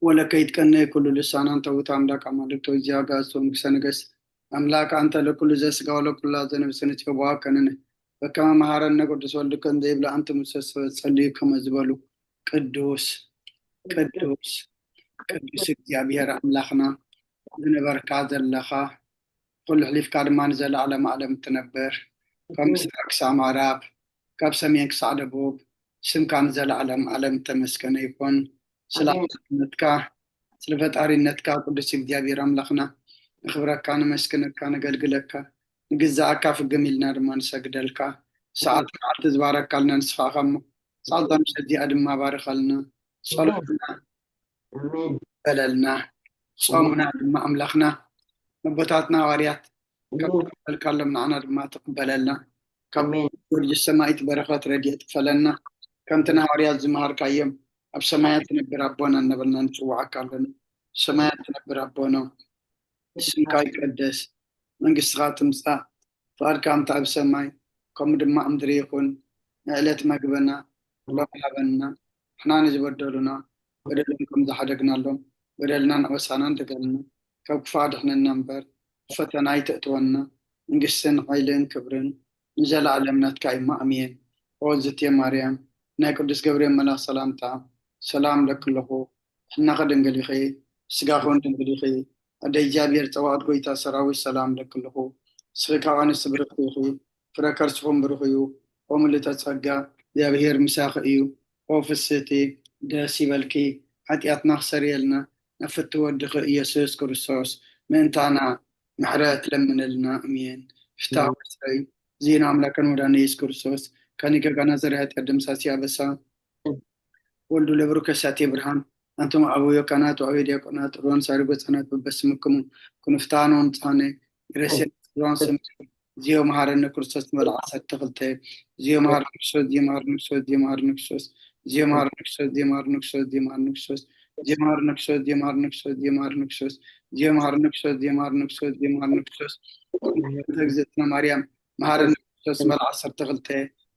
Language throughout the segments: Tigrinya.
ወለከ ይትቀነ ኩሉ ልሳናን ተውት ኣምላክ ኣማልክቶ እግዚኦ አጋእዝቶ ንጉሰ ነገስት አምላክ አንተ ለኩሉ ዘስጋ ወለኩላ ዘነፍስ ንጽዋ ከነነ በከመ መሐረነ ቅዱስ ወልድከ እንዘ ይብለ አንተ ሙሰ ጸልዩ ከመ ዝበሉ ቅዱስ ቅዱስ ቅዱስ እግዚኣብሔር ኣምላኽና ዝነበርካ ዘለኻ ኩሉ ሕሊፍካ ድማ ንዘለዓለም ዓለም ትነብር ካብ ምስራቅ ክሳብ ምዕራብ ካብ ሰሜን ክሳብ ደቡብ ስምካ ንዘለዓለም ዓለም ተመስገነ ይኹን። ስለ ኣምላኽነትካ ስለ ፈጣሪነትካ ቅዱስ እግዚኣብሔር ኣምላኽና ንኽብረካ ነመስግነካ ነገልግለካ ንግዛኣካ ፍግም ኢልና ድማ ንሰግደልካ። ሰዓት መዓልቲ ዝባረካልና ንስኻ ኢኻ እሞ ሰዓት ምሸት እዚኣ ድማ ባርኸልና። ጸሎትና በለልና። ጾምና ድማ ኣምላኽና ኣቦታትና ሃዋርያት ከም ተቀበልካሎም ንዓና ድማ ትቅበለልና። ካብ ጆርጅ ሰማይት በረኸት ረድኤት ክፈለና። ከምቲ ንሃዋርያት ዝመሃርካዮም ኣብ ሰማያት ትነብር ኣቦና እናበልና ንጽውዓካ ኣለና። ሰማያት ትነብር ኣቦና ስምካ ይቀደስ፣ መንግስትኻ ትምጻእ፣ ፍቓድካ ከምቲ ኣብ ሰማይ ከምኡ ድማ ኣብ ምድሪ ይኹን። ንዕለት መግብና ሎም ሃበና፣ ንሕና ንዝበደሉና በደሎም ከም ዝሓደግናሎም በደልናን ኣበሳናን ደገልና፣ ካብ ክፉእ ኣድሕነና እምበር፣ ፈተና ኣይተእትወና። መንግስትን ሓይልን ክብርን ንዘለኣለም ናትካ እዩ። ኣሜን። ኦ ዝቴ ማርያም፣ ናይ ቅዱስ ገብርኤል መልኣኽ ሰላምታ ሰላም እብለኪ ኣለኹ። ሕናኸ ድንግል ኢኺ፣ ስጋኸ እውን ድንግል ኢኺ። ኣደ እግዚኣብሔር ጸባኦት ጐይታ ሰራዊት ሰላም እብለኪ ኣለኹ። ንስኺ ካብ ኣንስቲ ብርኽቲ ኢኺ፣ ፍረ ከርስኺ እውን ብሩኽ እዩ። ኦ ምልእተ ጸጋ፣ እግዚኣብሔር ምሳኺ እዩ። ኦ ፍስህቲ፣ ደስ ይበልኪ፣ ሓጢኣትና ክሰርየልና ናብ ፍትው ወድኺ ኢየሱስ ክርስቶስ ምእንታና ምሕረት ለምንልና። ኣሜን። ፍትሐ ወሰይ ዜና ኣምላክን ወዳነ ኢየሱስ ክርስቶስ ከኒ ከጋና ዘሪ ኃጢአት ደምሳሲ ኣበሳ ወልዱ ለብሩክ ከሳቴ ብርሃን አንቱም አበዮ ካህናት ወአበዮ ዲያቆናት ሮን ሳሪ ጎጻናት በበስምክሙ ክንፍታኖን ጻነ ረሴ ሮን ስም ዚዮ መሐረነ ክርስቶስ መልዓ ዓሰርተ ክልተ ዚዮ መሐረነ ክርስቶስ ዚዮ መሐረነ ክርስቶስ ዚዮ መሐረነ ክርስቶስ ዚዮ መሐረነ ክርስቶስ ዚዮ መሐረነ ክርስቶስ ዚዮ መሐረነ ክርስቶስ ዚዮ መሐረነ ክርስቶስ ዚዮ መሐረነ ክርስቶስ ዚዮ መሐረነ ክርስቶስ ዚዮ መሐረነ ክርስቶስ ዚዮ መሐረነ ክርስቶስ በእንተ እግዝእትነ ማርያም መሐረነ ክርስቶስ መልዓ ዓሰርተ ክልተ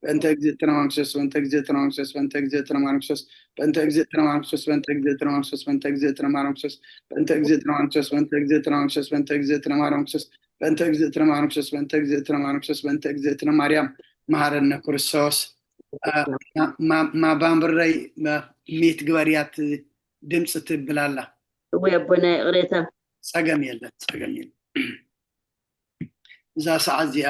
በእንተ እግዝእትነ ማርያም ክርስቶስ በእንተ እግዝእትነ ማርያም ክርስቶስ በእንተ እግዝእትነ ማርያም ክርስቶስ በእንተ እግዝእትነ ማርያም ክርስቶስ በእንተ እግዝእትነ ማርያም ክርስቶስ በእንተ እግዝእትነ ማርያም ክርስቶስ በእንተ እግዝእትነ ማርያም ክርስቶስ በእንተ እግዝእትነ ማርያም ክርስቶስ በእንተ እግዝእትነ ማርያም ክርስቶስ በእንተ እግዝእትነ ማርያም መሐረነ ክርስቶስ ማባምረይ ሚት ግበርያት ድምፂ ትብል ኣላ። እወ ኣቦና ይቕሬታ። ጸገም የለን፣ ጸገም የለን። እዛ ሰዓት እዚኣ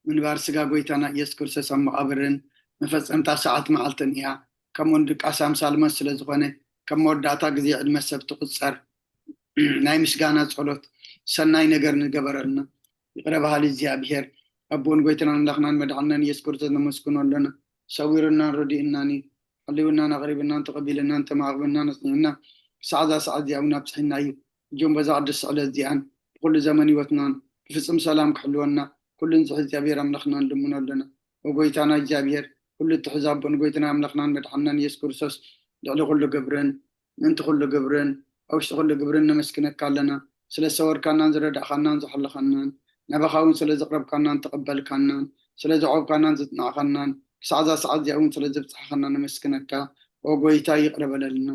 ምንባር ስጋ ጎይታና ኢየሱስ ክርስቶስ ኣብ መቓብርን መፈጸምታ ሰዓት መዓልትን እያ። ከምኡውን ድቃስ ኣምሳል ሞት ስለ ዝኾነ ከም መወዳእታ ግዜ ዕድመ ሰብ ትቑጸር። ናይ ምስጋና ጸሎት ሰናይ ነገር ንገበረልና ይቕረ በሃሊ እግዚኣብሔር ኣቦን ጎይታናን ኣምላኽናን መድሓንናን ኢየሱስ ክርስቶስ ነመስግኖ ኣለና። ሰዊሩናን ረዲኡናን እዩ። ሓልዩናን ኣቕሪብናን ተቐቢልናን ተማዕቕብናን ኣጽኒዕና ክሳዕ እዛ ሰዓት እዚኣ እውን ኣብጽሒና እዩ። እጆም በዛ ቅድስቲ ዕለት እዚኣን ብኩሉ ዘመን ህይወትናን ብፍጹም ሰላም ክሕልወና ኩሉ ንዝሒ እግዚኣብሔር ኣምላኽና ንልምኖ ኣለና። ወጎይታና እግዚኣብሔር ኩሉ እትሕዝ ኣቦን ጎይታና ኣምላኽናን መድሓንናን ኢየሱስ ክርስቶስ ልዕሊ ኩሉ ግብርን ምእንቲ ኩሉ ግብርን ኣብ ውሽጢ ኩሉ ግብርን ነመስግነካ ኣለና። ስለ ዝሰወርካናን ዝረዳእኻናን ዝሓለኻናን ናባኻ እውን ስለ ዘቕረብካናን ተቐበልካናን ስለ ዘዕቆብካናን ዘጽናዕኻናን ክሳዕ እዛ ሰዓት እዚኣ እውን ስለ ዘብጽሓኻና ነመስግነካ። ኦ ጎይታ ይቕረ በለልና።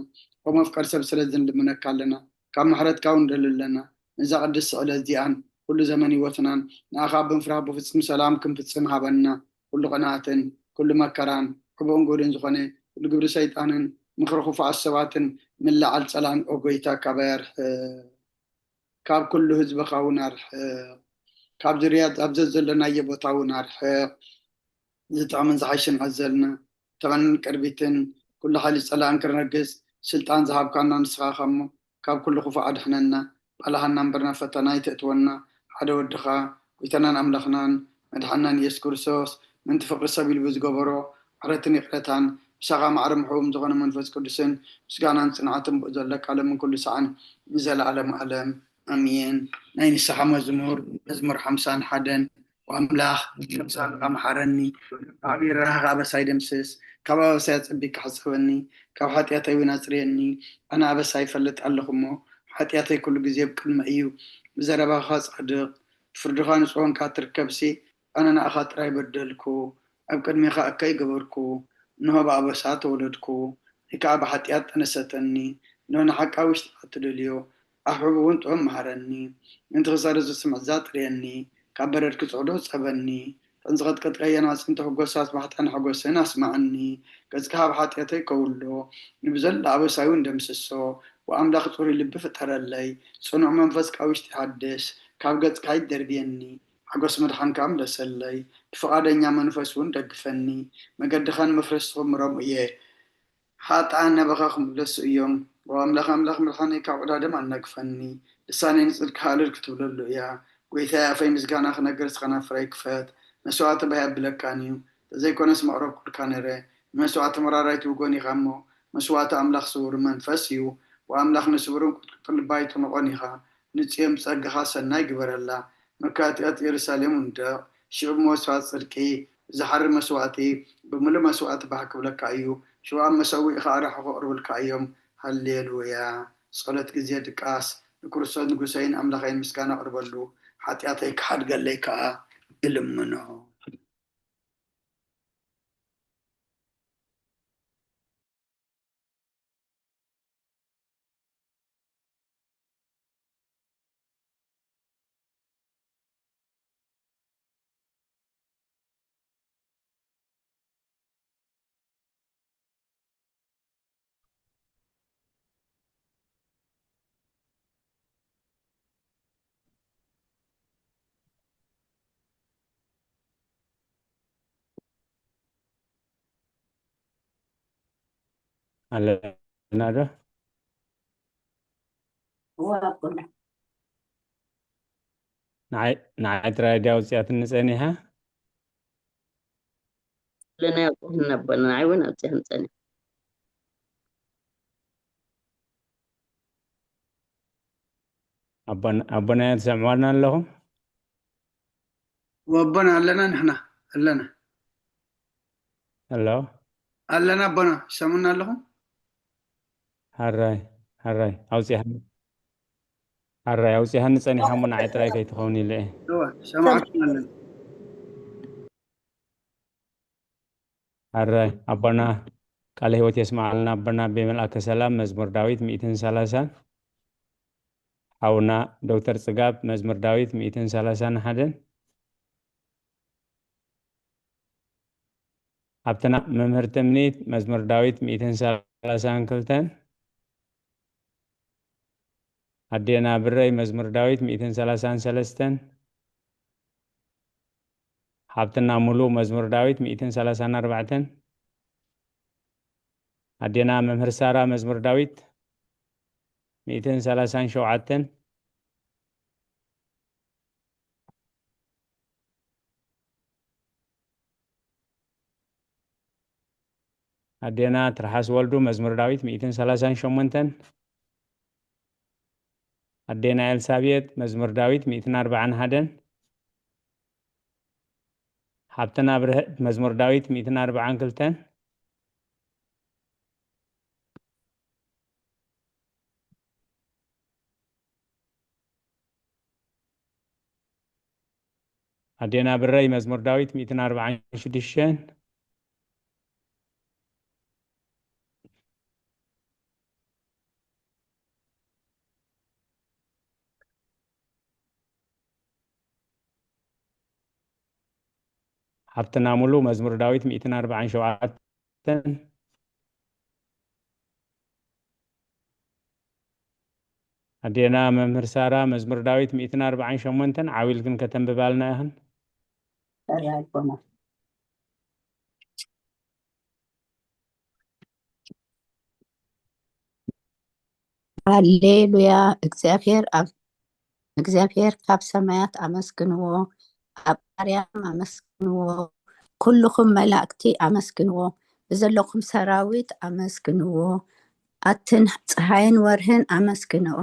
ኦ መፍቀር ሰብ ስለ ዝንልምነካ ኣለና። ካብ ምሕረትካ እውን ንደሊ ኣለና። ነዛ ቅድስቲ ዕለት እዚኣን ኩሉ ዘመን ህይወትናን ንኣኻ ብምፍራህ ብፍጹም ሰላም ክንፍጽም ሃበና። ኩሉ ቅንኣትን ኩሉ መከራን ሕቡእን ጉድን ዝኾነ ኩሉ ግብሪ ሰይጣንን ምኽሪ ክፉኣት ሰባትን ምልዓል ጸላን ኦ ጎይታ ካባይ ኣርሕቕ። ካብ ኩሉ ህዝብኻ እውን ኣርሕቕ። ካብ ዝርያ ኣብ ዘዘለናዮ ቦታ እውን ኣርሕቕ። ዝጠቕምን ዝሓይሽን ኣዘልና ተመንን ቅርቢትን ኩሉ ሓይሊ ጸላእን ክነግስ ስልጣን ዝሃብካና ንስኻ ኢኻ እሞ ካብ ኩሉ ክፉእ ኣድሕነና። ባልሃና እምበር ናብ ፈተና ኣይተእትወና። ሓደ ወድኻ ጎይታናን ኣምላኽናን መድሓንናን ኢየሱስ ክርስቶስ ምእንቲ ፍቕሪ ሰብ ኢሉ ብዝገበሮ ምሕረትን ይቕረታን ምሳኻ ማዕረ ምሕቡም ዝኾነ መንፈስ ቅዱስን ምስጋናን ጽንዓትን ብኡ ዘለካ ሎምን ኩሉ ሰዓን ንዘለኣለም ኣለም ኣሜን። ናይ ንስሓ መዝሙር መዝሙር ሓምሳን ሓደን ኣምላኽ ካብ ጻድቃ መሓረኒ፣ ካብ ዓብዪ ርህራኸ ኣበሳይ ደምስስ፣ ካብ ኣበሳይ ኣጸቢቕካ ሕጸበኒ፣ ካብ ሓጢኣተይ እውን ኣጽርየኒ። ኣነ ኣበሳይ ይፈልጥ ኣለኹ እሞ፣ ሓጢኣተይ ኩሉ ግዜ ኣብ ቅድመይ እዩ። ብዘረባኻ ጻድቕ፣ ብፍርድኻ ንጹህ ኾንካ ትርከብሲ፣ ኣነ ንኣኻ ጥራይ በደልኩ፣ ኣብ ቅድሜኻ እከይ ገበርኩ፣ እንሆ ብኣበሳ ተወለድኩ፣ ወይ ከኣ ብሓጢኣት ጠነሰተኒ። እንሆ ንሓቂ ኣብ ውሽጢ እትደልዮ ኣሕብቡ እውን ጥዑም መሃረኒ። ምእንቲ ክዛረብ ዝስምዕ ዛጥርየኒ፣ ካብ በረድ ክጽዕዶ ጸበኒ። እተን ዝቐጥቀጥካየን ኣዕጽምቲ ሕጎሳት ባሕታን ሓጎሰን ኣስምዓኒ። ገጽካ ካብ ሓጢኣተይ ከውሎ፣ ንብዘሎ ኣበሳይ እውን ደምስሶ። ወኣምላኽ ጽሩይ ልቢ ፍጠረለይ፣ ጽኑዕ መንፈስ ካብ ውሽጢ ሓድስ። ካብ ገጽካ ኣይትደርብየኒ፣ ሓጎስ ምድሓንካ ምለሰለይ። ብፍቓደኛ መንፈስ እውን ደግፈኒ፣ መገድኻ ንመፍረስቲ ክምሮም እየ። ሓጥኣን ናባኻ ክምለሱ እዮም። ኦ ኣምላኽ፣ ኣምላኽ ምድሓነይ፣ ካብ ዕዳ ደም ኣናግፈኒ። ልሳነይ ንጽድቅካ ሃልል ክትብለሉ እያ። ጐይታየ፣ ኣፈይ ምስጋና ክነግር፣ ንስኻ ናፍረይ ክፈት። መስዋእቲ ባህ የብለካን እዩ፣ እንተዘይኮነስ መቕረብኩልካ ነይረ። ንመስዋእቲ መራራይ ትብጎን ኢኻ እሞ፣ መስዋእቲ ኣምላኽ ስዉር መንፈስ እዩ። ወኣምላኽ ንስቡርን ቁጥቁጥን ልባ ኣይትንቖን ኢኻ። ንጽዮን ብጸጋኻ ሰናይ ግበረላ። መካትኣት የሩሳሌም ውንደቕ። ሽዑ ብመስዋእቲ ጽድቂ፣ ብዝሓሪ መስዋእቲ፣ ብምሉእ መስዋእቲ ባህ ክብለካ እዩ። ሽዑ ኣብ መሰውኢኻ ኣርሑ ከቕርቡልካ እዮም። ሃሌሉያ። ጸሎት ግዜ ድቃስ። ንክርስቶስ ንጉሰይን ኣምላኸይን ምስጋና ኣቕርበሉ፣ ሓጢኣተይ ክሓድገለይ ከኣ እልምኖ። ኣለና ዶ? እወ ኣቦና። ንዓይ፣ ንዓይ ጥራይ ድያ ኣውፅኣትኒ ፀኒሓ? ኣለና ኣውፅኣትኒ ኣቦና፣ ንዓይ እውን ኣውፅኣትኒ ፀኒሓ። ኣቦና፣ ኣቦና ትሰምዑና ኣለኹም? ወቦና ኣለና፣ ንሕና ኣለና። ኣሎ? ኣለና ኣቦና፣ ትሰምዑና ኣለኹም? ሓራይ፣ ሓራይ፣ ኣውፂኣኒ። ሓራይ፣ ኣውፂኣኒ ፀኒሓ እሞ ንዓይ ጥራይ ከይትኸውን ኢለ እየ። እወ፣ ሰማዕኩም ኣለና። ሓራይ፣ ኣቦና ቃለ ህይወት የስምዓልና። ኣቦና ኣቤ መልኣከ ሰላም፣ መዝሙር ዳዊት ሚእትን ሰላሳን። ሓውና ዶክተር ጽጋብ፣ መዝሙር ዳዊት ሚእትን ሰላሳን ሓደን። ሓብትና መምህር ትምኒት፣ መዝሙር ዳዊት ሚእትን ሰላሳን ክልተን። ኣዴና ብረይ፣ መዝሙር ዳዊት ሚእትን ሰላሳን ሰለስተን። ሓብትና ሙሉ፣ መዝሙር ዳዊት ሚእትን ሰላሳን ኣርባዕተን። ኣዴና መምህር ሳራ፣ መዝሙር ዳዊት ሚእትን ሰላሳን ሸውዓተን። ኣዴና ትርሓስ ወልዱ፣ መዝሙር ዳዊት ሚእትን ሰላሳን ሸሞንተን። ኣዴና ኤልሳቤጥ፣ መዝሙር ዳዊት ሚእትን ኣርባዓን ሓደን። ሓብትና ብርህት፣ መዝሙር ዳዊት ሚእትን ኣርባዓን ክልተን። ኣዴና ብረይ፣ መዝሙር ዳዊት ሚእትን ኣርባዓን ሽዱሽተን። ሓብትና ሙሉ፣ መዝሙር ዳዊት ሚእትን ኣርባዓን ሸውዓተን። ኣዴና መምህር ሳራ፣ መዝሙር ዳዊት ሚእትን ኣርባዓን ሸሞንተን፣ ዓው ኢልክን ከተንብባልና ኢኽን። ሰሪ ኣቦና። ሃሌሉያ። እግዚኣብሔር ኣብ እግዚኣብሔር ካብ ሰማያት ኣመስግንዎ፣ ኣብ ኣርያም ኣመስግንዎ፣ ኩልኹም መላእክቲ ኣመስግንዎ፣ ብዘለኹም ሰራዊት ኣመስግንዎ፣ ኣትን ፀሃይን ወርህን ኣመስግንኦ።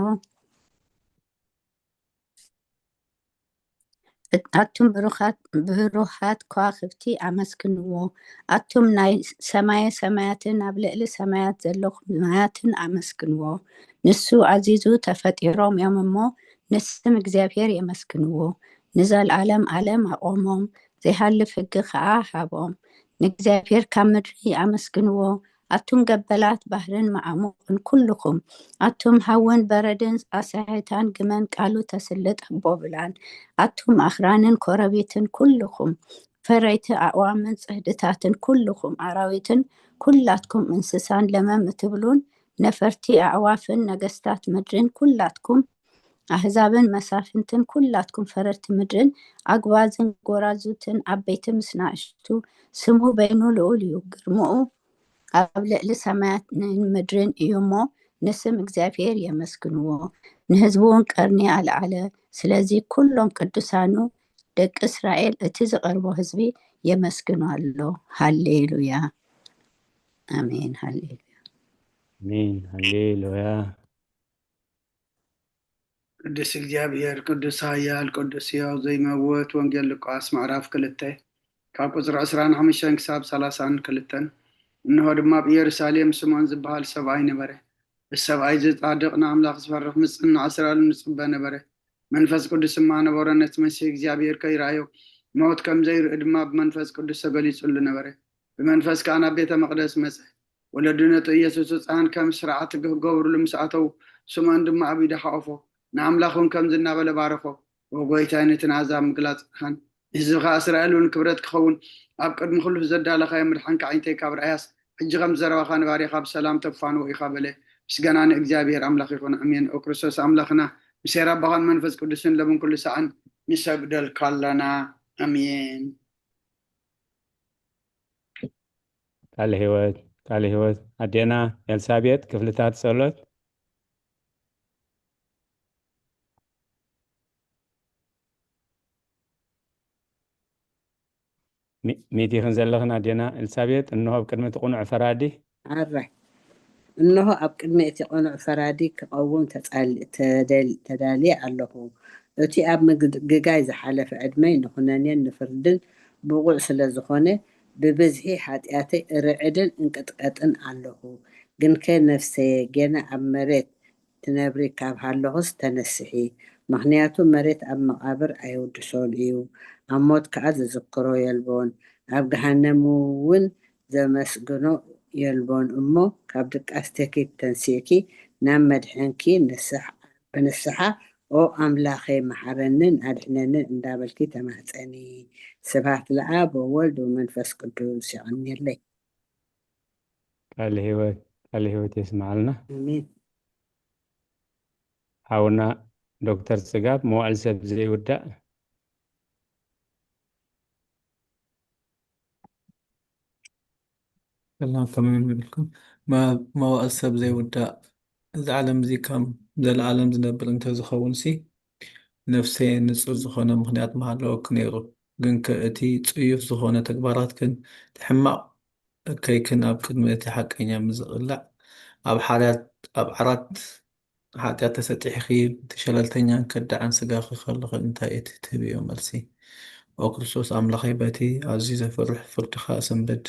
ኣቱም ብሩኻት፣ ብሩኻት ከዋኽብቲ ኣመስግንዎ፣ ኣቱም ናይ ሰማየ ሰማያትን ኣብ ልዕሊ ሰማያት ዘለኹም ማያትን ኣመስግንዎ። ንሱ ኣዚዙ ተፈጢሮም እዮም እሞ፣ ንስም እግዚኣብሔር የመስግንዎ። ንዘለዓለም ዓለም ኣቖሞም፣ ዘይሃልፍ ሕጊ ኸዓ ሃቦም። ንእግዚኣብሔር ካብ ምድሪ ኣመስግንዎ፣ ኣቱም ገበላት ባሕርን መዓሙቕን ኩልኹም፣ ኣቱም ሃውን በረድን ኣሳሕታን ግመን ቃሉ ተስልጥ ኣቦብላን፣ ኣቱም ኣኽራንን ኮረቤትን ኩልኹም፣ ፈረይቲ ኣዕዋምን ጽህድታትን ኩልኹም ኣራዊትን ኩላትኩም እንስሳን ለመም እትብሉን ነፈርቲ ኣዕዋፍን ነገስታት ምድርን ኩላትኩም ኣህዛብን መሳፍንትን ኩላትኩም ፈረርቲ ምድርን ኣግባዝን ጎራዙትን ዓበይቲ ምስ ናእሽቱ ስሙ በይኑ ልኡል እዩ። ግርምኡ ኣብ ልዕሊ ሰማያትን ምድርን እዩ እሞ ንስም እግዚኣብሔር የመስግንዎ፣ ንህዝቡ እውን ቀርኒ ኣልዓለ። ስለዚ ኩሎም ቅዱሳኑ ደቂ እስራኤል እቲ ዝቐርቦ ህዝቢ የመስግኖ ኣሎ። ሃሌሉያ ኣሜን። ሃሌሉያ ኣሜን። ሃሌሉያ። ቅዱስ እግዚኣብሔር፣ ቅዱስ ኃያል፣ ቅዱስ ሕያው ዘይመውት። ወንጌል ሉቃስ ምዕራፍ ክልተ ካብ ቁጽሪ ዕስራን ሓሙሽተን ክሳብ ሰላሳን ክልተን። እንሆ ድማ ኣብ ኢየሩሳሌም ስምዖን ዝበሃል ሰብኣይ ነበረ። እዚ ሰብኣይ እዚ ጻድቕ፣ ንኣምላኽ ዝፈርሕ፣ ምጽናዕ እስራኤል ንጽበ ነበረ። መንፈስ ቅዱስ ድማ ነበሮ፣ ነቲ መሲሕ እግዚኣብሔር ከይረኣዮ ሞት ከም ዘይርኢ ድማ ብመንፈስ ቅዱስ ተገሊጹሉ ነበረ። ብመንፈስ ከኣ ናብ ቤተ መቕደስ መጸ። ወለዱ ነቲ ኢየሱስ ህጻን ከም ስርዓት ክገብርሉ ምስ ኣተዉ፣ ስምዖን ድማ ኣብ ኢዱ ሓቖፎ፣ ንኣምላኽ እውን ከምዚ እናበለ ባረኾ፣ "ኦ ጐይታይ፣ ነቲ ንኣህዛብ ምግላጽ ብርሃን፣ ንህዝብኻ እስራኤል እውን ክብረት ክኸውን ኣብ ቅድሚ ኩሉ ዘዳለኻዮ ምድሓንካ ኣዒንተይ ካብ ረኣያስ፣ ሕጂ ከምቲ ዘረባኻ ንባርያኻ ብሰላም ተፋንዎ ኢኻ" በለ። ምስጋና ንእግዚኣብሔር ኣምላኽ ይኹን፣ ኣሜን። ኦ ክርስቶስ ኣምላኽና፣ ምስ ሄር ኣቦኻን መንፈስ ቅዱስን ሎምን ኩሉ ሰዓን ንሰግደልካ ኣለና፣ ኣሜን። ቃለ ህይወት፣ ቃለ ህይወት። ኣዴና ኤልሳቤጥ ክፍልታት ጸሎት። ሚ-፣ ሚእቲ ኢኽን ዘለኽን ኣዴና ኤልሳቤጥ፣ እንሆ ኣብ ቅድሚ እቲ ቅኑዕ ፈራዲ። ኣረ፣ እንሆ ኣብ ቅድሚ እቲ ቅኑዕ ፈራዲ ክቐውም ተጻል-፣ ተደል-፣ ተዳልየ ኣለኹ። እቲ ኣብ ምግጋይ ዝሓለፈ ዕድመይ ንኹነኔን ንፍርድን ብቑዕ ስለ ዝኾነ፣ ብብዝሒ ሓጢኣተይ እርዕድን እንቅጥቀጥን ኣለኹ። ግንከ ነፍሰየ፣ ጌና ኣብ መሬት ትነብሪ ካብ ሃለኹስ ተነስሒ። ምኽንያቱ መሬት ኣብ መቓብር ኣየውድሶን እዩ፣ ኣብ ሞት ከኣ ዝዝክሮ የልቦን፣ ኣብ ገሃነም እውን ዘመስግኖ የልቦን። እሞ ካብ ድቃስኪ ተንሲእኪ ናብ መድሕንኪ ንስሕ-፣ ብንስሓ "ኦ ኣምላኸይ፣ መሓረንን ኣድሕነንን" እንዳበልኪ ተማህጸኒ። ስብሐት ለኣብ ወወልድ ወመንፈስ ቅዱስ። የቐንየለይ። ቃለ ህይወት፣ ቃለ ህይወት የስምዓልና። ኣሜን። ሓውና ዶክተር ጽጋብ፣ መዋዕል ሰብ ዘይውዳእ። ሰላም፣ ከመይ ይብልኩም? መ-፣ መዋእል ሰብ ዘይውዳእ፣ እዚ ዓለም እዚ ከም ዘለኣለም ዝነብር እንተዝኸውን ሲ፣ ነፍሰየ ንጹር ዝኾነ ምኽንያት ምሃለወኪ ነይሩ። ግንከ እቲ ጽዩፍ ዝኾነ ተግባራትክን እቲ ሕማቕ እከይክን ኣብ ቅድሚ እቲ ሓቀኛ ምስ ዝቕላዕ፣ ኣብ ሓርያት፣ ኣብ ዓራት ሓጢኣት ተሰጢሕኪ፣ ብቲ ሸለልተኛን ከዳዕን ስጋኺ ከለኺ እንታይ እቲ ትህብዮ መልሲ? ኦ ክርስቶስ ኣምላኸይ፣ በቲ ኣዝዩ ዘፍርሕ ፍርድኻ እሰንብድ፣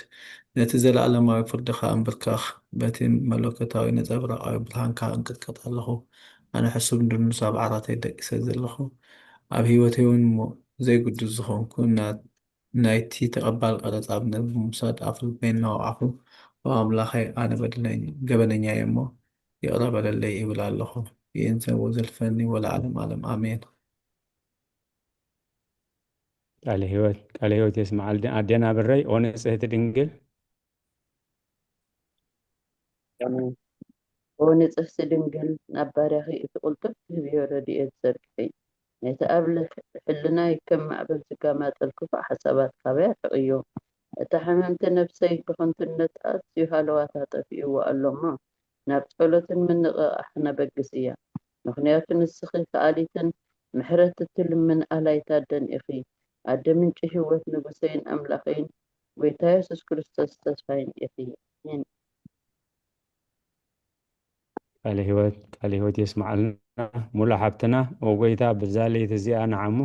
ነቲ ዘለኣለማዊ ፍርድኻ እምብርከኽ፣ በቲ መለኮታዊ ነጸብራቓዊ ብርሃንካ እንቅጥቀጥ ኣለኹ። ኣነ ሕሱም ድኑስ ኣብ ዓራተይ ደቂሰ ዘለኹ፣ ኣብ ህይወተይ እውን እሞ ዘይግዱስ ዝኾንኩ እና ናይቲ ተቐባል ቀረጽ ኣብነት ብምውሳድ ኣፍ ልበይ እናወቕዕኹ፣ "ኦ ኣምላኸይ፣ ኣነ በደለኝ-፣ ገበነኛ እየ እሞ ይቕረ በለለይ" ይብል ኣለኹ። ይእንተ ወዘልፈኒ ወለዓለም ዓለም ኣሜን። ቃለ ህይወት፣ ቃለ ህይወት የስምዓልና ኣዴና ብረይ። ኦ ንጽህቲ ድንግል። ኦ ንጽህቲ ድንግል፣ ናብ ባርያኺ እቲ ቅልጡፍ ትህብዮ ረድኤት ዘርግሒ። ነቲ ኣብ ልሕ-፣ ሕልናይ ከም ማዕበል ዝጋማጠል ክፉእ ሓሳባት ካባይ ኣርሕቕዮ። እታ ሕምምቲ ነፍሰይ ብኸንቱነት ኣዝዩ ሃለዋታ ጠፊእዋ ኣሎ እሞ፣ ናብ ጸሎትን ምንቕቓሕን ኣበግስያ። ምኽንያቱ ንስኺ ከኣሊትን ምሕረት እትልምን ኣላይት ኣደን ኢኺ። ኣደ ምንጪ ህይወት፣ ንጉሰይን ኣምላኸይን፣ ጐይታ የሱስ ክርስቶስ ተስፋይን ኢኺ። ኣሜን። ቃለ ህይወት፣ ቃለ ህይወት የስምዓልና ሙሉ ሓብትና። ኦ ጐይታ፣ በዛ ለይቲ እዚኣ ንዓሞ።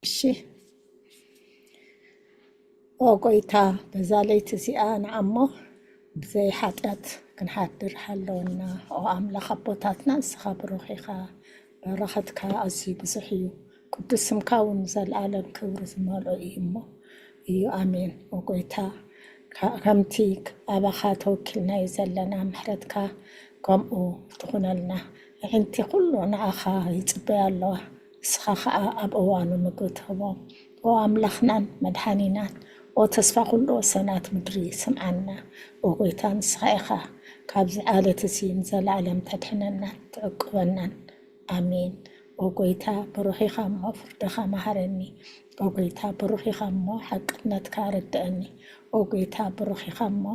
እሺ። ኦ ጐይታ፣ በዛ ለይቲ እዚኣ ንዓሞ ብዘይ ሓጢኣት ክንሓድር ሃለወና። ኦ ኣምላኽ ኣቦታትና፣ ንስኻ ብሩኽ ኢኻ፣ በረኸትካ ኣዝዩ ብዙሕ እዩ። ቅዱስ ስምካ እውን ንዘለኣለም ክብሪ ዝመልኦ እዩ እሞ እዩ። ኣሜን። ኦ ጐይታ፣ ከምቲ ኣባኻ ተወኪልናዮ ዘለና ምሕረትካ ከምኡ ትኹነልና። ኣዒንቲ ኩሉ ንዓኻ ይጽበያ ኣለዋ፣ ንስኻ ኸኣ ኣብ እዋኑ ምግቢ ትህቦም። ኦ ኣምላኽናን መድሓኒናን፣ ኦ ተስፋ ኩሉ ወሰናት ምድሪ ስምዓና። ኦ ጎይታ ንስኻ ኢኻ ካብዚ ዓለት እዚ ንዘለዓለም ተድሕነናን ትዕቁበናን። ኣሜን። ኦ ጎይታ ብሩኽ ኢኻ እሞ ፍርድኻ መሃረኒ። ኦ ጎይታ ብሩኽ ኢኻ እሞ ሓቅነትካ ኣረድአኒ። ኦ ጎይታ ብሩኽ ኢኻ እሞ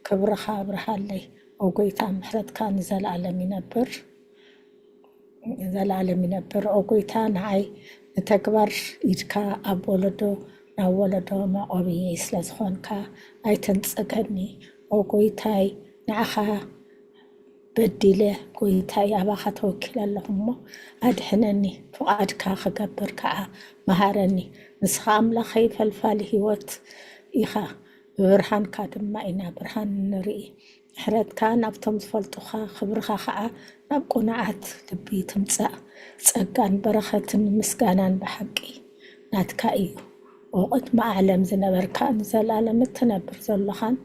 ክብርኻ ኣብርሃለይ። ኦ ጎይታ ምሕረትካ ንዘለዓለም ይነብር፣ ንዘለዓለም ይነብር። ኦ ጎይታ ንዓይ ንተግባር ኢድካ ኣብ ወለዶ ናብ ወለዶ መቆብየይ ስለ ዝኾንካ ኣይተንጸገኒ። ኦ ጎይታይ ንዓኻ በዲለ ጎይታይ ኣባኻ ተወኪለ ኣለኹ እሞ ኣድሕነኒ፣ ፍቓድካ ክገብር ከዓ መሃረኒ። ንስኻ ኣምላኸይ ፈልፋሊ ህይወት ኢኻ፣ ብብርሃንካ ድማ ኢና ብርሃን ንርኢ። ምሕረትካ ናብቶም ዝፈልጡኻ፣ ክብርኻ ከዓ ናብ ቅኑዓት ልቢ ትምጻእ። ጸጋን በረኸትን ምስጋናን ብሓቂ ናትካ እዩ። ኦ ቅድሚ ዓለም ዝነበርካ ንዘለኣለም እትነብር ዘሎኻን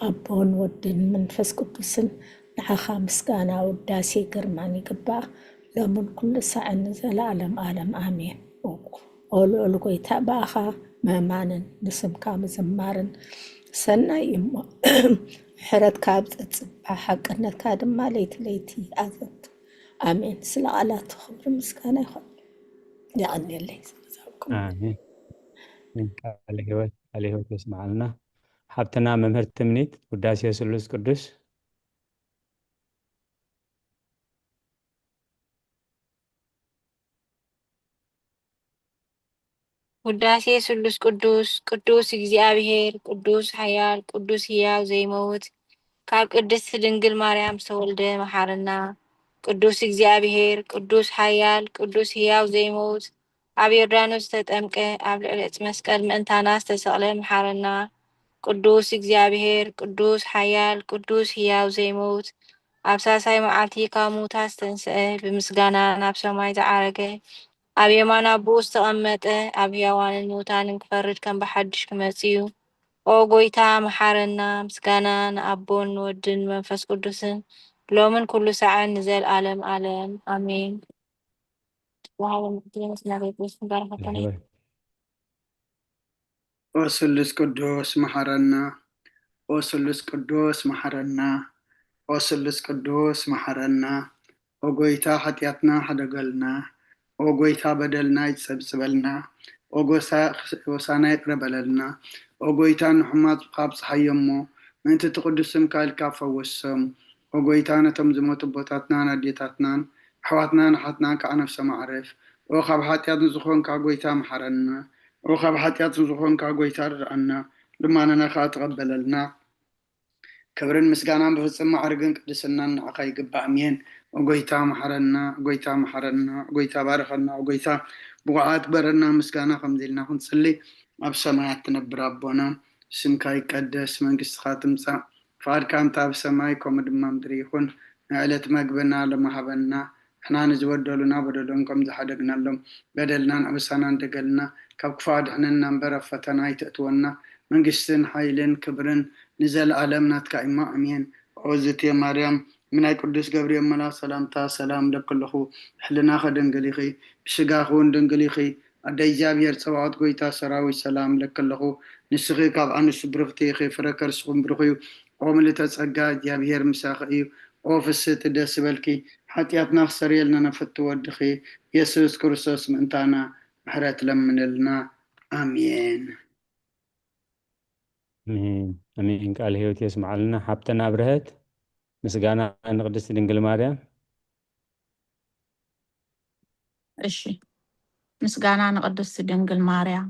ኣቦን ወድን መንፈስ ቅዱስን ንዓኻ ምስጋና ውዳሴ ግርማን ይግባእ ሎምን ኩሉ ሳዕን ንዘለኣለም ኣለም ኣሜን። ኦ ልዑል ጎይታ ብኣኻ ምእማንን ንስምካ ምዝማርን ሰናይ እዩ እሞ ምሕረትካ ኣብ ጸጽባ ሓቅነትካ ድማ ለይቲ ለይቲ ኣዘንቱ። ኣሜን። ስለ ቃላት ክብሪ ምስጋና ይኹን። የቐንየለይ ስለ ዝሃብኩም። ኣሜን። ቃለ ህይወት ቃለ ህይወት የስምዓልና። ሓብትና መምህር ትምኒት ውዳሴ ስሉስ ቅዱስ። ውዳሴ ስሉስ ቅዱስ። ቅዱስ እግዚኣብሔር ቅዱስ ሓያል ቅዱስ ህያው ዘይመውት ካብ ቅድስት ድንግል ማርያም ዝተወልደ መሓረና። ቅዱስ እግዚኣብሔር ቅዱስ ሓያል ቅዱስ ህያው ዘይመውት ኣብ ዮርዳኖስ ዝተጠምቀ ኣብ ልዕሊ ዕፅ መስቀል ምእንታና ዝተሰቕለ መሓረና። ቅዱስ እግዚኣብሔር ቅዱስ ሓያል ቅዱስ ህያው ዘይመውት ኣብ ሳልሳይ መዓልቲ ካብ ምዉታት ዝተንስአ ብምስጋና ናብ ሰማይ ዝዓረገ ኣብ የማን ኣቦኡ ዝተቐመጠ ኣብ ህያዋንን ምዉታንን ክፈርድ ከም ብሓድሽ ክመጽእ እዩ። ኦ ጎይታ መሓረና። ምስጋና ንኣቦን ንወድን ንመንፈስ ቅዱስን ሎምን ኩሉ ሳዕን ንዘልኣለም ኣለም ኣሜን። ወሃበ ምሕረት መሬት በረኸተና ኦ ስሉስ ቅዱስ መሓረና፣ ኦ ስሉስ ቅዱስ መሓረና፣ ኦ ስሉስ ቅዱስ መሓረና። ኦ ጎይታ ሓጢኣትና ሕደገልና፣ ኦ ጎይታ በደልና ይጸብጽበልና፣ ኦ ጎሳ- ጎሳና ይቕረ በለልና። ኦ ጎይታ ንሕማት ካብጽሓዮ እሞ ምእንቲ እቲ ቅዱስ ስምካ ኢልካ ፈወሶም። ኦ ጎይታ ነቶም ዝሞቱ ኣቦታትናን ኣዴታትናን ኣሕዋትናን ኣሓትናን ከዓ ነፍሶም ኣዕርፍ። ኦ ካብ ሓጢኣት ንዝኾንካ ጎይታ መሓረና። ኦ ካብ ሓጢኣት ንዝኾንካ ጎይታ ርድኣና፣ ልማናና ከዓ ተቐበለልና። ክብርን ምስጋናን ብፍጹም ማዕርግን ቅድስናን ንዓኻ ይግባእ። ኣሜን። ኦ ጎይታ መሓረና፣ ኦ ጎይታ መሓረና፣ ኦ ጎይታ ባርኸና፣ ኦ ጎይታ ብቑዓት በረና። ምስጋና ከምዚ ኢልና ክንጽሊ፣ ኣብ ሰማያት ትነብር ኣቦና፣ ስምካ ይቀደስ፣ መንግስትኻ ትምጻእ፣ ፍቓድካ እንተ ኣብ ሰማይ ከምኡ ድማ ምድሪ ይኹን። ናይ ዕለት መግብና ሎሚ ሃበና፣ ንሕና ንዝበደሉና በደሎም ከም ዝሓደግናሎም በደልናን ኣበሳናን ደገልና፣ ካብ ክፉእ ኣድሕነና እምበር ኣብ ፈተና ኣይተእትወና። መንግስትን ሓይልን ክብርን ንዘለኣለም ናትካ እሞ ኣሜን። ኦ ዝቴ ማርያም፣ ምናይ ቅዱስ ገብርኤል መልኣክ ሰላምታ ሰላም እለኪ ኣለኹ። ሕልናኺ ድንግል ኢኺ፣ ብስጋኺ እውን ድንግል ኢኺ። ኣደ እግዚኣብሔር ጸባኦት ጎይታ ሰራዊት ሰላም እለኪ ኣለኹ። ንስኺ ካብ ኣንስቲ ብርኽቲ ኢኺ፣ ፍረ ከርስኹም ብሩኽ እዩ። ኦ ምልእተ ጸጋ እግዚኣብሔር ምሳኺ እዩ። ኦ ፍስህቲ ደስ ይበልኪ፣ ሓጢኣትና ክሰርየልና ነፈቲ ወድኺ የሱስ ክርስቶስ ምእንታና ምሕረት ለምንልና። ኣሜን። ኣሜን ኣሜን። ቃል ህይወት የስምዓልና ሓብተና ኣብርሀት። ምስጋና ንቅድስቲ ድንግል ማርያም። እሺ ምስጋና ንቅድስቲ ድንግል ማርያም።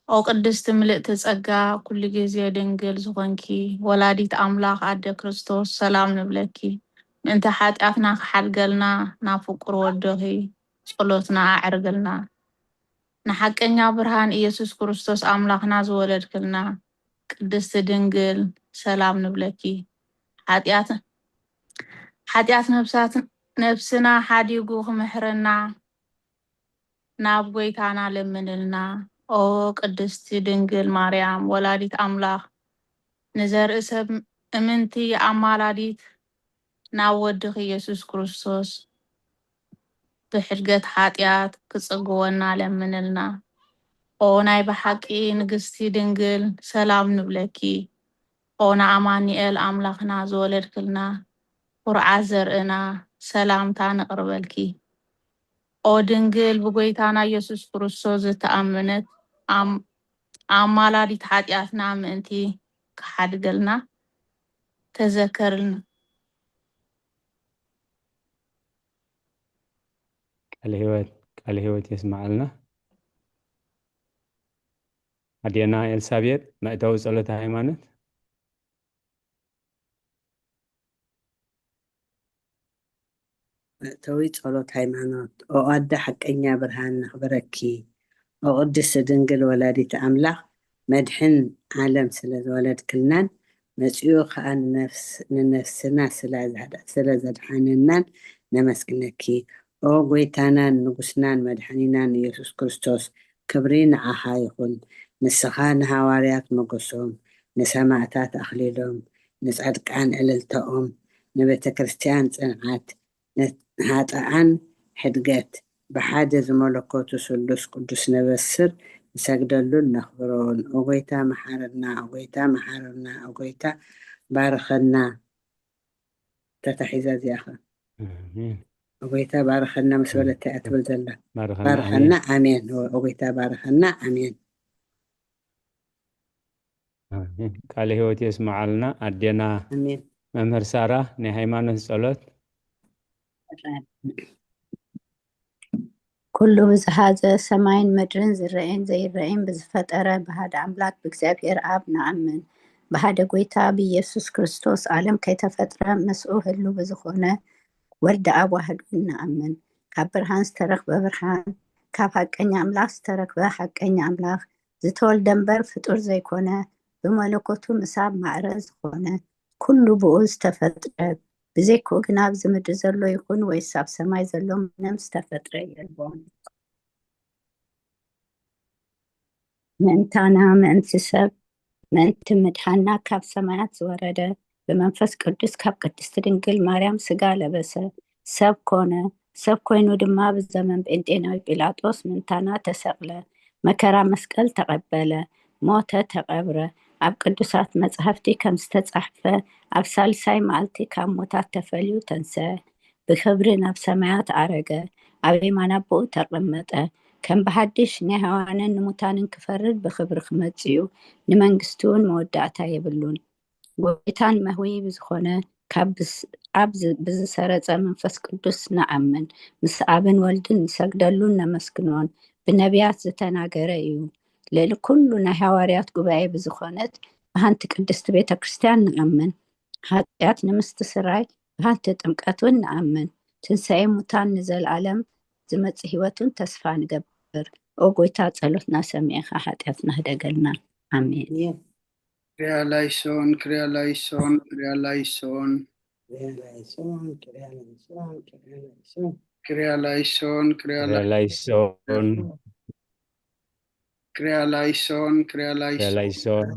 ኦ ቅድስቲ ምልእቲ ጸጋ ኩሉ ግዜ ድንግል ዝኾንኪ ወላዲት ኣምላኽ ኣደ ክርስቶስ ሰላም ንብለኪ። ምእንቲ ሓጢኣትና ክሓድገልና ናብ ፍቁር ወዶኺ ጸሎትና ኣዕርግልና። ንሓቀኛ ብርሃን ኢየሱስ ክርስቶስ ኣምላኽና ዝወለድክልና ቅድስቲ ድንግል ሰላም ንብለኪ። ሓጢኣት ሓጢኣት ነብሳት ነብስና ሓዲጉ ክምሕረና ናብ ጎይታና ለምንልና። ኦ ቅድስቲ ድንግል ማርያም ወላዲት ኣምላኽ ንዘርኢ ሰብ እምንቲ ኣማላዲት ናብ ወድኺ ኢየሱስ ክርስቶስ ብሕድገት ሓጢኣት ክጽግወና ለምንልና። ኦ ናይ ብሓቂ ንግስቲ ድንግል ሰላም ንብለኪ። ኦ ንኣማኑኤል ኣምላኽና ዝወለድክልና ኩርዓት ዘርእና ሰላምታ ነቕርበልኪ። ኦ ድንግል ብጎይታና ኢየሱስ ክርስቶስ ዝተኣመነት ኣም- ኣማላዲት ሓጢኣትና ምእንቲ ክሓድገልና ተዘከርልና። ቃለ ህይወት ቃለ ህይወት የስማዓልና። ኣዴና ኤልሳቤጥ መእተዊ ጸሎተ ሃይማኖት። መእተዊ ጸሎት ሃይማኖት። ኦ ኣደ ሓቀኛ ብርሃን ነኽብረኪ። ኦ ቅድስቲ ድንግል ወላዲት ኣምላኽ መድሕን ዓለም ስለ ዝወለድክልናን መጺኡ ኸኣ ንነፍስ- ንነፍስና ስለ ዘድሓነናን ነመስግነኪ። ኦ ጎይታናን ንጉስናን መድሓኒናን ኢየሱስ ክርስቶስ ክብሪ ንዓኻ ይኹን። ንስኻ ንሃዋርያት ሞገሶም፣ ንሰማእታት ኣኽሊሎም፣ ንጻድቃን ዕልልታኦም፣ ንቤተ ክርስቲያን ጽንዓት፣ ንሃጠኣን ሕድገት፣ ብሓደ ዝመለኮቱ ስሉስ ቅዱስ ነበስር ንሰግደሉን ነኽብሮን። ኦጎይታ መሓረና፣ ኦጎይታ መሓረና፣ ኦጎይታ ባርኸና። ተታሒዛ እዚኣኻ ኣሜን። ኦጎይታ ባርኸና ምስ በለታ እያ ትብል ዘላ። ባርኸና። ባርኸና። ኣሜን። ኣሜን። ኦጎይታ ባርኸና። ኣሜን። ኣሜን። ቃለ ህይወት የስማዓልና ኣዴና ኣሜን። መምህር ሳራ ናይ ሃይማኖት ጸሎት። ኩሉ ብዝሓዘ ሰማይን ምድርን ዝረአን ዘይረአን ብዝፈጠረ ብሓደ ኣምላክ ብእግዚኣብሔር ኣብ ንኣምን። ብሓደ ጎይታ ብኢየሱስ ክርስቶስ ዓለም ከይተፈጥረ ምስኡ ህሉ ብዝኾነ ወዲ ኣብ ዋህዱ ንኣምን። ካብ ብርሃን ዝተረኽበ ብርሃን፣ ካብ ሓቀኛ ኣምላኽ ዝተረኽበ ሓቀኛ ኣምላኽ፣ ዝተወልደ እምበር ፍጡር ዘይኮነ፣ ብመለኮቱ ምሳብ ማዕረ ዝኾነ፣ ኩሉ ብኡ ዝተፈጥረ፣ ብዘይክኡ ግና ኣብዚ ምድሪ ዘሎ ይኹን ወይስ ኣብ ሰማይ ዘሎ ምንም ዝተፈጥረ የልቦን። ምእንታና፣ ምእንቲ ሰብ፣ ምእንቲ ምድሓንና ካብ ሰማያት ዝወረደ፣ ብመንፈስ ቅዱስ ካብ ቅድስቲ ድንግል ማርያም ስጋ ለበሰ፣ ሰብ ኮነ። ሰብ ኮይኑ ድማ ብዘመን ጴንጤናዊ ጲላጦስ ምእንታና ተሰቕለ፣ መከራ መስቀል ተቐበለ፣ ሞተ፣ ተቐብረ። ኣብ ቅዱሳት መጻሕፍቲ ከም ዝተጻሕፈ ኣብ ሳልሳይ መዓልቲ ካብ ሞታት ተፈልዩ ተንሰአ፣ ብክብሪ ናብ ሰማያት ኣረገ፣ ኣብ የማን ኣቦኡ ተቐመጠ። ከም ብሓድሽ ንሕያዋንን ንሙታንን ክፈርድ ብክብሪ ክመጽእ እዩ፣ ንመንግስቲ እውን መወዳእታ የብሉን። ጎይታን መህዊ ብዝኾነ ካብ ብስ- ኣብ ዝ- ብዝሰረጸ መንፈስ ቅዱስ ንኣምን፣ ምስ ኣብን ወልድን ንሰግደሉን ነመስግኖን፣ ብነቢያት ዝተናገረ እዩ። ልዕሊ ኩሉ ናይ ሃዋርያት ጉባኤ ብዝኾነት ብሓንቲ ቅድስቲ ቤተ ክርስቲያን ንኣምን። ሓጢኣት ንምስትስራይ ብሓንቲ ጥምቀት እውን ንኣምን። ትንሳኤ ሙታን ንዘለኣለም ዝመጽእ ህይወት እውን ተስፋ ንገብር። ኦ ጎይታ ጸሎትና ሰሚዕኻ ሓጢኣትና ህደገልና። ኣሜን። ክሪያ ላይሶን፣ ክሪያ ላይሶን፣ ክሪያ ላይሶን። ክሪያ ላይሶን፣ ክሪያ ላይሶን፣ ክሪያ ላይሶን። ክሪያ ላይሶን። ክሪያ ላይሶን፣ ክሪያ ክሪያ ላይሶን። ላይሶን።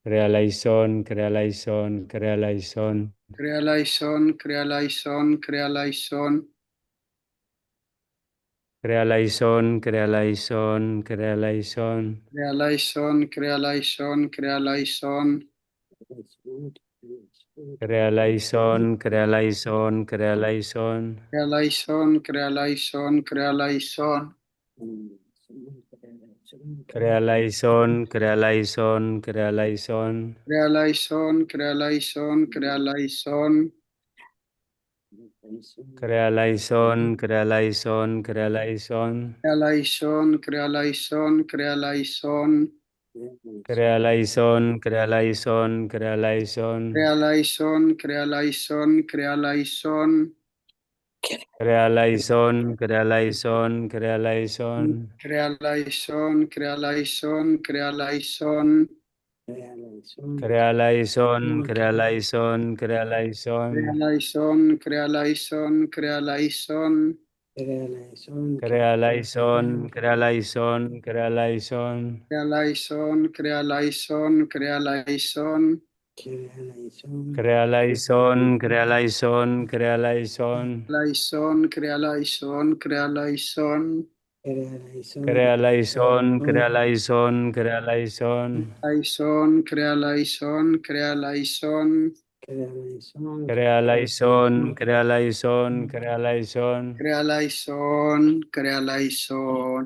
ክሪያ ላይሶን፣ ክሪያ ላይሶን፣ ክሪያ ላይሶን። ክሪያ ላይሶን፣ ክሪያ ላይሶን፣ ክሪያ ላይሶን። ክሪያ ላይሶን፣ ክሪያ ላይሶን፣ ክሪያ ላይሶን። ክሪያ ላይሶን፣ ክሪያ ላይሶን፣ ክሪያ ላይሶን። ክሪያ ላይሶን፣ ክሪያ ላይሶን፣ ክሪያ ላይሶን። ክሪያ ላይሶን፣ ክሪያ ላይሶን፣ ክሪያ ላይሶን። ክሪያ ላይሶን፣ ክሪያ ላይሶን፣ ክሪያ ላይሶን። ክሪያ ላይሶን፣ ክሪያ ላይሶን፣ ክሪያ ላይሶን። ክሪያ ላይሶን፣ ክሪያ ላይሶን፣ ክሪያ ላይሶን። ክሪያ ላይሶን፣ ክሪያ ላይሶን፣ ክሪያ ላይሶን። ክሪያ ላይሶን፣ ክሪያ ላይሶን፣ ክሪያ ላይሶን። ክሪያ ላይሶን፣ ክሪያ ላይሶን፣ ክሪያ ላይሶን። ክሪያ ላይሶን፣ ክሪያ ላይሶን፣ ክሪያ ላይሶን። ክሪያ ላይሶን፣ ክሪያ ላይሶን፣ ክሪያ ላይሶን። ክሪያ ላይሶን፣ ክሪያ ላይሶን፣ ክሪያ ላይሶን። ክሪያ ላይሶን፣ ክሪያ ላይሶን፣ ክሪያ ላይሶን። ክሪያ ላይሶን፣ ክሪያ ላይሶን፣ ክሪያ ላይሶን፣ ክሪያ ላይሶን። ክሪያ ላይሶን፣ ክሪያ ላይሶን፣ ክሪያ ላይሶን። ክሪያ ላይሶን። ክሪያ ላይሶን፣ ክሪያ ላይሶን፣ ክሪያ ላይሶን። ላይሶን፣ ክሪያ ላይሶን፣ ክሪያ ላይሶን። ክሪያ ላይሶን፣ ክሪያ ላይሶን፣ ክሪያ ላይሶን። ላይሶን፣ ክሪያ ላይሶን፣ ክሪያ ላይሶን። ክሪያ ላይሶን፣ ክሪያ ላይሶን፣ ክሪያ ላይሶን። ክሪያ ላይሶን፣ ክሪያ ላይሶን።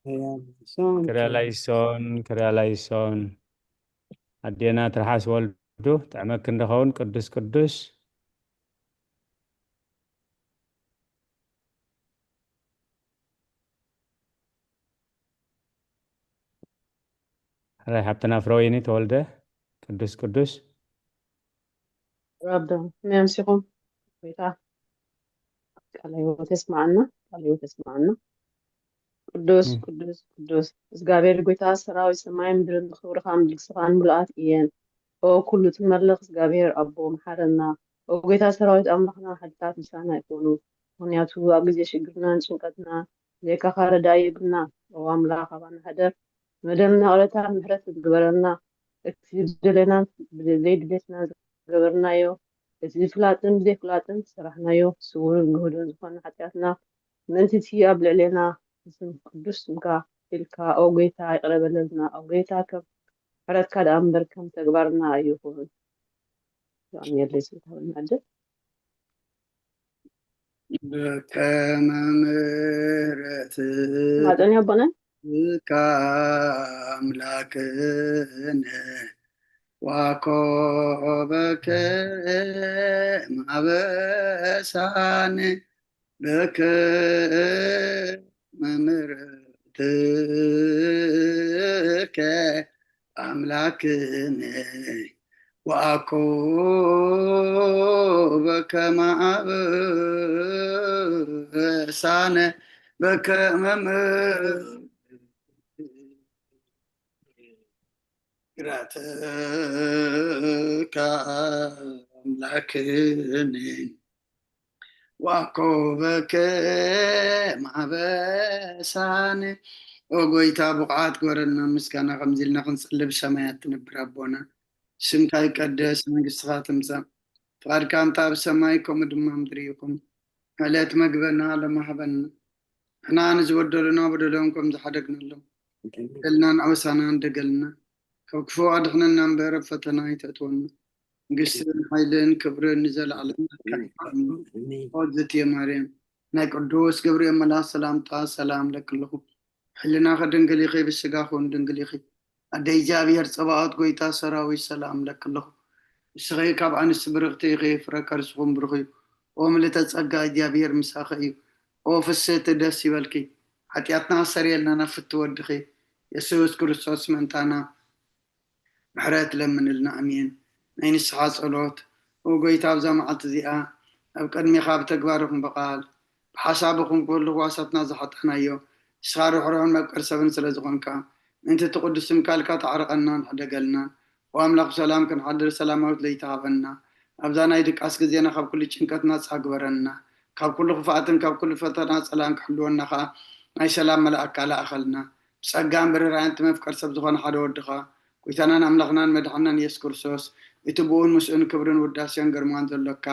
ክሪያ ላይሶን፣ ክሪያ ላይሶን፣ ክሪያ ላይሶን። ኣዴና ትርሓስ ወልዱ፣ ጥዕመኪ እንድኸውን ቅዱስ ቅዱስ። ሕራይ ሓብትና ፍረወይኒ ተወልደ፣ ቅዱስ ቅዱስ። ራብዶ፣ ከመይ ኣምሲኹም? ጎይታ ቃለ ህይወት የስምዓና፣ ቃለ ህይወት የስምዓና። ቅዱስ፣ እም። ቅዱስ፣ ቅዱስ እግዚኣብሔር ጎይታ ሰራዊት ሰማይን ምድርን ብኽብርኻን ብልግስኻን ምሉኣት እየን። ኦ ኩሉ ትመልኽ እግዚኣብሔር ኣቦ መሓረና። ኦ ጎይታ ሰራዊት ኣምላኽና ሓይልታት ምሳና ይኹኑ። ምኽንያቱ ኣብ ግዜ ሽግርናን ጭንቀትና ዘይካኻ ረዳኢ የብልና። ኦ ኣምላኽ ኣባና ሕደር። መደምና ቅረታ ምሕረት ግበረልና። እቲ ዝደለናን ዘይድሌትናን ዝገበርናዮ፣ እቲ ዝፍላጥን ብዘይፍላጥን ዝሰራሕናዮ፣ ስውርን ግሁድን ዝኾነ ሓጢኣትና ምእንቲ እቲ ኣብ ልዕሌና ዝስም ቅዱስ ስምካ ኢልካ፣ ኦ ጎይታ፣ ይቕረ በለልና። ኦ ጎይታ፣ ከም ምሕረትካ ደኣ እምበር ከም ተግባርና ኣይኹን። የቐንየለይ ስልታ በልና ዕድል። በከመ ምሕረትካ ማጠን ያቦነ? ኣምላክነ ዋኮበከ ማበሳነ በከመ ምሕረትከ ኣምላክነ ወአኮ በከመ አበሳነ በከመ ምሕረትከ አምላክነ ወአኮ በከመ አበሳነ። ኦ ጎይታ፣ ብቑዓት ግበረና ምስጋና ከምዚ ኢልና ክንጽሊ ብሰማያት ትነብር ኣቦና። ስምካ ይቀደስ፣ መንግስትኻ ትምጻእ፣ ፍቓድካ እንተ ኣብ ሰማይ ከምኡ ድማ ምድሪ ይኹን። ዕለት መግበና ሎሚ ሃበና። ንሕና ንዝበደሉና በደሎም ከም ዝሓደግናሎም፣ በደልናን ኣበሳናን ደገልና፣ ካብ ክፉእ ኣድሕነና እምበር ኣብ ፈተና ኣይተእትወና። መንግስትን ሓይልን ክብርን ንዘለዓለም ናትካ እዩ። ኣሜን። ኦ ዝትየ ማርያም፣ ናይ ቅዱስ ገብርኤል መልኣክ ሰላምታ ሰላም ለኪ ኣለኹ። ሕልናኺ ድንግል ኢኺ፣ ብስጋኺ እውን ድንግል ኢኺ። ኣደይ እግዚኣብሔር ጸባኦት፣ ጎይታ ሰራዊት፣ ሰላም ለኪ ኣለኹ። ንስኺ ካብ ኣንስቲ ብርኽቲ ኢኺ፣ ፍረ ከርስኹም ብሩኽ እዩ። ኦ ምልእተ ጸጋ፣ እግዚኣብሔር ምሳኺ እዩ። ኦ ፍስህቲ፣ ደስ ይበልኪ። ሓጢኣትና ኣሰርየልና ናብ ፍትዊ ወድኺ የሱስ ክርስቶስ ምእንታና ምሕረት ለምንልና። ኣሜን። ናይ ንስሓ ጸሎት። ኦ ጎይታ፣ ኣብዛ መዓልቲ እዚኣ ኣብ ቅድሜኻ ብተግባር ይኹን ብቓል፣ ብሓሳብ ይኹን ብኩሉ ህዋሳትና ዝሓጣናዮ፣ ንስኻ ርሕሩሕን መፍቀር ሰብን ስለ ዝኾንካ፣ ምእንቲ እቲ ቅዱስ ስምካ ኢልካ ተዓርቐናን ሕደገልናን። ኦ ኣምላኽ፣ ብሰላም ክንሓድር ሰላማዊት ለይቲ ሃበና። ኣብዛ ናይ ድቃስ ግዜና ካብ ኩሉ ጭንቀት ናጻ ግበረና። ካብ ኩሉ ክፍኣትን ካብ ኩሉ ፈተና ጸላእን ክሕልወና ኸኣ ናይ ሰላም መልኣካ ለኣኸልና። ብጸጋን ብርህራሄን እቲ መፍቀር ሰብ ዝኾነ ሓደ ወድኻ፣ ጎይታናን ኣምላኽናን መድሓናን የሱስ ክርስቶስ፣ እቲ ብኡን ምስኡን ክብርን ውዳሴን ግርማን ዘሎካ፣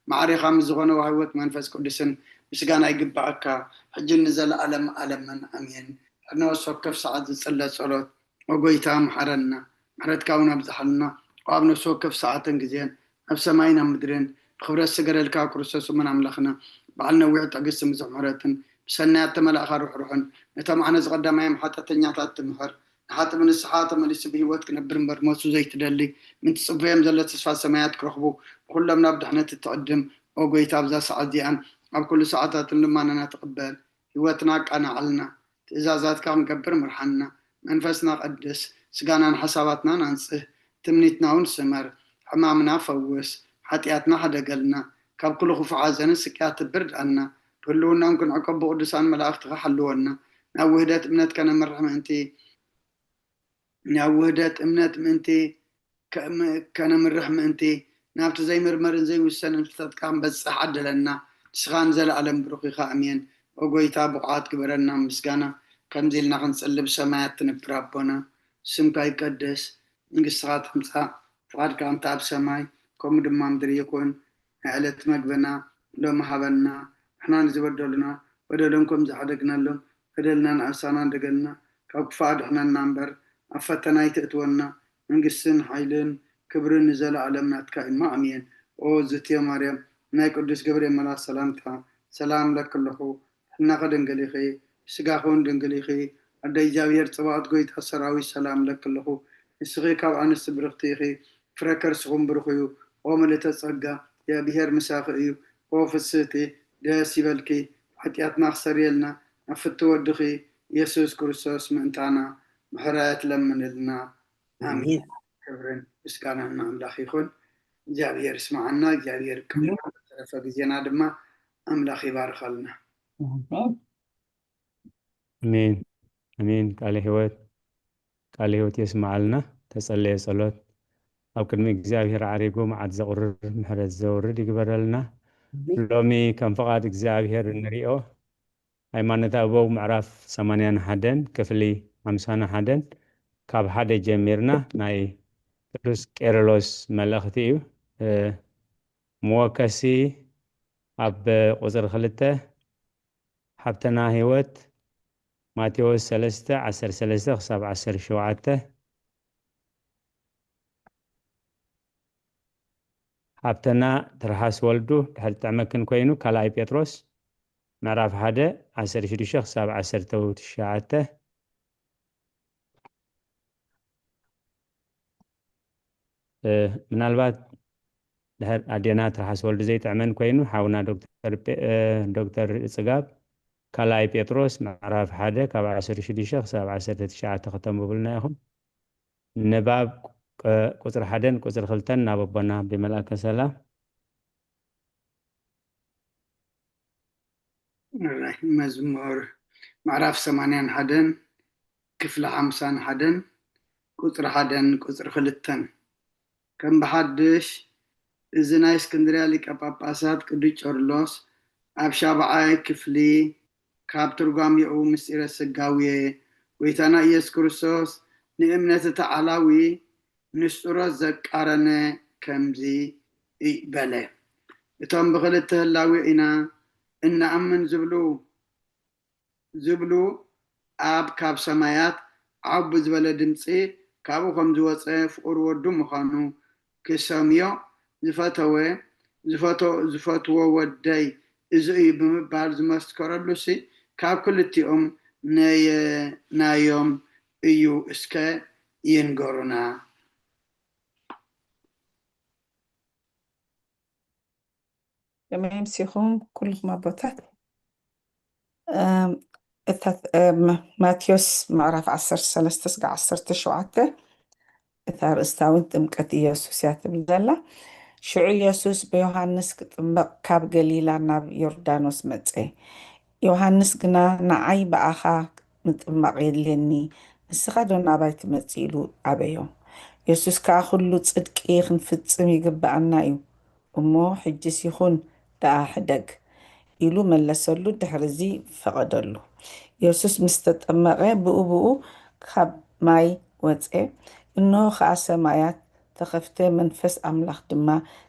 ማዕሬኻ ምስ ዝኾነ ወሃቢ ህይወት መንፈስ ቅዱስን ምስጋና ይግብኣካ፣ ሕጅን ንዘለኣለም ዓለምን። ኣሜን። ኣብ ነፍሲ ወከፍ ሰዓት ዝጽለ ጸሎት፣ ኦ ጎይታ፣ መሓረና፣ ምሕረትካ እውን ኣብዝሓልና። ኣብ ነፍሲ ወከፍ ሰዓትን ግዜን ኣብ ሰማይን ኣብ ምድርን ብኽብረት ዝሰገደልካ ክርስቶስ እሙን ኣምላኽና፣ በዓል ነዊሕ ትዕግስትን ብዙሕ ምሕረትን፣ ብሰናያት ተመላእኻ ርሕሩሕን፣ ነቶም ዓነዝ ቀዳማዮም ሓጢኣተኛታት ትምሕር፣ ንሓጥእ ብንስሓ ተመሊሱ ብህይወት ክነብር እምበር ሞቱ ዘይትደሊ፣ ምእንቲ ጽቡዮም ዘሎ ተስፋ ሰማያት ክረኽቡ፣ ብኹሎም ናብ ድሕነት እትዕድም፣ ኦ ጎይታ፣ ኣብዛ ሰዓት እዚኣን ኣብ ኩሉ ሰዓታትን ልማናና ትቕበል። ህይወትና ኣቃናዓልና፣ ትእዛዛትካ ክንገብር ምርሓና። መንፈስና ቀድስ፣ ስጋናን ሓሳባትናን ኣንጽህ፣ ትምኒትና እውን ስመር። ሕማምና ፈውስ፣ ሓጢኣትና ሕደገልና፣ ካብ ኩሉ ክፉእ ሓዘንን ስቅያት ትብርድኣና። ብህልውናን ክንዕቀብ ብቅዱሳን መላእኽትኻ ሓልወና። ናብ ውህደት እምነት ከነምርሕ ምእንቲ፣ ናብ ውህደት እምነት ምእንቲ ከ-፣ ከነምርሕ ምእንቲ፣ ናብቲ ዘይምርመርን ዘይውሰንን ፍልጠትካ ክንበጽሕ ዓድለና። ንስኻ ንዘለኣለም ብሩኽ ኢኻ። ኣሜን። ኦ ጎይታ፣ ብቑዓት ግበረና ምስጋና። ከምዚ ኢልና ክንጽሊ ብሰማያት ትንብር ኣቦና፣ ስምካ ይቀደስ፣ መንግስትኻ ትምጻእ፣ ፍቓድካ ከምቲ ኣብ ሰማይ ከምኡ ድማ ምድሪ ይኹን። ናይ ዕለት መግብና ሎሚ ሃበና፣ ንሕና ንዝበደሉና በደሎም ከም ዝሓደግናሎም በደልና ንኣሳና እንደገልና፣ ካብ ክፉእ ኣድሕነና እምበር ኣብ ፈተና ኣይተእትወና። መንግስትን ሓይልን ክብርን ንዘለኣለም ናትካ እዩ። ኣሜን። ኦ ዝትዮ ማርያም፣ ናይ ቅዱስ ገብርኤል መልኣክ ሰላምታ ሰላም እብለኪ ኣለኹ። ሕናኸ ድንግል ኢኺ፣ ስጋኹን ድንግል ኢኺ። ኣደ እግዚኣብሔር ጽባኦት ጎይታ ሰራዊት ሰላም እብለኪ ኣለኹ። ንስኺ ካብ ኣንስቲ ብርኽቲ ኢኺ፣ ፍረ ከርስኹም ብሩኽ እዩ። ኦ ምልእተ ጸጋ፣ እግዚኣብሔር ምሳኺ እዩ። ኦ ፍስህቲ፣ ደስ ይበልኪ፣ ሓጢኣትና ክሰርየልና ናብ ፍቲ ወድኺ ኢየሱስ ክርስቶስ ምእንታና ምሕረት ለምንልና። ኣሜን። ኣሜን። ክብርን ምስጋናን ንኣምላኽ ይኹን። እግዚኣብሔር ይስምዓና፣ እግዚኣብሔር ይቀበል። ዝተረፈ ግዜና ድማ ኣምላኽ ይባርኸልና። ኣሜን። ኣሜን። ቃለ ህይወት፣ ቃለ ህይወት የስምዓልና። ተጸለየ ጸሎት ኣብ ቅድሚ እግዚኣብሔር ዓሪጉ መዓት ዘቑርር ምሕረት ዘውርድ ይግበረልና። ኣሜን። ሎሚ ከም ፍቓድ እግዚኣብሔር እንሪኦ ሃይማኖተ ኣበው ምዕራፍ ሰማንያን ሓደን ክፍሊ ሓምሳን ሓደን ካብ ሓደ ጀሚርና ናይ ቅዱስ ቄርሎስ መልእኽቲ እዩ። እ፣ መወከሲ ኣብ ቁጽሪ ክልተ፣ ሃብተና ህይወት ማቴዎስ ሰለስተ ዓሰርተ ሰለስተ ክሳብ ዓሰርተ ሸውዓተ። ሃብተና ትርሓስ ወልዱ ድሕሪ ጥዕመክን ኮይኑ፣ ካልኣይ ጴጥሮስ ምዕራፍ ሓደ ዓሰርተ ሽዱሽተ ክሳብ ዓሰርተ ትሽዓተ። እ፣ ምናልባት ድሕር ኣዴና ትርሓስ ወልዱ ዘይጥዕመን ኮይኑ፣ ሓውና ዶክተር ጴ-፣ እ፣ ዶክተር ጽጋብ ካልኣይ ጴጥሮስ ምዕራፍ ሓደ ካብ ዓሰርተ ሽዱሽተ ክሳብ ዓሰርተ ትሽዓተ ከተንብቡልና ኢኹም። ንባብ ቁ-፣ ቁጽሪ ሓደን ቁጽሪ ክልተን ናብ ኣቦና ብመልኣከ ሰላም። እራይ፣ መዝሙር ምዕራፍ ሰማንያን ሓደን ክፍሊ ሓምሳን ሓደን ቁጽሪ ሓደን ቁጽሪ ክልተን። ከም ብሓድሽ፣ እዚ ናይ እስክንድርያ ሊቀ ጳጳሳት ቅዱስ ቄርሎስ ኣብ ሻብዓይ ክፍሊ ካብ ትርጓሜኡ ምስጢረ ስጋዌ ጎይታና ኢየሱስ ክርስቶስ ንእምነት እቲ ዓላዊ ንስጥሮስ ዘቃረነ ከምዚ በለ። እቶም ብኽልተ ህላዌ ኢና እንኣምን ዝብሉ፣ ዝብሉ ኣብ ካብ ሰማያት ዓው ብዝበለ ድምጺ ካብኡ ከም ዝወጸ ፍቑር ወዱ ምዃኑ ክሰምዮ ዝፈተወ፣ ዝፈቶ-፣ ዝፈትዎ ወደይ እዚ እዩ ብምባል ዝመስከረሉሲ ካብ ክልቲኦም ነየናዮም እዩ እስከ ይንገሩና። ከመይ ኣምሲኹም ኩልኩም ኣቦታት? እም፣ እታ፣ እም፣ ማቴዎስ ምዕራፍ ዓሰርተ ሰለስተ ስጋ ዓሰርተ ሸውዓተ፣ እታ ኣርእስታ እውን ጥምቀት ኢየሱስ እያ ትብል ዘላ። ሽዑ ኢየሱስ ብዮሃንስ ክጥመቕ ካብ ገሊላ ናብ ዮርዳኖስ መጸ። ዮሃንስ ግና፣ "ንዓይ ብኣኻ ምጥማቕ የድልየኒ፣ ንስኻ ዶ ናባይ ትመጽእ?" ኢሉ ኣበዮ። የሱስ ከኣ፣ "ኩሉ ጽድቂ ክንፍጽም ይግብኣና እዩ፣ እሞ ሕጅስ ይኹን ደኣ ሕደግ" ኢሉ መለሰሉ። ድሕርዚ ፈቐደሉ። የሱስ ምስ ተጠመቐ፣ ብኡ ብኡ ካብ ማይ ወጸ። እንሆ ኸኣ ሰማያት ተኸፍተ፣ መንፈስ ኣምላኽ ድማ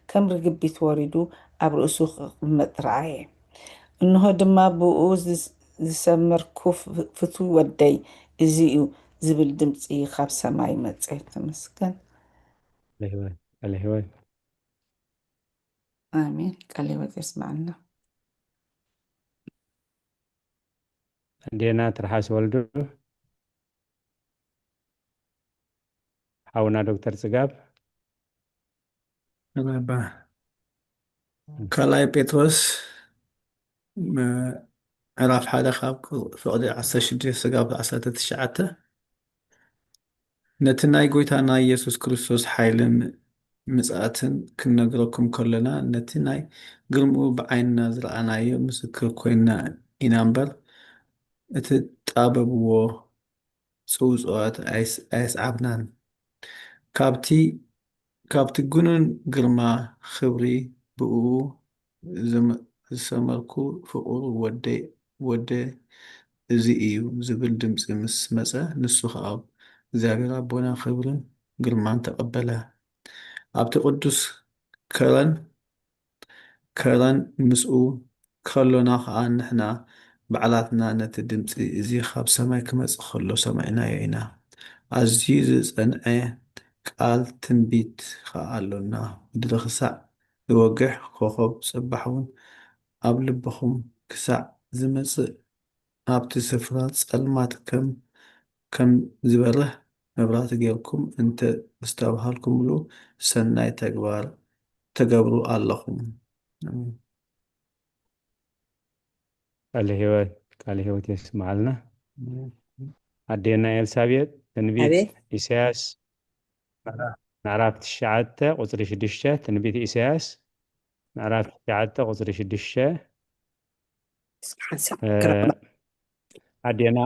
ከም ርግቢት ወሪዱ ኣብ ርእሱ ክቕመጥ ረኣየ። እንሆ ድማ ብኡ ዝስ-፣ ዝሰመርኩ ፍ-፣ ፍቱው ወደይ እዚ እዩ ዝብል ድምጺ ካብ ሰማይ መጸ። ተመስገን። ቃለ ህይወት፣ ቃለ ህይወት። ኣሜን። ቃለ ህይወት የስምዓልና። ኣዴና ትርሓስ ወልዱ፣ ሓውና ዶክተር ጽጋብ። መርሓባ። ካልኣይ ጴጥሮስ ምዕራፍ ሓደ ካብ ፍቕዲ ዓሰርተ ሽዱሽተ ስጋብ ዓሰርተ ትሽዓተ። ነቲ ናይ ጐይታና ኢየሱስ ክርስቶስ ሓይልን ምጽኣትን ክንነግረኩም ከሎና፣ ነቲ ናይ ግርምኡ ብዓይንና ዝረኣናዮ ምስክር ኮይንና ኢና እምበር፣ እትጣበብዎ ጽውጽዋት ኣይስ-፣ ኣየስዓብናን። ካብቲ፣ ካብቲ ግኑን ግርማ ኽብሪ ብእኡ ዝመ-፣ ዝሰመርኩ ፍቑር ወደይ ወደይ እዚ እዩ ዝብል ድምጺ ምስ መጸ፣ ንሱ ኸኣ እግዚኣብሔር ኣቦና ክብርን ግርማን ተቐበለ። ኣብቲ ቅዱስ ከረን ከረን ምስኡ ከሎና ኸኣ ንሕና ባዕላትና ነቲ ድምጺ እዚ ኻብ ሰማይ ክመጽእ ከሎ ሰሚዕናዮ ኢና። ኣዝዩ ዝጸንዐ ቃል ትንቢት ኸኣ ኣሎና። ምድሪ ኽሳዕ ዝወግሕ ኮኾብ ጽባሕ እውን ኣብ ልብኹም ክሳዕ ዝመጽእ ኣብቲ ስፍራ ጸልማት ከም ከም ዝበርህ መብራህቲ ጌርኩም እንተ ኣስተብሃልኩምሉ ሰናይ ተግባር ትገብሩ ኣለኹም። ኣሜን። ቃለ ህይወት ቃለ ህይወት የስምዓልና። ኣዴና ኤልሳቤጥ ትንቢት ኣቤት ኢሳያስ ምዕራፍ ትሽዓተ ቁፅሪ ሽዱሽተ ትንቢት ኢሳያስ ምዕራፍ ትሽዓተ ቁፅሪ ሽዱሽተ ሓንሳብ እ፣ ክረኽባ ኣዴና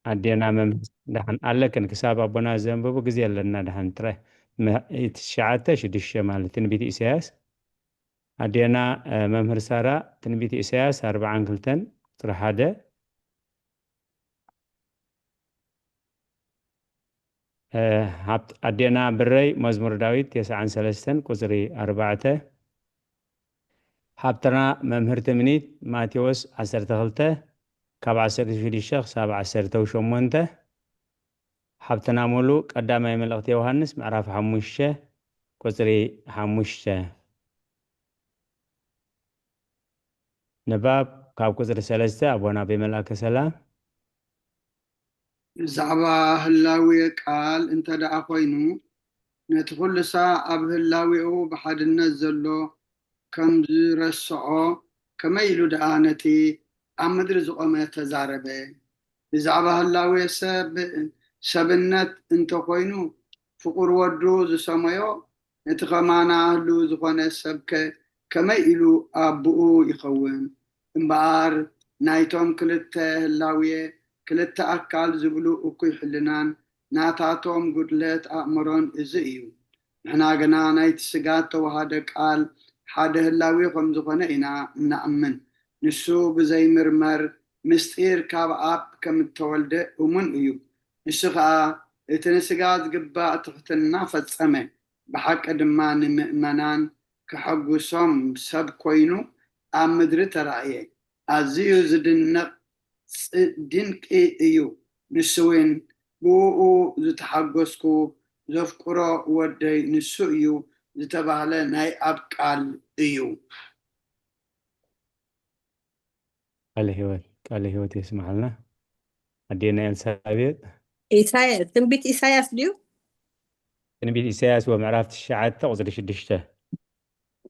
ኣዴና መምህር ደሓን ኣለክን ክሳብ ኣቦና ዘንብቡ ግዜ ኣለና ደሓን ጥራይ ትሽዓተ ሽዱሽተ ማለት ትንቢት ኢሳያስ ኣዴና እ፣ መምህር ሳራ ትንቢት ኢሳያስ ኣርብዓን ክልተን ቁፅሪ ሓደ እ፣ ሃብት ኣዴና ብረይ መዝሙር ዳዊት ተስዓን ሰለስተን ቁፅሪ ኣርባዕተ ሃብትና መምህር ትምኒት ማቴዎስ ዓሰርተ ክልተ ካብ ዓሰርተ ሽዱሽተ ክሳብ ዓሰርተ ሸሞንተ ሃብትና ሙሉ ቀዳማይ መልእኽቲ ዮሃንስ ምዕራፍ ሓሙሽተ ቁፅሪ ሓሙሽተ ንባብ ካብ ቁፅሪ ሰለስተ ኣቦና ኣቤ መልኣከ ሰላም ብዛዕባ ህላዌ ቃል እንተ ደኣ ኾይኑ፣ ነቲ ኹሉ ሳዕ ኣብ ህላዌኡ ብሓድነት ዘሎ ከም ዝረስዖ፣ ከመይ ኢሉ ደኣ ነቲ ኣብ ምድሪ ዝቖመ ተዛረበ? ብዛዕባ ህላዌ ሰብ ሰብነት እንተ ኾይኑ፣ ፍቑር ወዱ ዝሰመዮ ነቲ ከማና ህልው ዝኾነ ሰብከ ከመይ ኢሉ ኣቦኡ ይኸውን? እምበኣር ናይቶም ክልተ ህላውየ ክልተ ኣካል ዝብሉ እኩይ ሕልናን ናታቶም ጉድለት ኣእምሮን እዚ እዩ። ንሕና ግና ናይቲ ስጋ እተዋሃደ ቃል ሓደ ህላዌ ከም ዝኾነ ኢና እንኣምን። ንሱ ብዘይምርመር ምስጢር ካብ ኣብ ከም እተወልደ እሙን እዩ። ንሱ ኸኣ እቲ ንስጋ ዝግባእ ትሕትና ፈጸመ። ብሓቂ ድማ ንምእመናን ከሐጉሶም ሰብ ኮይኑ ኣብ ምድሪ ተራእየ። ኣዝዩ ዝድነቕ ድንቂ እዩ። ንሱ እውን ብእኡ ዝተሓጎስኩ ዘፍቅሮ ወደይ ንሱ እዩ ዝተባህለ ናይ ኣብ ቃል እዩ። ቃለ ህይወት ቃለ ህይወት የስምዓልና ኣዴና ኤልሳቤጥ ኢሳያስ ትንቢት ኢሳያስ ድዩ? ትንቢት ኢሳያስ ወምዕራፍ ትሽዓተ ቁፅሪ ሽዱሽተ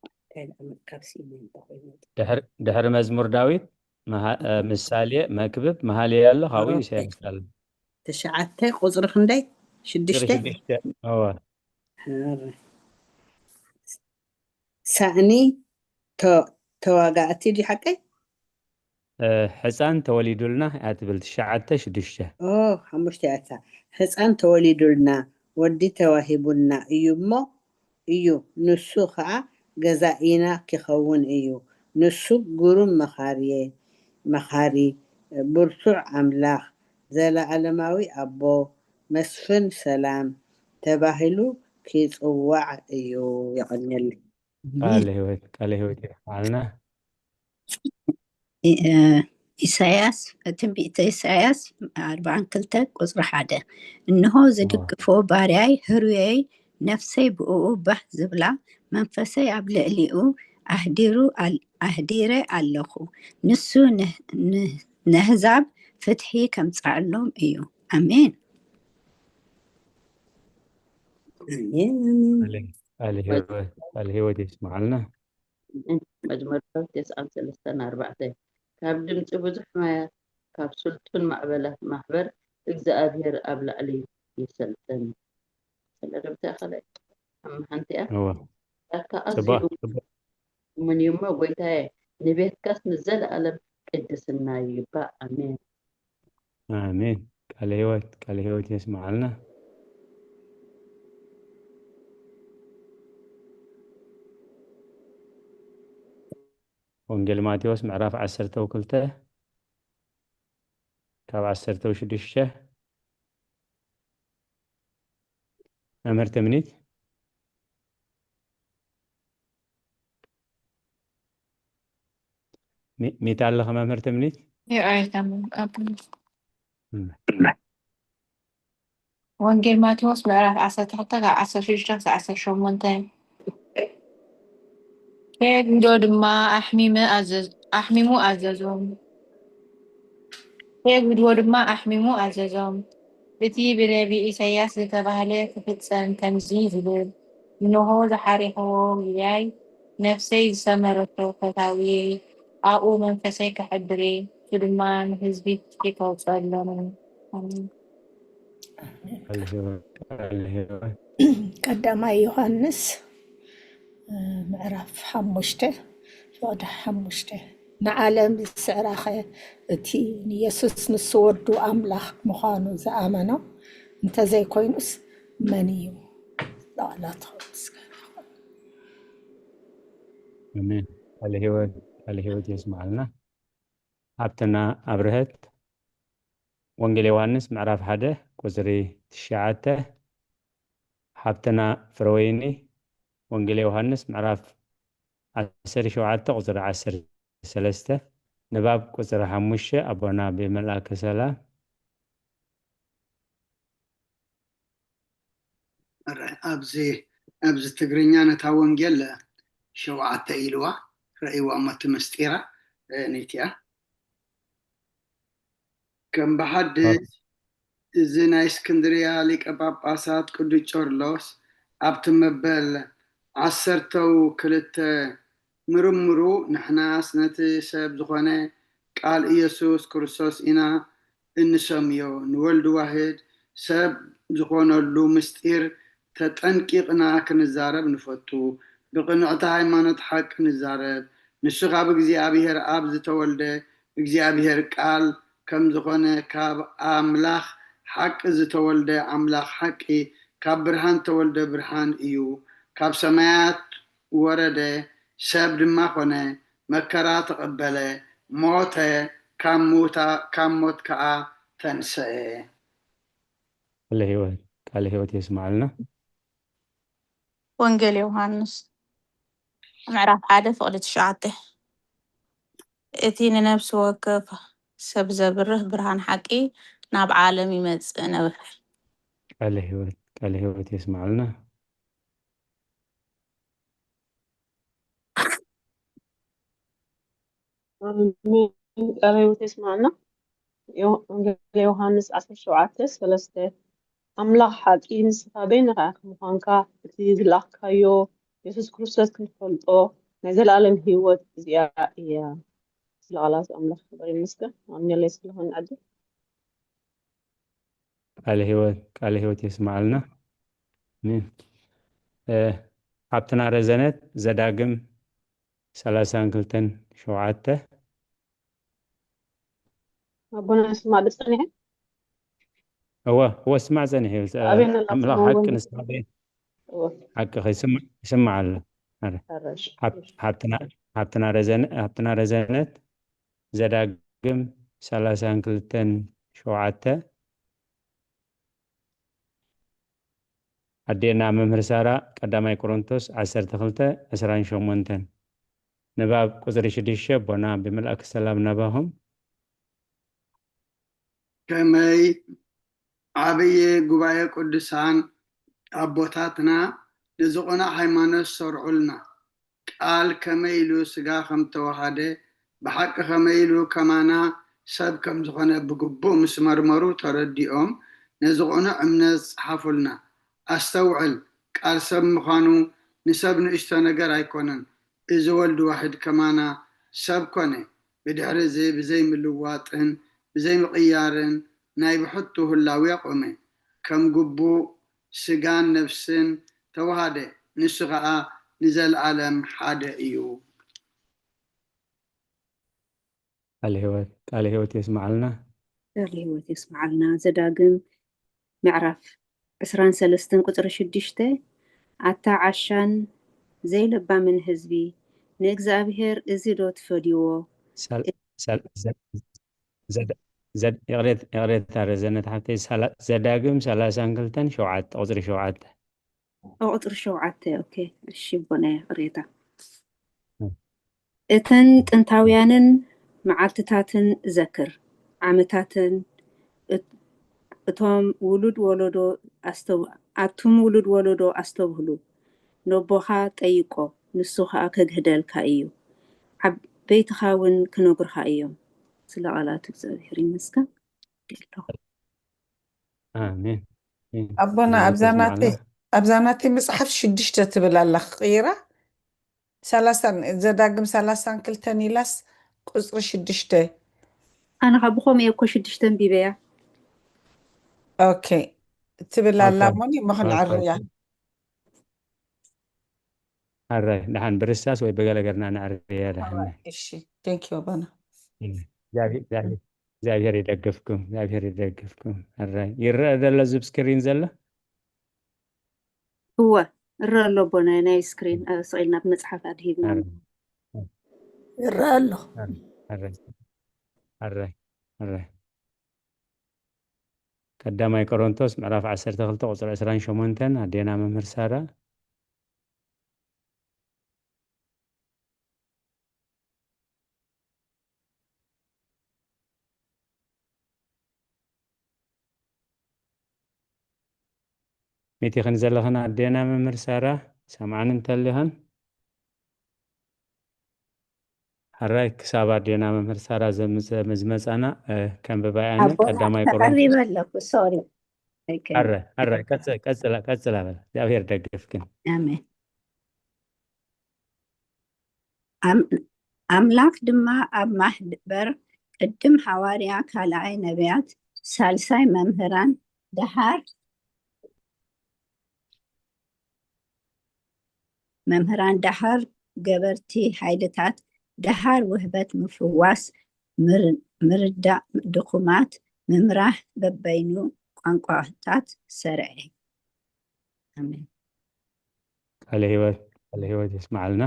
እንታይ ደኣ ምርካብ ስኢነ እንተኾይኑ ድሕሪ- ድሕሪ መዝሙር ዳዊት መሃ- እ፣ ምሳሌ መክብብ መሃልየ ኣሎ ካብኡ ኦኬ። ኢሳያስ ኣሎ ትሽዓተ ቁፅሪ ክንደይ? ቁፅሪ ሽዱሽተ ሽዱሽተ እወ ኧረ። ሳእኒ ተ- ተዋጋእቲ ድዩ ሓቀይ? እ፣ ሕፃን ተወሊዱልና እያ ትብል ትሽዓተ ሽዱሽተ ኦ ሓሙሽተ እያ እታ። ሕፃን ተወሊዱልና ወዲ ተዋሂቡና እዩ እሞ እዩ ንሱ ኸዓ ገዛኢና ኪኸውን እዩ። ንሱ ግሩም መኻርየ መኻሪ ብርቱዕ ኣምላኽ ዘለኣለማዊ ኣቦ መስፍን ሰላም ተባሂሉ ኪጽዋዕ እዩ። የቐንየለይ። ቃለ ህይወት ቃለ ህይወት የስምዓልና ኢሳያስ ትንቢተ ኢሳያስ ኣርባዓን ክልተ ቁፅሪ ሓደ እንሆ ዝድግፎ ባርያይ ህሩየይ ነፍሰይ ብእኡ ባህ ዝብላ መንፈሰይ ኣብ ልዕሊኡ ኣህዲሩ ኣህዲረ ኣለኹ ንሱ ነህዛብ ፍትሒ ከምፅኣሎም እዩ ኣሜን ኣሜን ቃለ ህይወት የስምዓልና መዝሙር ዳዊት ተስዓን ሰለስተን ኣርባዕተ ካብ ድምፂ ብዙሕ ማያት ካብ ስልጡን ማዕበላት ማሕበር እግዚኣብሔር ኣብ ላዕሊ ይሰልጥን ሰለደብታ ካልኣይ ሓንቲ እያ እወ ዳካ ጽቡቅ ኣዝዩ ጽቡቅ ምን እዩሞ ጎይታየ ንቤትካስ ንዘለኣለም ቅድስና ይግባእ ኣሜን ኣሜን ቃለ ህይወት ቃለ ህይወት የስምዓልና ወንጌል ማቴዎስ ምዕራፍ ዓሰርተ ክልተ ካብ ዓሰርተ ሽዱሽተ። መምህር ትምኒት? ሚ-፣ ሚታ ኣለኸ መምህር ትምኒት? ይርኣየካ። ወንጌል ማቴዎስ ምዕራፍ ዓሰርተ ክልተ ካብ ዓሰርተ ሽዱሽተ ክሳብ ዓሰርተ ሸሞንተ። ከየግድዶ ድማ ኣሕሚመ ኣዘዝ-፣ ኣሕሚሙ ኣዘዞም። ከየግድዎ ድማ ኣሕሚሙ ኣዘዞም። እቲ ብነቢ ኢሳይያስ ዝተባህለ ክፍጸም ከምዚ ዝብል፣ እንሆ ዝሓሬኽዎ ጉያይ ነፍሰይ ዝሰመረቶ ፈታውየይ፣ ኣብኡ መንፈሰይ ከሕድር እየ፣ እሱ ድማ ንህዝቢ ፍትሒ ከውጽኣሎም እዩ። ኣሜን። ቃለ ሕይወት፣ ቃለ ሕይወት። ቀዳማይ ዮሃንስ፣ እ፣ ምዕራፍ ሓሙሽተ፣ ፍቕዲ ሓሙሽተ። ንዓለም ዝስዕራኸ እቲ ንየሱስ ንሱ ወዱ ኣምላኽ ምዃኑ ዝኣመኖ እንተዘይኮይኑስ መን እዩ? ላዕላቱ ምስጋና ይኹን። ኣሜን። ቃለ ሕይወት፣ ቃለ ሕይወት የስምዓልና። ሃብትና ኣብርሀት፣ ወንጌል ዮሃንስ ምዕራፍ ሓደ ቁጽሪ ትሽዓተ። ሃብትና ፍረወይኒ፣ ወንጌል ዮሃንስ ምዕራፍ ዓሰርተ ሸውዓተ ቁጽሪ ዓሰርተ ሰለስተ። ንባብ ቁጽሪ ሓሙሽተ፣ ኣቦና ብመልኣከ ሰላም። እረ፣ ኣብዚ፣ ኣብዚ ትግርኛ ነታ ወንጌል ሸውዓተ ኢልዋ፣ ረእይዋ እሞ እቲ ምስጢራ፣ እ፣ ነይቲኣ። ከም ብሓድሽ፣ እ። እዚ ናይ እስክንድርያ ሊቀ ጳጳሳት ቅዱስ ቄርሎስ ኣብቲ መበል ዓሰርተው ክልተ ምርምሩ፣ ንሕናስ ነቲ ሰብ ዝኾነ ቃል ኢየሱስ ክርስቶስ ኢና እንሰምዮ። ንወልድ ዋህድ ሰብ ዝኾነሉ ምስጢር ተጠንቂቕና ክንዛረብ ንፈቱ። ብቕንዕቲ ሃይማኖት ሓቂ ንዛረብ። ንሱ ካብ እግዚኣብሔር ኣብ ዝተወልደ እግዚኣብሔር ቃል ከም ዝኾነ፣ ካብ ኣምላኽ ሓቂ ዝተወልደ ኣምላኽ ሓቂ፣ ካብ ብርሃን ተወልደ ብርሃን እዩ። ካብ ሰማያት ወረደ፣ ሰብ ድማ ኾነ፣ መከራ ተቐበለ፣ ሞተ፣ ካብ ሙታ-፣ ካብ ሞት ከኣ ተንሰአ። ቃለ ሕይወት፣ ቃለ ሕይወት የስምዓልና። ወንጌል ዮሃንስ ምዕራፍ ሓደ ፍቕዲ ትሽዓተ። እቲ ንነፍሲ ወከፍ ሰብ ዘብርህ ብርሃን ሓቂ ናብ ዓለም ይመጽእ ነበረ። ቃለ ሕይወት፣ ቃለ ሕይወት የስምዓልና። ኣሜን። ቃለ ሕይወት የስምዓልና። ዮ-፣ ወንጌል ዮሃንስ ዓሰርተ ሸውዓተ ሰለስተ። ኣምላኽ ሓቂ፣ ንስኻ በይንኻ ኢኻ ምዃንካ፣ እቲ ዝለኣኽካዮ የሱስ ክርስቶስ ክንፈልጦ ናይ ዘለኣለም ህይወት እዚኣ እያ። ስለ ቃላት ኣምላኽ ክብሪ ይመስገን። ኣሜን። ስለሆን ዕድል። ቃለ ሕይወት፣ ቃለ ሕይወት የስምዓልና። ኣሜን። እ፣ ሃብትና ረዘነት ዘዳግም ሰላሳን ክልተን ሸውዓተ። ኣቦና ይስማዕ ዶ ጸኒሐ? እወ፣ እወ፣ ስማዕ ጸኒሐ። እ፣ ኣበየና ኣምላኽ ኣለኹም ሓቂ ወንጌል? ንስኻ በይ-፣ እወ። ሓቂ ይስማዕ፣ ይስማዕ ኣሎ። ኣረ። ኣረ፣ እሺ፣ ሃብ-፣ እሺ። ሃብትና፣ ሃብትና ረዘነ-፣ ሃብትና ረዘነት ዘዳግም ሰላሳን ክልተን ሸውዓተ። ኣዴና መምህር ሳራ፣ ቀዳማይ ቆሮንቶስ ዓሰርተ ክልተ ዕስራን ሸሞንተን። ንባብ ቁጽሪ ሽዱሽተ፣ ኣቦና ብመልኣክ ሰላም ናባኹም። ከመይ ዓብዪ ጉባኤ ቅዱሳን ኣቦታትና ነዚ ቅኑዕ ሃይማኖት ሰርዑልና። ቃል ከመይ ኢሉ ስጋ ከም ተዋሃደ፣ ብሓቂ ከመይ ኢሉ ከማና ሰብ ከም ዝኾነ ብግቡእ ምስ መርመሩ ተረዲኦም፣ ነዚ ቅኑዕ እምነት ጸሓፉልና። ኣስተውዕል፣ ቃል ሰብ ምዃኑ ንሰብ ንእሽቶ ነገር ኣይኮነን። እዚ ወልድ ዋሕድ ከማና ሰብ ኮነ። ብድሕሪ እዚ ብዘይ ምልዋጥን ብዘይ ምቕያርን ናይ ብሕቱ ህላዌ ቆመ። ከም ግቡእ ስጋን ነፍስን ተዋሃደ። ንሱ ኸኣ ንዘለኣለም ሓደ እዩ። ቃለ ህይወት፣ ቃለ ህይወት የስምዓልና። ቃለ ህይወት የስምዓልና። ዘዳግም ምዕራፍ ዕስራን ሰለስተን ቁጽሪ ሽዱሽተ፣ ኣታ ዓሻን ዘይለባምን ህዝቢ፣ ንእግዚኣብሔር እዚ ዶ ትፈድይዎ? ሰል-፣ ሰል-፣ ዘ-፣ ዘደ-፣ ዘድ- ይቕሬት- ይቕሬታ ረዘነት ሓፍተይ፣ ሰላ- ዘዳግም ሰላሳን ክልተን ሸውዓተ፣ ቁፅሪ ሸውዓተ። ቁፅሪ ሸውዓተ። ኦኬ፣ እሺ፣ ኣቦና ይቕሬታ። እተን ጥንታውያንን መዓልትታትን ዘክር፣ ዓመታትን እት- እቶም ውሉድ ወለዶ ኣስተው- ኣቱም ውሉድ ወለዶ ኣስተብህሉ። ነቦኻ ጠይቆ፣ ንሱ ኸኣ ከግህደልካ እዩ፣ ዓበይትኻ እውን ክነግሩኻ እዮም። ስለ ቃላት እግዚኣብሔር ይመስገን። ኣሜን። ኣቦና ኣብዛ ናተይ ኣብዛ ናተይ መፅሓፍ ሽዱሽተ ትብል ኣላ ክቅይራ። ሰላሳን ዘዳግም ሰላሳን ክልተን ኢላስ ቁፅሪ ሽዱሽተ። ኣነ ካብ ብኸምኡ እየ እኮ ሽዱሽተ ኣንቢበያ። ኦኬ ትብል ኣላ። እሞ እሞ ክንዕርያ። ኣራይ ደሓን ብርሳስ ወይ ብገለ ገርና ነዕርያ ደሓን። እሺ፣ ቴንክ ዩ ኣቦና። እግዚኣብሔር ይደግፍኩም፣ እግዚኣብሔር ይደግፍኩም። ኣራይ ይረአ ዘሎ ዝብ ስክሪን ዘሎ እወ እረ ኣሎ ኣቦና፣ ናይ ስክሪን ስቕ ኢልና ብመፅሓፍ ኣድሂብና። ይረአ ኣሎ። ኣራይ ኣራይ ቀዳማይ ቆሮንቶስ ምዕራፍ ዓሰርተ ክልተ ቁፅሪ ዕስራን ሸሞንተን ኣዴና መምህር ሳራ። ሚቲኽን ዘለኽን ኣዴና መምህር ሳራ ሰምዓን እንተሊኽን። ሕራይ ክሳብ ኣዴና መምህር ሳራ ዝመፃና ከንብባይ ኣነ ቀዳማይ ቆሮንቶስ ተቐሪበ ኣለኩ ሶሪ ሕረ ሕረ ቀፅላ በላ እግዚኣብሔር ደግፍክን ኣሜን ኣምላክ ድማ ኣብ ማህበር ቅድም ሃዋርያ ካልኣይ ነቢያት ሳልሳይ መምህራን ደሃር መምህራን ደሃር ገበርቲ ሓይልታት ደሃር ውህበት ምፍዋስ ምርዳእ ድኹማት ምምራሕ በበይኑ ቋንቋታት ሰርዐ። ኣሜን። ቃለ ህይወት ቃለ ህይወት የስማዓልና።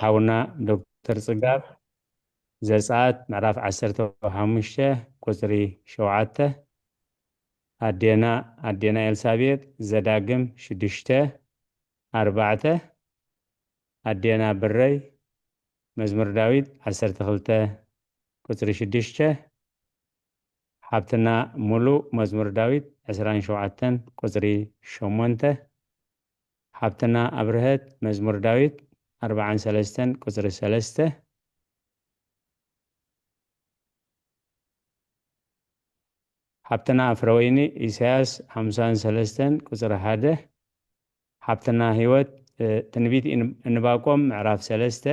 ሓውና ዶክተር ጽጋብ ዘጸኣት ምዕራፍ ዓሰርተ ሓሙሽተ ቁጽሪ ሸውዓተ ኣዴና ኣዴና ኤልሳቤጥ ዘዳግም ሽዱሽተ ኣርባዕተ ኣዴና ብረይ መዝሙር ዳዊት ዓሰርተ ክልተ ቁጽሪ ሽዱሽተ ሓብትና ሙሉ መዝሙር ዳዊት ዕስራን ሸውዓተን ቁጽሪ ሸሞንተ ሓብትና ኣብርሀት መዝሙር ዳዊት ኣርባዓን ሰለስተን ቁጽሪ ሰለስተ ሓብትና ኣፍረወይኒ ኢሳያስ ሓምሳን ሰለስተን ቁጽሪ ሓደ ሓብትና ህይወት ትንቢት እንባቆም ምዕራፍ ሰለስተ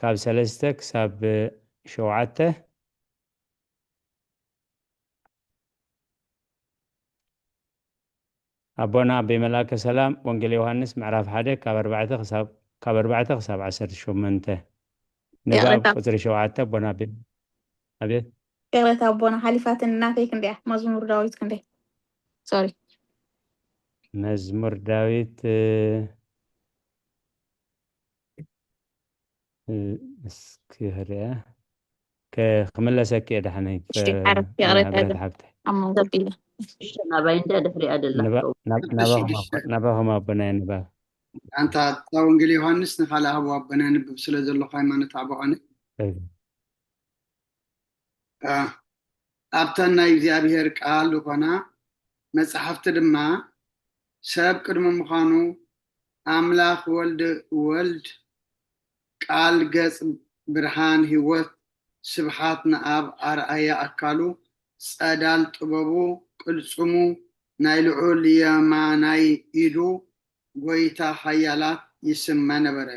ካብ ሰለስተ ክሳብ ሸውዓተ ኣቦና ኣበይ መልኣከ ሰላም ወንጌል ዮሃንስ ምዕራፍ ሓደ ካብ ኣርባዕተ ክሳብ ካብ ኣርባዕተ ክሳብ ዓሰርተ ሸሞንተ ንባብ ቁፅሪ ሸውዓተ ኣቦና ኣበይ ኣቤት ይቕሬታ ኣቦና ሓሊፋትኒ ናተይ ክንደያ መዝሙር ዳዊት ክንደይ ሶሪ መዝሙር ዳዊት እስኪ ክሪኣ ክምለሰኪ እየ ዳሕነይ ይቕሬታ ሓብተይ ናባይ እንዳ ድሕሪኣ ደላ ናባኹም ኣቦናይ ንባብ ኣንታ እታ ወንጌል ዮሃንስ ንካልእ ሃቡ ኣቦና ንብብ ስለ ዘለኹ ሃይማኖት ኣቦ ኣነ ኣብተን ናይ እግዚኣብሔር ቃል ዝኾና መጻሕፍቲ ድማ ሰብ ቅድሚ ምዃኑ ኣምላኽ ወልድ ወልድ ቃል ገጽ ብርሃን ህይወት ስብሓት ንኣብ ኣርኣያ ኣካሉ ጸዳል ጥበቡ ቅልጽሙ ናይ ልዑል የማናይ ኢዱ ጐይታ ሓያላት ይስመ ነበረ።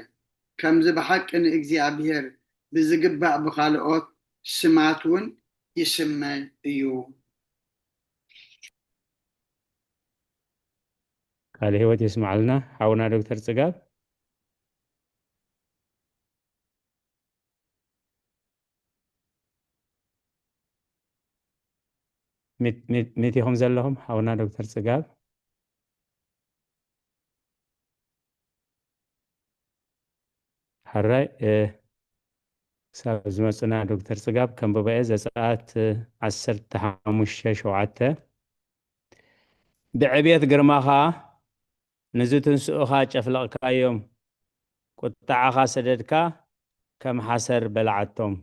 ከምዚ ብሓቂ ንእግዚኣብሔር ብዝግባእ ብኻልኦት ስማት እውን ይስመ እዩ። ቃለ ህይወት የስምዓልና ሓውና ዶክተር ጽጋብ። ሚቲኹም ዘለኹም ሓውና ዶክተር ጽጋብ ሕራይ ክሳብ ዝመጹና ዶክተር ጽጋብ ከንብቦ እየ። ዘጸኣት ዓሰርተ ሓሙሽተ ሸውዓተ። ብዕብየት ግርማኻ ንዚ ትንስኡኻ ጨፍለቕካዮም፣ ቁጥዓኻ ሰደድካ፣ ከም ሓሰር በላዓቶም።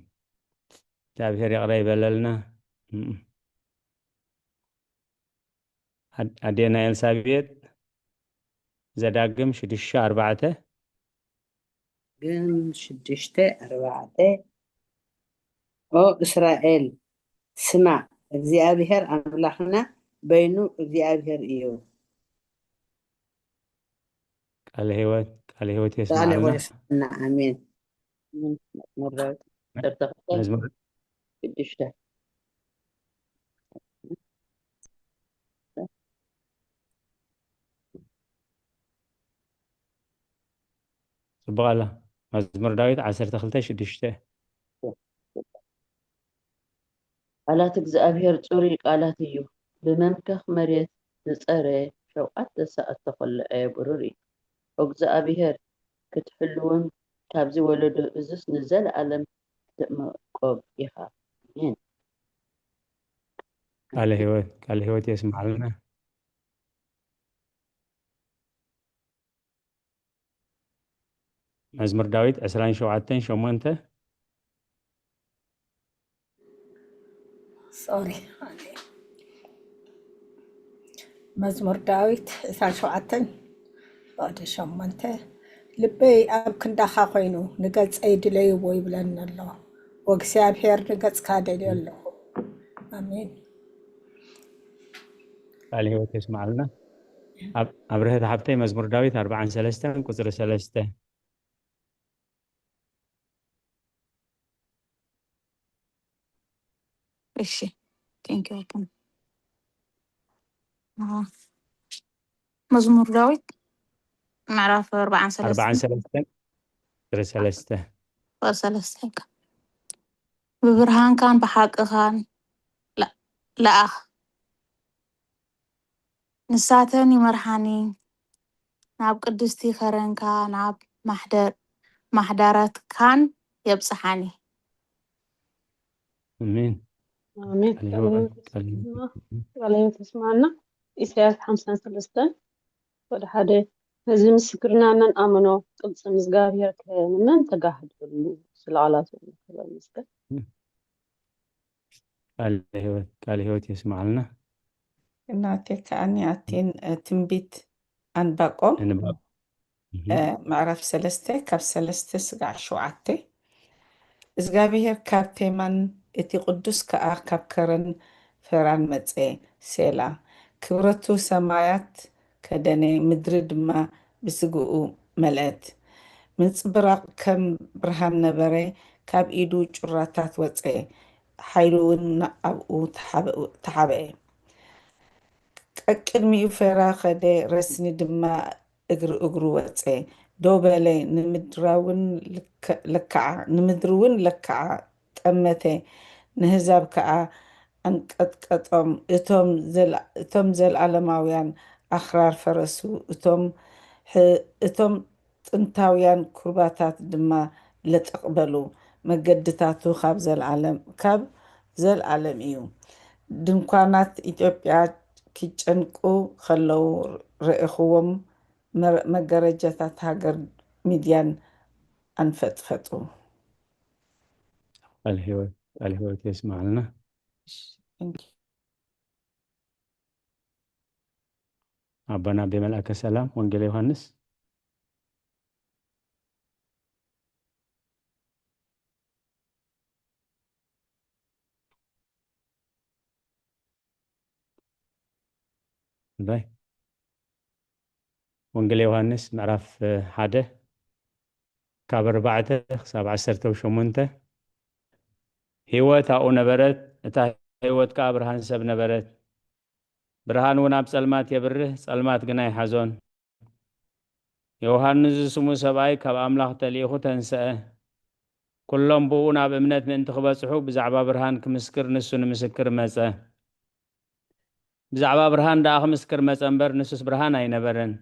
እግዚኣብሔር ይቕረ ይበለልና። እም። ኣድ-፣ ኣዴና ኤልሳቤጥ ዘዳግም ሽዱሽተ ኣርባዕተ። ግን ሽዱሽተ ኣርባዕተ። ኦ እስራኤል፣ ስማዕ፣ እግዚኣብሔር ኣምላኽና በይኑ እግዚኣብሔር እዩ። ቃለ ህይወት፣ ቃለ ህይወት ቃለ የስማዕልና። ወይስና፣ ኣሜን። መዝሙር ዳዊት ዓሰርተ ክልተ መዝሙር ሽዱሽተ። ጽቡቕ ኣላ። መዝሙር ዳዊት ዓሰርተ ክልተ ሽዱሽተ። ቃላት እግዚኣብሔር ጽሩይ ቃላት እዩ። ብመምከኽ መሬት ዝጸረ ሸውዓተ ሰዓት ተኾልዐ ብሩር እዩ። ኦ እግዚኣብሔር ክትሕልዎም ካብዚ ወለዶ እዙስ ንዘለዓለም ክትዕመቆብ ኢኻ። ኣሜን። ቃለ ህይወት፣ ቃለ ህይወት የስማዕልና። መዝሙር ዳዊት ዕስራን ሸውዓተን ሸሞንተ። ሶሪ። መዝሙር ዳዊት ዕስራን ሸውዓተን ወዲ ሸሞንተ። ልበይ ኣብ ክንዳኻ ኮይኑ ንገጸይ ድለይዎ ይብለኒ ኣሎ። ወእግዚኣብሔር ንገጽካ ደልዮ ኣለኹ። ኣሜን። ቃለ ህይወት የስማዕልና። ኣብ-፣ ኣብርሀት ሓብተይ መዝሙር ዳዊት ኣርባዓን ሰለስተን ቁጽሪ ሰለስተ። እሺ፣ thank you ኣቦና። አ፣ መዝሙር ዳዊት ምዕራፍ ኣርባዓን ኣርባዓን ሰለስተን ሰለስተን ቁጽሪ ሰለስተ። ቁጽሪ ሰለስተ ይካ። ብብርሃንካን ብሓቅኻን ለ-፣ ለኣኽ፣ ንሳተን ይመርሓኒ፣ ናብ ቅድስቲ ከረንካ ናብ ማሕደር-፣ ማሕደራትካን የብጽሓኒ። ኣሜን። ኣሜን። ቃለ ቃለ ህይወት፣ ህይወት ቃለ ይስማ-፣ ህይወት። ቃለ ህይወት ይስማዕና። ኢሳያስ ሓምሳን ሰለስተን ወደ ሓደ። ነዚ ምስክርና መን ኣመኖ? ቅልጽም እግዚኣብሔር ከ ንመን ተጋህደሉ? ስለ ቃላቱ ክብር ይመስገን። ቃለ ህይወት፣ ቃለ ህይወት የስማዕልና። እናቴ ከኣኒ ኣቲን፣ እ፣ ትንቢት ኣንባቆም፣ እንባብ። እህ። እ፣ ምዕራፍ ሰለስተ ካብ ሰለስተ ስጋዕ ሸውዓተ። እግዚኣብሔር ካብ ቴማን እቲ ቅዱስ ከኣ ካብ ከረን ፈራን መጸ። ሴላ። ክብረቱ ሰማያት ከደነ፣ ምድሪ ድማ ብስግኡ መልአት። ምንጽብራቕ ከም ብርሃን ነበረ፣ ካብ ኢዱ ጩራታት ወጸ፣ ሓይሉ እውን ኣብኡ ተሓበ-፣ ተሓበአ። ቀቅድሚኡ ፈራ ኸደ፣ ረስኒ ድማ እግሪ እግሩ ወጸ። ደው በለ፣ ንምድራውን ልከ-፣ ለከዓ፣ ንምድሪ እውን ለከዓ፣ ጠመተ፣ ንህዛብ ከኣ ኣንቀጥቀጦም። እቶም ዘል-፣ እቶም ዘልኣለማውያን ኣኽራር ፈረሱ፣ እቶም ሕ-፣ እቶም ጥንታውያን ኩርባታት ድማ ለጠቕ በሉ። መገድታቱ ካብ ዘልኣለም፣ ካብ ዘልኣለም እዩ። ድንኳናት ኢትዮጵያ ኪጨንቁ ኸለዉ ርኤኽዎም፣ መር-፣ መጋረጃታት ሃገር ሚድያን ኣንፈጥፈጡ። ቃለ ህይወት፣ ቃለ ህይወት የስማዕልና። Thank you። ኣቦና ኣቤ መልኣከ ሰላም፣ ወንጌል ዮሃንስ። እንታይ? ወንጌል ዮሃንስ ምዕራፍ፣ እ፣ ሓደ ካብ ኣርባዕተ ክሳብ ዓሰርተ ሸሞንተ። ህይወት ኣብኡ ነበረት፣ እታ ህይወት ከኣ ብርሃን ሰብ ነበረት። ብርሃን እውን ኣብ ጸልማት የብርህ፣ ጸልማት ግና ኣይሓዞን። ዮሃንስ ዝስሙ ሰብኣይ ካብ ኣምላኽ ተልኢኹ ተንስአ። ኩሎም ብኡ ናብ እምነት ምእንቲ ክበጽሑ ብዛዕባ ብርሃን ክምስክር ንሱ ንምስክር መጸ። ብዛዕባ ብርሃን ደኣ ክምስክር መጸ እምበር ንሱስ ብርሃን ኣይነበረን።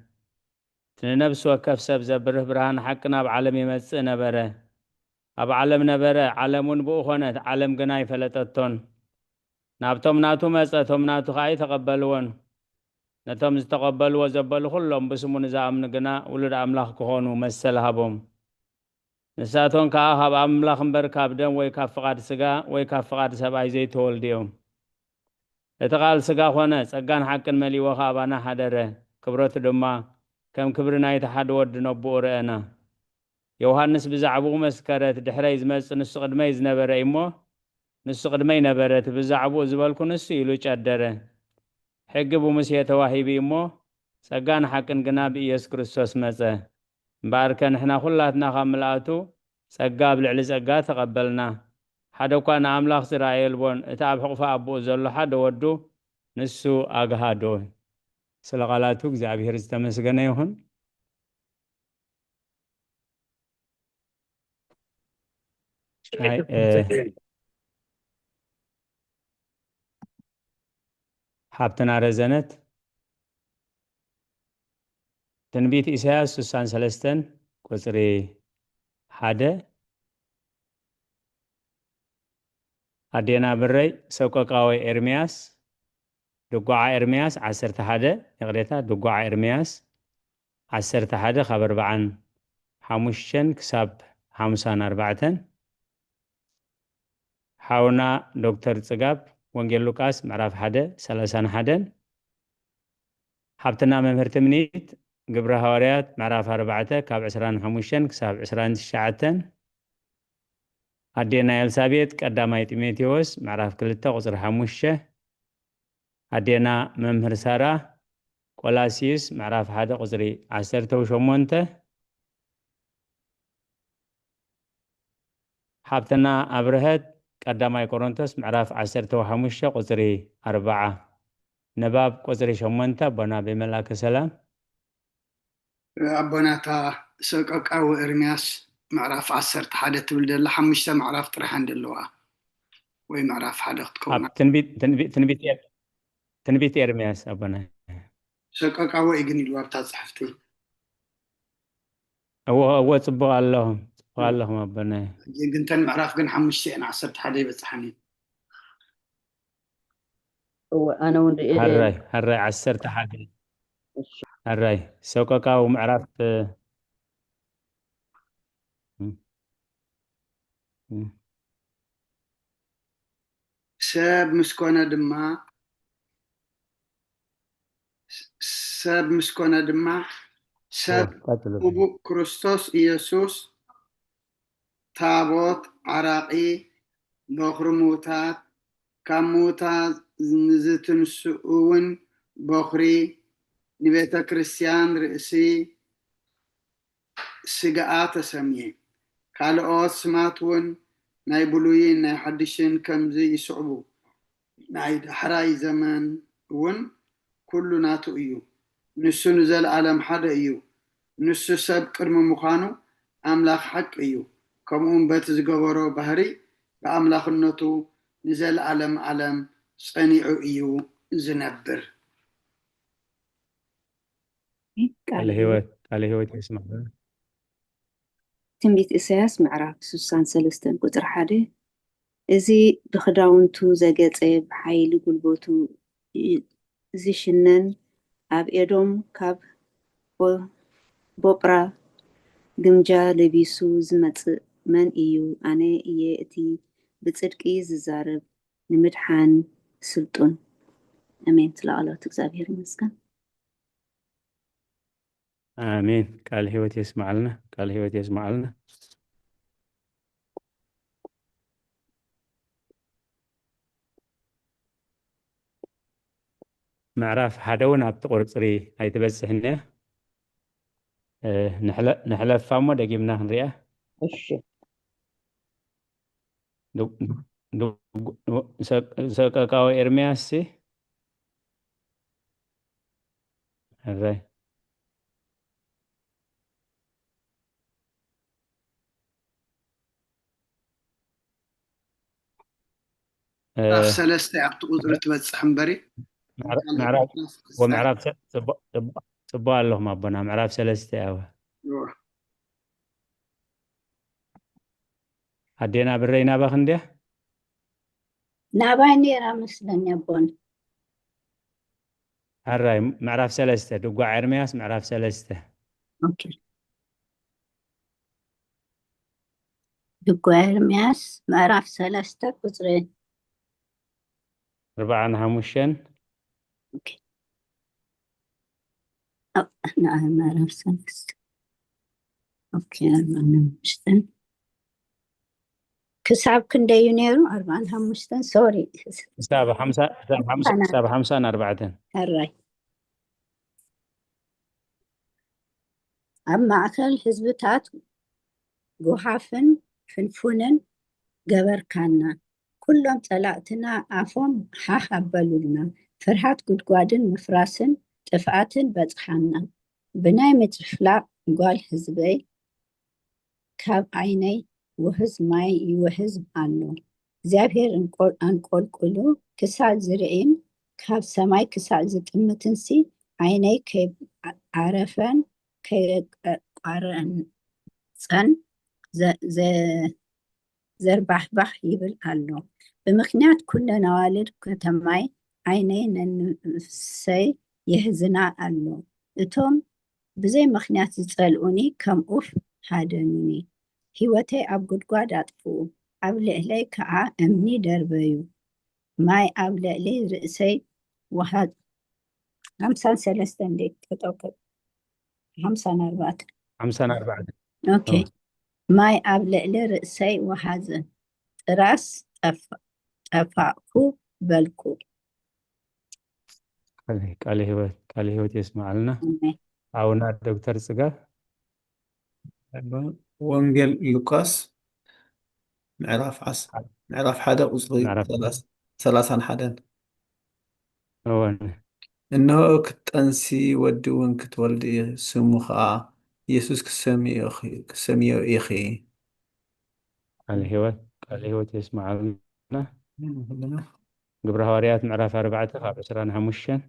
እቲ ንነፍሲ ወከፍ ሰብ ዘብርህ ብርሃን ሓቂ ናብ ዓለም ይመጽእ ነበረ። ኣብ ዓለም ነበረ፣ ዓለም እውን ብኡ ኾነት፣ ዓለም ግና ኣይፈለጠቶን። ናብቶም ናቱ መጸ፣ እቶም ናቱ ኸኣ ኣይተቐበልዎን። ነቶም ዝተቐበልዎ ዘበሉ ኹሎም፣ ብስሙ ንዝኣምኑ ግና ውሉድ ኣምላኽ ክኾኑ መሰል ሃቦም። ንሳቶም ከኣ ካብ ኣምላኽ እምበር ካብ ደም ወይ ካብ ፍቓድ ስጋ ወይ ካብ ፍቓድ ሰብኣይ ዘይተወልዱ እዮም። እቲ ቃል ስጋ ኾነ፣ ጸጋን ሓቅን መሊእዎ ኸኣ ኣባና ሓደረ። ክብረቱ ድማ ከም ክብሪ ናይቲ ሓደ ወዲ ነቦኡ ረኣና። ዮሃንስ ብዛዕባኡ መስከረ፣ እቲ ድሕረይ ዝመጽእ ንሱ ቅድመይ ዝነበረ እዩ እሞ፣ ንሱ ቅድመይ ነበረ፣ እቲ ብዛዕባኡ ዝበልኩ ንሱ እዩ ኢሉ ጨደረ። ሕጊ ብሙሴ ተዋሂቡ እዩ እሞ፣ ጸጋን ሓቅን ግና ብኢየሱስ ክርስቶስ መጸ። እምበኣርከ ንሕና ኹላትና ካብ ምልኣቱ ጸጋ ኣብ ልዕሊ ጸጋ ተቐበልና። ሓደ እኳ ንኣምላኽ ዝረኣየ የልቦን፣ እቲ ኣብ ሕቑፊ ኣቦኡ ዘሎ ሓደ ወዱ ንሱ ኣግሃዶ። ስለ ቃላቱ እግዚኣብሔር ዝተመስገነ ይኹን። ኣይ፣ እ፣ ሓብትና ረዘነት፣ ትንቢት ኢሳያስ ስሳን ሰለስተን ቁጽሪ ሓደ፣ ኣዴና ብረይ ሰቆቃወ ኤርምያስ፣ ድጓዓ ኤርምያስ ዓሰርተ ሓደ፣ ይቕሬታ፣ ድጓዓ ኤርምያስ ዓሰርተ ሓደ ካብ ኣርባዓን ሓሙሽተን ክሳብ ሓምሳን ኣርባዕተን፣ ሓውና ዶክተር ጽጋብ ወንጌል ሉቃስ ምዕራፍ ሓደ ሰላሳን ሓደን፣ ሓብትና መምህር ትምኒት ግብረ ሃዋርያት ምዕራፍ ኣርባዕተ ካብ ዕስራን ሓሙሽተን ክሳብ ዕስራን ትሽዓተን፣ ኣዴና ኤልሳቤጥ ቀዳማይ ጢሞቴዎስ ምዕራፍ ክልተ ቁጽሪ ሓሙሽተ፣ ኣዴና መምህር ሳራ ቆላስይስ ምዕራፍ ሓደ ቁጽሪ ዓሰርተ ሸሞንተ፣ ሓብትና ኣብርሀት ቀዳማይ ቆሮንቶስ ምዕራፍ ዓሰርተ ሓሙሽተ ቁጽሪ ኣርባዓ። ንባብ ቁጽሪ ሸሞንተ ኣቦና ብመልኣከ ሰላም። ኣቦናታ ሰቆቃወ ኤርምያስ ምዕራፍ ዓሰርተ ሓደ ትብል ዘላ ሓሙሽተ ምዕራፍ ጥራሕ እንደለዋ ወይ ምዕራፍ ሓደ ክትከውን ኣብ ትንቢት፣ ትንቢት፣ ትንቢት ኤር-፣ ትንቢት ኤርምያስ ኣቦና። ሰቆቃወ እዩ ግን ኢሉ ኣብታ ጽሕፍቲ። እዎ፣ እዎ፣ ጽቡቕ ኣለኹም፣ ጽቡቕ ኣለኹም ኣቦና። ግን፣ ግን ተን ምዕራፍ ግን ሓሙሽተ እየን፣ ዓሰርተ ሓደ ይበጽሓን እዩ። እወ፣ ኣነ እውን ርእየ ነይረ። ሕራይ፣ ሕራይ፣ ዓሰርተ ሓደ። እሺ። ሕራይ፣ ሰቆቃዊ ምዕራፍ፣ እ፣ እ፣ እ። ሰብ ምስ ኮነ ድማ፣ ሰብ ምስ ኮነ ድማ፣ ሰብ እወ፣ ቀጽሉ። ህቡእ ክርስቶስ ኢየሱስ ታቦት ዓራቒ፣ በኹሪ ምዉታት፣ ካብ ምዉታት ንዝትንስኡ እውን በኹሪ፣ ንቤተ ክርስቲያን ርእሲ ስጋኣ ተሰምየ። ካልኦት ስማት እውን ናይ ብሉይን ናይ ሓድሽን ከምዚ ይስዕቡ። ናይ ዳሕራይ ዘመን እውን ኩሉ ናቱ እዩ። ንሱ ንዘለኣለም ሓደ እዩ። ንሱ ሰብ ቅድሚ ምዃኑ ኣምላኽ ሓቂ እዩ። ከምኡውን በቲ ዝገበሮ ባህሪ ብኣምላኽነቱ ንዘለኣለም ኣለም ጸኒዑ እዩ ዝነብር። ቃለ ህይወት፣ ቃለ ህይወት የስማዕና። ትንቢት ኢሳያስ ምዕራፍ ስሳን ሰለስተን ቁጽሪ ሓደ። እዚ ብኽዳውንቱ ዘገጸ፣ ብሓይሊ ጉልበቱ ይ-፣ ዝሽነን፣ ኣብ ኤዶም ካብ ቦ-፣ ቦጵራ ግምጃ ለቢሱ ዝመጽእ መን እዩ? ኣነ እየ እቲ ብጽድቂ ዝዛረብ፣ ንምድሓን ስልጡን። ኣሜን። ስለ ቃላት እግዚኣብሔር ይመስገን። ኣሜን። ቃል ህይወት የስማዓልና፣ ቃል ህይወት የስማዓልና። ምዕራፍ ሓደ እውን ኣብቲ ቁርጽሪ ኣይትበጽሕን እያ። እ፣ ንሕለ-፣ ንሕለፋ እሞ ደጊምና ክንሪኣ። እሺ። ዱ-፣ ዱ-፣ ዱ-፣ ሰ-፣ ሰቀቃዊ ኤርምያስ ሲ? ሕራይ። እ፣ ምዕራፍ ሰለስተ ኣብቲ ቁጽሪ ትበጽሕ እምበሪ። ምዕራ-፣ ምዕራፍ፣ ምዕራፍ ክልተ። ወምዕራፍ ሰ-፣ ጽቡቕ፣ ጽቡቕ፣ ጽቡቕ ኣለኹም ኣቦና። ምዕራፍ ሰለስተ እያ። እወ። ኣዴና ብረይ ናባኽ እንድያ? ናባይ ነይራ መስለኒ ኣቦን። ሕራይ፣ ምዕራፍ ሰለስተ፣ ድጓዕ ኤርምያስ ምዕራፍ ሰለስተ። ኦኬ። ድጓዕ ኤርምያስ ምዕራፍ ሰለስተ ቁጽሪ ኣርባዓን ሓሙሽተን። ኦኬ። ኣብ-፣ ና-፣ ምዕራፍ ሰለስተ። ኦኬ፣ ኣርባዓን ሓሙሽተን። ክሳብ ክንደዩ ነይሩ? ኣርባዓን ሓሙሽተን፣ ሶሪ። ክሳብ ሓምሳ፣ ክሳብ ሓምሳ፣ ክሳብ ሓምሳን ኣርባዕተን። ሕራይ። ኣብ ማእከል ህዝብታት ጓሓፍን ፍንፉንን ገበርካና። ኩሎም ጸላእትና ኣፎም ሓሕ ኣበሉልና። ፍርሃት ጉድጓድን ምፍራስን ጥፍኣትን በጽሓና። ብናይ ምጭፍላቕ ጓል ህዝበይ ካብ ዓይነይ ውሕዝ ማይ ይውሕዝ ኣሎ። እግዚኣብሔር እንቆል-፣ ኣንቆልቁሉ ክሳዕ ዝርእን ካብ ሰማይ ክሳዕ ዝጥምትንሲ ዓይነይ ከይዓረፈን ከየቋረጸን ዘ-፣ ዘ-፣ ዘርባሕባሕ ይብል ኣሎ። ብምኽንያት ኩለን ኣዋልድ ከተማይ ዓይነይ ነንፍሰይ የሕዝና ኣሎ። እቶም ብዘይ ምኽንያት ዝጸልኡኒ ከም ኡፍ ሃደኑኒ። ህይወተይ ኣብ ጉድጓድ ኣጥፍኡ፣ ኣብ ልዕለይ ከኣ እምኒ ደርበዩ። ማይ ኣብ ልዕሊ ርእሰይ ወሃ-፣ ሓምሳን ሰለስተን እንዴት ተጠውቅጥ? ሓምሳን ኣርባዕተን። ሓምሳን ኣርባዕተን። ኦኬ። እወ። ማይ ኣብ ልዕሊ ርእሰይ ወሃዘ፣ ጥራስ ጠፋ-፣ ጠፋእኩ በልኩ። ቃለ፣ ቃለ ህይወት፣ ቃለ ህይወት የስምዓልና። ኣሜን። ሓውና ዶክተር ጽጋብ። ወንጌል ሉቃስ ምዕራፍ ዓስ-፣ ምዕራፍ ሓደ ቁጽሪ ምዕራፍ ሰላሳ፣ ሰላሳን ሓደን። እወን። እነሆ ክትጠንሲ ወዲ እውን ክትወልዲ ኢኺ፣ ስሙ ኸኣ ኢየሱስ ክትሰምዮ ኢኺ፣ ክትሰምዮ ኢኺ። ቃለ ህይወት፣ ቃለ ህይወት የስምዓልና። ግብረ ሃዋርያት ምዕራፍ ኣርባዕተ ካብ ዕስራን ሓሙሽተን።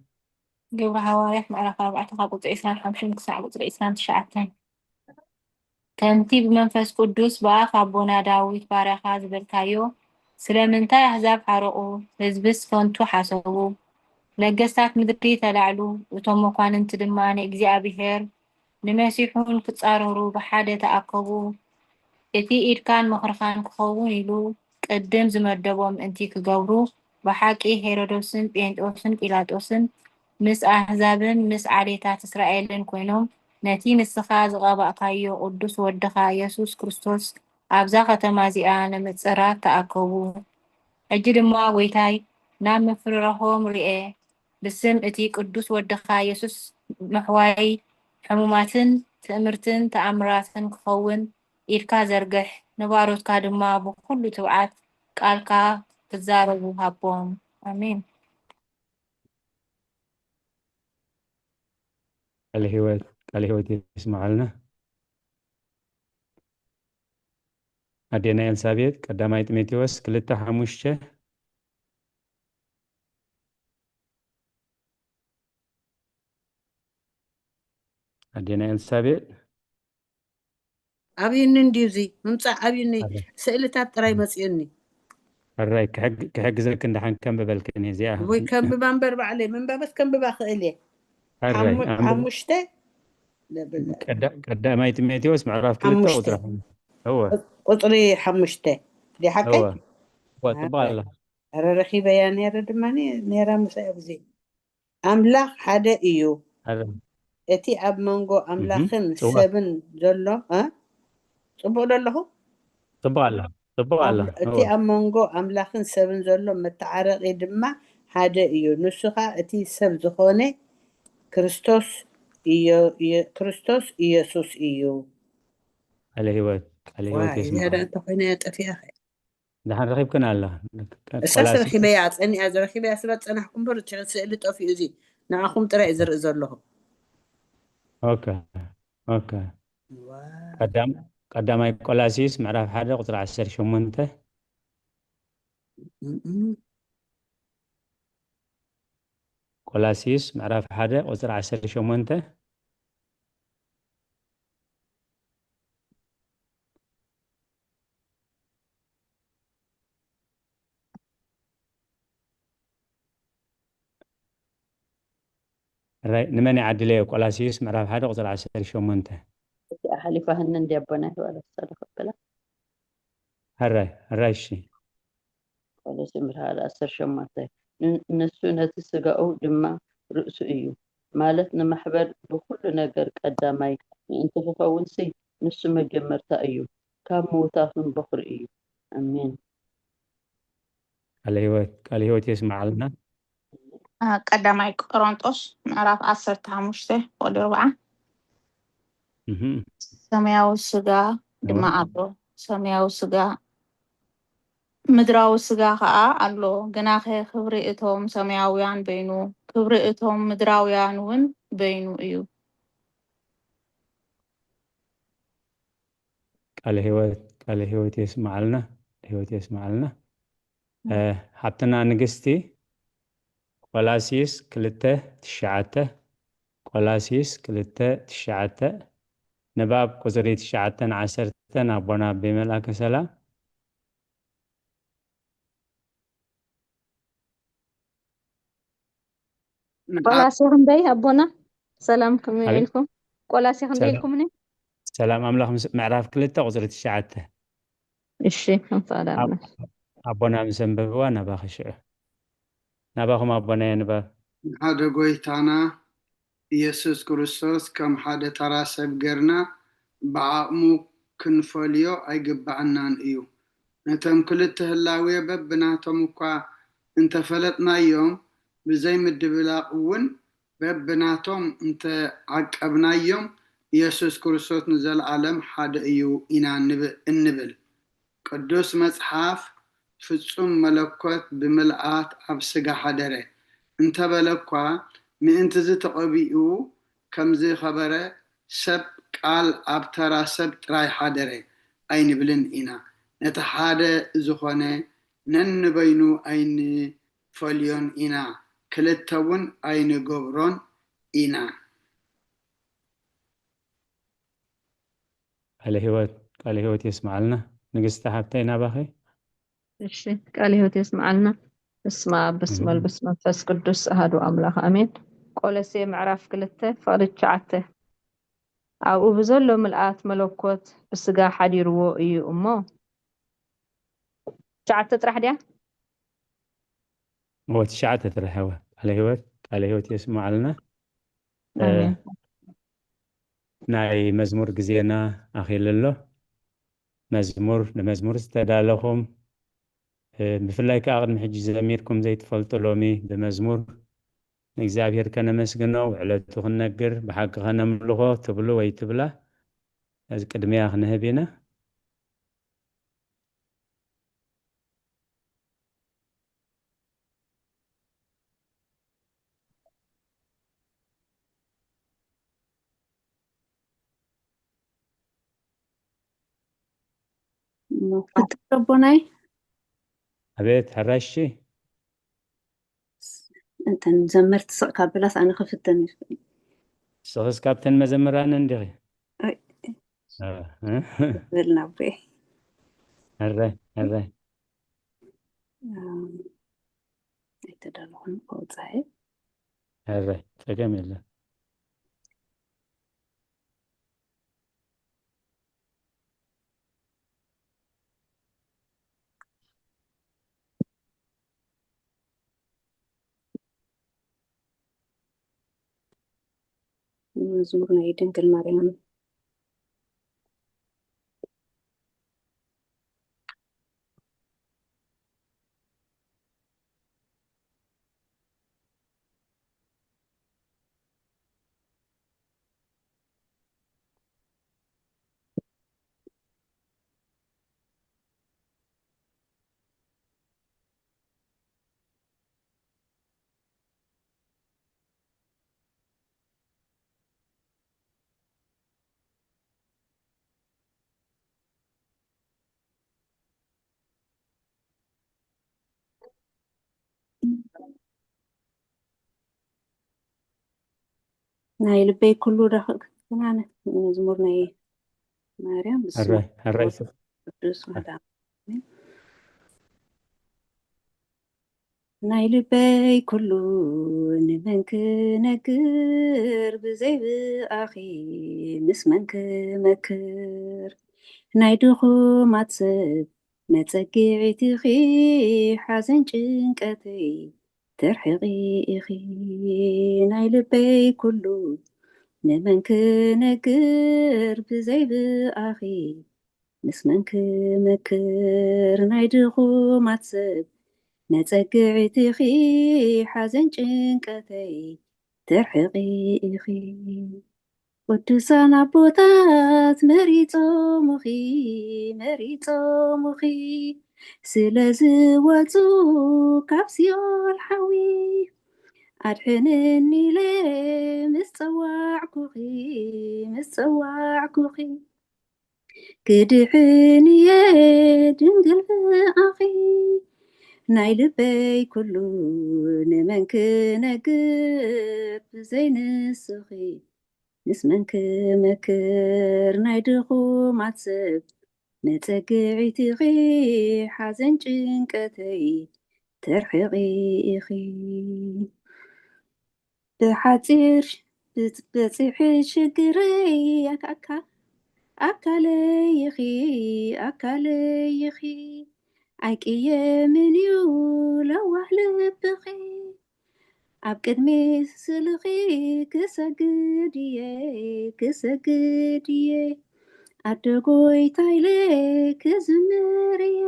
ግብረ ሃዋርያት ምዕራፍ ኣርባዕተ ካብ ቁጽሪ ዕስራን ሓሙሽተን ክሳዕ ቁጽሪ ዕስራን ትሽዓተን። ከምቲ ብመንፈስ ቅዱስ ብኣፍ ኣቦና ዳዊት ባርያኻ ዝበልካዮ፣ ስለምንታይ ኣህዛብ ሓረቑ፣ ህዝብስ ከንቱ ሓሰቡ፣ ነገስታት ምድሪ ተላዕሉ፣ እቶም መኳንንቲ ድማ ንእግዚኣብሔር ንመሲሑን ክጻረሩ ብሓደ ተኣከቡ። እቲ ኢድካን ምኽርኻን ክኸውን ኢሉ ቅድም ዝመደቦ ምእንቲ ክገብሩ፣ ብሓቂ ሄሮዶስን ጴንጦስን ጲላጦስን ምስ ኣህዛብን ምስ ዓሌታት እስራኤልን ኮይኖም ነቲ ንስኻ ዝቐባእካዮ ቅዱስ ወድኻ የሱስ ክርስቶስ ኣብዛ ከተማ እዚኣ ንምጽራር ተኣከቡ። ሕጂ ድማ ጐይታይ ናብ ምፍርራሆም ርኤ፣ ብስም እቲ ቅዱስ ወድኻ የሱስ ምሕዋይ ሕሙማትን ትእምርትን ተኣምራትን ክኸውን ኢድካ ዘርግሕ፣ ንባሮትካ ድማ ብኹሉ ትብዓት ቃልካ ክዛረቡ ሃቦም። ኣሜን። ቃለ ህይወት፣ ቃለ ህይወት የስምዓልና። ኣዴና ኤልሳቤጥ፣ ቀዳማይ ጢሞቴዎስ ክልተ ሓሙሽተ። ኣዴና ኤልሳቤጥ። ኣብዩኒ እንድዩ እዚ ምምጻእ ኣብዩኒ። ኣረ። ስእልታት ጥራይ መጽዩኒ። ሕራይ ክሕግ-፣ ክሕግዘክን ደሓን ከንብበልክን እየ እዚኣ። ወይ ከንብባ እምበር ባዕለይ ምንባበት ከንብባ ክእል እየ። ሕራይ ሓሙ-፣ ኣንብብ። ሓሙሽተ ለብል። ቀዳ-፣ ቀዳማይ ጢሞቴዎስ ምዕራፍ ክልተ ሓሙሽተ። ቁጽሪ ሓሙሽተ። እወ። ቁጽሪ ሓሙሽተ። ድዩ ሓቀይ? እወ። እወ፣ ጽቡቕ ኣላ። ኣረ ረኺበያ ነይረ ድማ ነይራ ምሳይ ኣብዚ። ኣምላኽ ሓደ እዩ። ኣረ። እቲ ኣብ መንጎ እህ፣ ኣምላኽን ጽዋ። ሰብን ዘሎ፣ እ? ጽቡቕ ዶ ኣለኹ? ጽቡቕ ኣላ፣ ጽቡቕ ኣላ። ኣብ-፣ እቲ እወ። ኣብ መንጎ ኣምላኽን ሰብን ዘሎ መተዓረቒ ድማ ሓደ እዩ። ንሱ ኸኣ እቲ ሰብ ዝኾነ ክርስቶስ ኢዮ-፣ ኢዮ-፣ ክርስቶስ ኢየሱስ እዩ። ቃለ ህይወት፣ ቃለ ህይወት ዋይ፣ እዚኣ የስምዓና። ደኣ እንተኾይና እያ ጠፊኣ ኸ? ደሓን ረኺብክን ኣላ። እሳስ ቆላሲ-፣ ረኺበያ፣ ጸኒኣ ዝረኺበያ ስለ ዝጸናሕኩ እምበር፣ እቲ ስእሊ ጠፊኡ፣ እዚ ንዓኹም ጥራይ እዩ ዝርኢ ዘለኹ። ኦኬ፣ ኦኬ። ዋው። ቀዳም-፣ ቀዳማይ ቆላሲስ ምዕራፍ ሓደ ቁጽሪ ዓሰርተ ሸሞንተ። እም፣ እም። ቆላሲስ ምዕራፍ ሓደ ቁጽሪ ዓሰርተ ሸሞንተ። ሕራይ፣ ንመን ይዓድለዮ? ቆላስይስ ምዕራፍ ሓደ ቁፅሪ ዓሰርተ ሸሞንተ። እቲ ኣሕሊፋ ህኒ እንዲ ኣቦና ይባላል ሰለኸበላ ሕራይ፣ ሕራይ፣ እሺ። ቆሎሴ ምዕራፍ ሓደ ዓሰርተ ሸሞንተ። ን-፣ ንሱ ነቲ ስጋኡ ድማ ርእሱ እዩ፣ ማለት ንማሕበር ብኹሉ ነገር ቀዳማይ ምእንቲ ክኸውን ሲ ንሱ መጀመርታ እዩ፣ ካብ ምውታፍን በኹሪ እዩ። ኣሜን። ቃለ ህይወት፣ ቃለ ህይወት የስምዓልና። አ፣ ቀዳማይ ቆሮንጦስ ምዕራፍ ዓሰርተ ሓሙሽተ ቁጽሪ ኣርብዓ። እህም። ሰማያዊ ስጋ ድማ ኣሎ። ሰማያዊ ስጋ፣ ምድራዊ ስጋ ኸኣ ኣሎ። ግናኸ ክብሪ እቶም ሰማያውያን በይኑ፣ ክብሪ እቶም ምድራውያን እውን በይኑ እዩ። ቃለ ህይወት፣ ቃለ ህይወት የስምዓልና፣ ህይወት የስምዓልና። እ፣ ሓብትና ንግስቲ፣ ቆላስይስ ክልተ ትሽዓተ፣ ቆላስይስ ክልተ ትሽዓተ፣ ንባብ ቁጽሪ ትሽዓተን ዓሰርተን ኣቦና ኣቢ መልኣከ ሰላም። ቆላሴ ክንደይ ኣቦና? ሰላም ከመይ ኣቤት። ኢልኩም? ቆላሴ ክንደይ ሰላም። ኢልኩምኒ? ሰላም ኣምላኽ ምስ ምዕራፍ ክልተ ቁጽሪ ትሽዓተ። እሺ፣ እንፋዳ ኣብ-፣ ኣቦና ምስ ኣንበብዋ ናባኺ ሽዑ። ናባኹም ኣቦና የንባብ። ሓደ ጎይታና ኢየሱስ ክርስቶስ ከም ሓደ ተራ ሰብ ገርና ብዓቕሙ ክንፈልዮ ኣይግባኣናን እዩ። ነቶም ክልተ ህላዌ በብናቶም እኳ እንተፈለጥናዮም፣ ብዘይ ምድብላቕ እውን በብናቶም እንተዓቀብናዮም፣ ኢየሱስ ክርስቶስ ንዘለኣለም ሓደ እዩ ኢና ንብ-፣ እንብል። ቅዱስ መጽሓፍ ፍጹም መለኮት ብምልኣት ኣብ ስጋ ሓደረ እንተበለ እኳ፣ ምእንቲ እዚ ተቐቢኡ ከም ዝኸበረ ሰብ ቃል ኣብ ተራ ሰብ ጥራይ ሓደረ ኣይንብልን ኢና። ነቲ ሓደ ዝኾነ ነንበይኑ ኣይንፈልዮን ኢና፣ ክልተ እውን ኣይንገብሮን ኢና። ቃለ ህይወት፣ ቃለ ህይወት የስምዓልና። ንግስቲ ሓብተይ ናባኺ። እሺ፣ ቃለ ህይወት የስምዓልና። በስመ ኣብ፣ በስመ ወልድ፣ በስመ መንፈስ ቅዱስ ኣሐዱ ኣምላኽ ኣሜን። ቆሎሴ ምዕራፍ ክልተ ፍቕዲ ትሽዓተ። ኣብኡ ብዘሎ ምልኣት መለኮት ብስጋ ሓዲርዎ እዩ እሞ። ትሽዓተ ጥራሕ ድያ? እወ፣ ትሽዓተ ጥራሕ እወ። ቃለ ህይወት፣ ቃለ ህይወት የስምዓልና። እ፣ ኣሜን። ናይ መዝሙር ግዜና ኣኺሉ ኣሎ። መዝሙር፣ ንመዝሙር ዝተዳለኹም፣ እ፣ ብፍላይ ከኣ ቅድሚ ሕጂ ዘሚርኩም ዘይትፈልጡ፣ ሎሚ ብመዝሙር ንእግዚኣብሔር ከነመስግኖ፣ ውዕለቱ ክንነግር፣ ብሓቂ ከነምልኾ ትብሉ ወይ ትብላ፣ እዚ ቅድሚያ ክንህብ ኢና። እሞ ክፍትን ኣቦናይ። ኣቤት፣ ሕራይ እሺ። እንተን ዘመርቲ ስቕ ካብ በላስ ኣነ ክፍተን ይኽእል። ንስኽስ ካብተን መዘምራን እንዲኺ? ኣይ። እ፣ እ። በልና ኣቦየ። ሕራይ፣ ሕራይ። እም፣ ኣይተዳለኹን፣ ከውጽኣ እየ። ሕራይ፣ ጸገም የለን። መዝሙር ናይ ድንግል ማርያም። ናይ ልበይ ኩሉ ረኽብ ክትናነ መዝሙር ናይ ማርያም ብስመ ሕራይ፣ ሕራይ። ቅዱስ ወዳ ኣሜን። ናይ ልበይ ኩሉ ንመን ክነግር፣ ብዘይ ብኣኺ ምስ መን ክመክር? ናይ ድኹማት ሰብ መጸግዒት ኢኺ፣ ሓዘን ጭንቀተይ ተርሕቒ ኢኺ። ናይ ልበይ ኩሉ ንመን ክነግር፣ ብዘይ ብኣኺ ምስ መን ክመክር? ናይ ድኹማት ሰብ መጸግዒት ኢኺ፣ ሓዘን ጭንቀተይ ተርሕቒ ኢኺ። ቅዱሳን ኣቦታት መሪጾሙኺ፣ መሪጾሙኺ፣ ስለ ዝወጹ ካብ ሲኦል ሓዊ፣ ኣድሕንኒ ኢለ ምስ ጸዋዕኩኺ፣ ምስ ጸዋዕኩኺ፣ ክድሕን እየ ድንግል ብኣኺ። ናይ ልበይ ኩሉ ንመን ክነግር፣ ብዘይ ንስኺ ምስ መን ክመክር? ናይ ድኹማት ሰብ መጸግዒት ኢኺ፣ ሓዘን ጭንቀተይ ተርሕቒ ኢኺ። ብሓጺር በጺሐ ሽግረይ ኣካ-፣ ኣካ-፣ ኣካለይ ኢኺ፣ ኣካለይ ኢኺ። ኣይቅየምን እዩ ለዋህ ልብኺ። ኣብ ቅድሚ ስእልኺ ክሰግድ እየ፣ ክሰግድ እየ። ኣደ ጎይታ ኢለ ክዝምር እየ።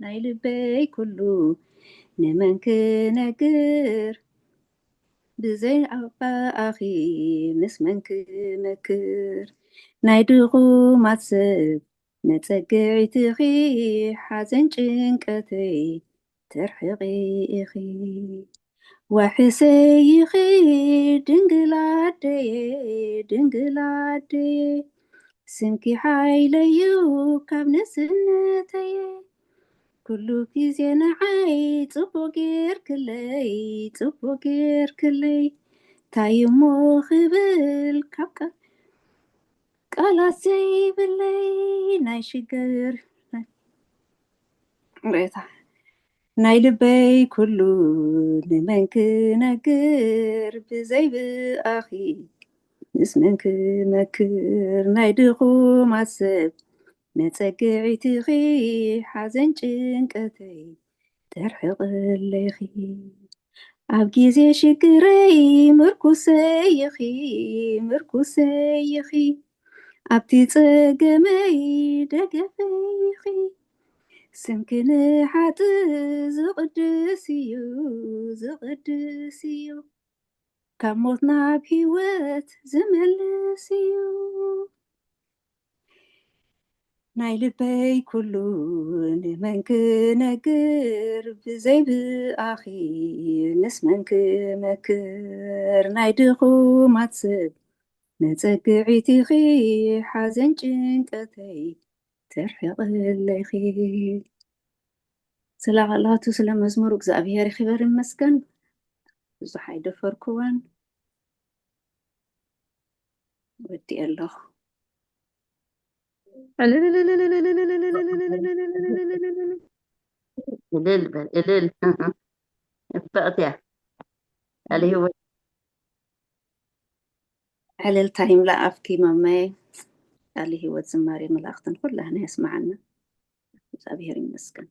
ናይ ልበይ ኩሉ ንመን ክነግር? ብዘይ ኣባኣኺ ምስ መን ክመክር? ናይ ድኹማት ሰብ መጸግዒት ኢኺ፣ ሓዘን ጭንቀተይ ተርሕቒ ኢኺ። ዋሕሰይ ኢኺ ድንግል ኣደየ፣ ድንግል ኣደየ፣ ስምኪ ሓይለዩ ካብ ንእስነተየ። ኩሉ ግዜ ንዓይ ጽቡቕ ጌርክለይ፣ ጽቡቕ ጌርክለይ፣ ታይ እሞ ክብል ካብ ቃ-፣ ቃላት ዘይብለይ ናይ ሽግር ሬታ። ናይ ልበይ ኩሉ ንመን ክነግር፣ ብዘይ ብኣኺ ምስ መን ክመክር? ናይ ድኹማት ሰብ መጸግዒት ኢኺ፣ ሓዘን ጭንቀተይ ተርሕቕለይ ኢኺ። ኣብ ግዜ ሽግረይ ምርኩሰይ ኢኺ፣ ምርኩሰይ ኢኺ። ኣብቲ ጸገመይ ደገፈይ ኢኺ። ስምኪ ንሓጥእ ዝቕድስ እዩ፣ ዝቕድስ እዩ። ካብ ሞት ናብ ህይወት ዝመልስ እዩ። ናይ ልበይ ኩሉ ንመን ክነግር፣ ብዘይ ብኣኺ ምስ መን ክመክር? ናይ ድኹማት ሰብ መጸግዒት ኢኺ፣ ሓዘን ጭንቀተይ ተርሕቕለይ ኢኺ። ስለ ቃላቱ ስለ መዝሙሩ እግዚኣብሔር ይኽበር ይመስገን። ብዙሕ ኣይደፈርኩዎን። ወዲኤ ኣለኹ። እልል በል፣ እልል። እፍቕት እያ። ቃለ ህይወት። ዕልልታ ይምላእ ኣፍኪ ማማየ። ቃለ ህይወት ዝማሬ መላእኽትን ኩላህና የስምዓና። እግዚኣብሔር ይመስገን።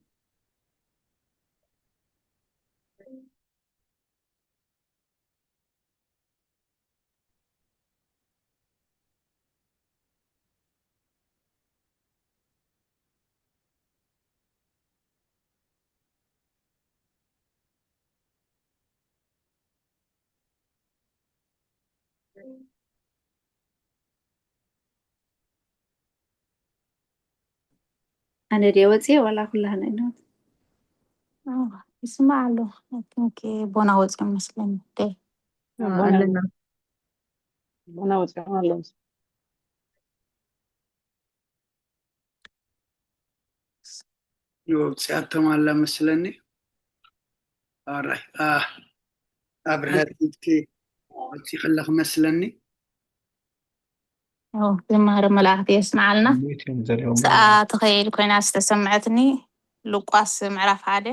ኣነ ድየ ወፅየ ዋላ ኩላህና ኢና? ኣዎ፣ ይስማዕ ኣሎ። I think ቦና ወፅዮም መስለኒ። ደ-፣ ኣዎ፣ ኣለና። ቦና ወፅዮም ኣለዉ። ወፅያቶም ኣላ መስለኒ። ኣራይ፣ ኣ፣ ኣብርሀት ኢድኪ ወፂኺ ኣለኺ መስለኒ። ኣዎ፣ ዝማሬ መላእኽቲ የስምዓልና። ሚዩት እዮም ዘሪኦም ስኣ ኣለዉ። ተኸይል ኮይና ዝተሰምዐትኒ ሉቃስ ምዕራፍ ሓደ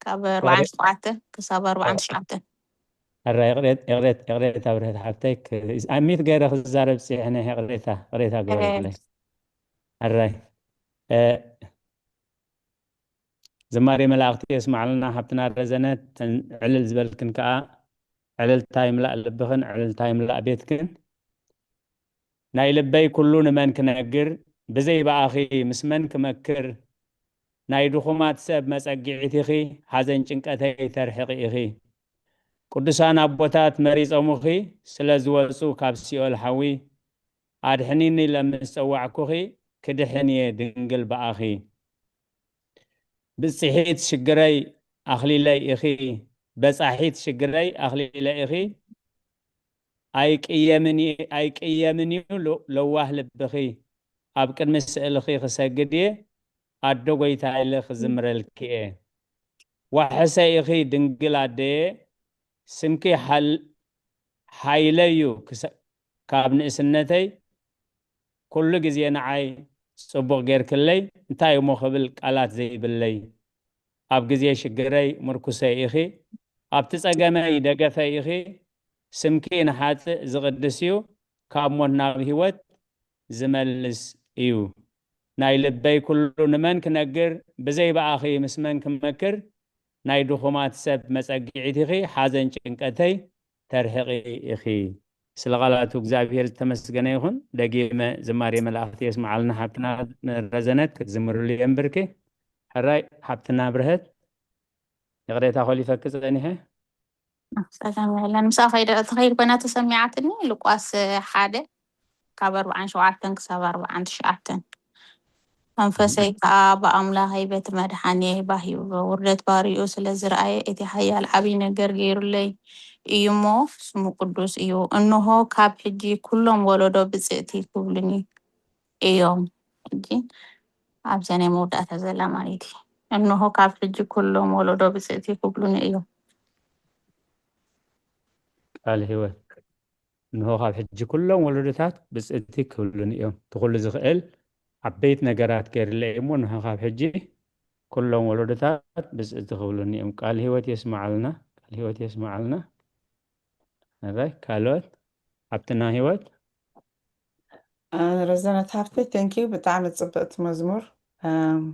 ካብ ኣርባዓን ሸውዓተን ክሳብ ኣርባዓን ትሽዓተን። ኣራ ይቕሬት ይቕሬት ይቕሬታ ብርህት ሓብተይ፣ ሚት ገይረ ክዛረብ ጽሕነ። ይቕሬታ ይቕሬታ ግበርለይ። ኣራይ ዝማሬ መላእኽቲ የስማዕልና። ሓብትና ረዘነት፣ ዕልል ዝበልክን ከኣ ዕልልታ ይምላእ ልብኽን፣ ዕልልታ ይምላእ ቤትክን። ናይ ልበይ ኩሉ ንመን ክነግር፣ ብዘይ ብኣኺ ምስ መን ክመክር? ናይ ድኹማት ሰብ መጸግዒት ኢኺ፣ ሓዘን ጭንቀተይ ተርሕቒ ኢኺ። ቅዱሳን ኣቦታት መሪጾሙኺ ስለ ዝወጹ ካብ ሲኦል ሓዊ፣ ኣድሕኒኒ ኢለ ምስ ጸዋዕኩኺ፣ ክድሕን እየ ድንግል ብኣኺ። ብጽሒት ሽግረይ ኣኽሊለይ ኢኺ፣ በጻሒት ሽግረይ ኣኽሊለ ኢኺ። ኣይቅየምን እዩ ለዋህ ልብኺ፣ ኣብ ቅድሚ ስእልኺ ክሰግድ እየ፣ ኣዶ ጐይታ ኢለ ክዝምረልኪ እየ። ዋሕሰ ኢኺ ድንግል ኣደየ፣ ስምኪ ሓይለይ እዩ ካብ ንእስነተይ፣ ኩሉ ግዜ ንዓይ ጽቡቕ ጌርክለይ፣ እንታይ እሞ ክብል ቃላት ዘይብለይ። ኣብ ግዜ ሽግረይ ምርኩሰይ ኢኺ፣ ኣብቲ ጸገመይ ደገፈይ ኢኺ። ስምኪ ንሓጥእ ዝቕድስ እዩ፣ ካብ ሞት ናብ ህይወት ዝመልስ እዩ። ናይ ልበይ ኩሉ ንመን ክነግር፣ ብዘይ ብኣኺ ምስ መን ክመክር? ናይ ድኹማት ሰብ መጸግዒት ኢኺ፣ ሓዘን ጭንቀተይ ተርሕቒ ኢኺ። ስለ ቃላቱ እግዚኣብሔር ዝተመስገነ ይኹን። ደጊመ ዝማሬ መላእኽቲ የስምዓልና። ሓብትና ረዘነት ክትዝምርሉ የንብርኪ። ሕራይ ሓብትና ብርሀት፣ ይቕሬታ ኮሊፈኪ ጸኒሐ። ጸገም የለን። ምሳኣ ከይደ-፣ ትኸይድ ኮይና ተሰሚዓትኒ። ሉቃስ ሓደ ካብ ኣርባዓን ሸውዓተን ክሳብ ኣርባዓን ትሽዓተን። መንፈሰይ ከኣ ብኣምላኸይ በቲ መድሓንየይ ባህ ይብሎ፣ ውርደት ባርይኡ ስለ ዝረኣየ፣ እቲ ሓያል ዓብዪ ነገር ገይሩለይ እዩ እሞ፣ ስሙ ቅዱስ እዩ። እንሆ፣ ካብ ሕጂ ኩሎም ወለዶ ብጽእቲ ክብሉኒ እዮም። ሕጂ ኣብዛ ናይ መወዳእታ ዘላ ማለት እዩ። እንሆ፣ ካብ ሕጂ ኩሎም ወለዶ ብጽእቲ ክብሉኒ እዮም። ቃል ህይወት። እንሆ፣ ካብ ሕጂ ኩሎም ወለዶታት ብጽእቲ ክብሉኒ እዮም። እቲ ኩሉ ዝኽእል ዓበይቲ ነገራት ገይሩለይ እሞ፣ እንሆ፣ ካብ ሕጂ ኩሎም ወለዶታት ብጽእቲ ክብሉኒ እዮም። ቃል ህይወት የስምዓልና፣ ቃል ህይወት የስምዓልና። ኣራይ፣ ካልኦት? ሓብትና ህይወት? ረዘነት ሃፍተይ፣ thank you፣ ብጣዕሚ ጽብቕቲ መዝሙር። ኣም፣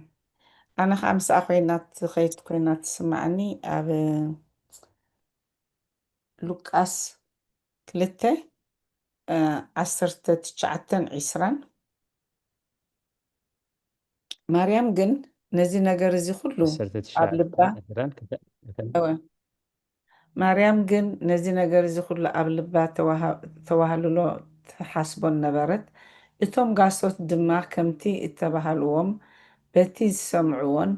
ኣነ ኸኣ ምስኣ ኮይና ትኸይድ ኮይና ትስምዓኒ። ኣብ ሉቃስ ክልተ፣ እ፣ ዓሰርተ ትሽዓተን ዒስራን። ማርያም ግን ነዚ ነገር እዚ ኩሉ ኣብ ልባ፣ እወ፣ ማርያም ግን ነዚ ነገር እዚ ኩሉ ኣብ ልባ ተዋሃ-፣ ተዋህልሎ ትሓስቦን ነበረት። እቶም ጋሶት ድማ ከምቲ እተባሃልዎም በቲ ዝሰምዕዎን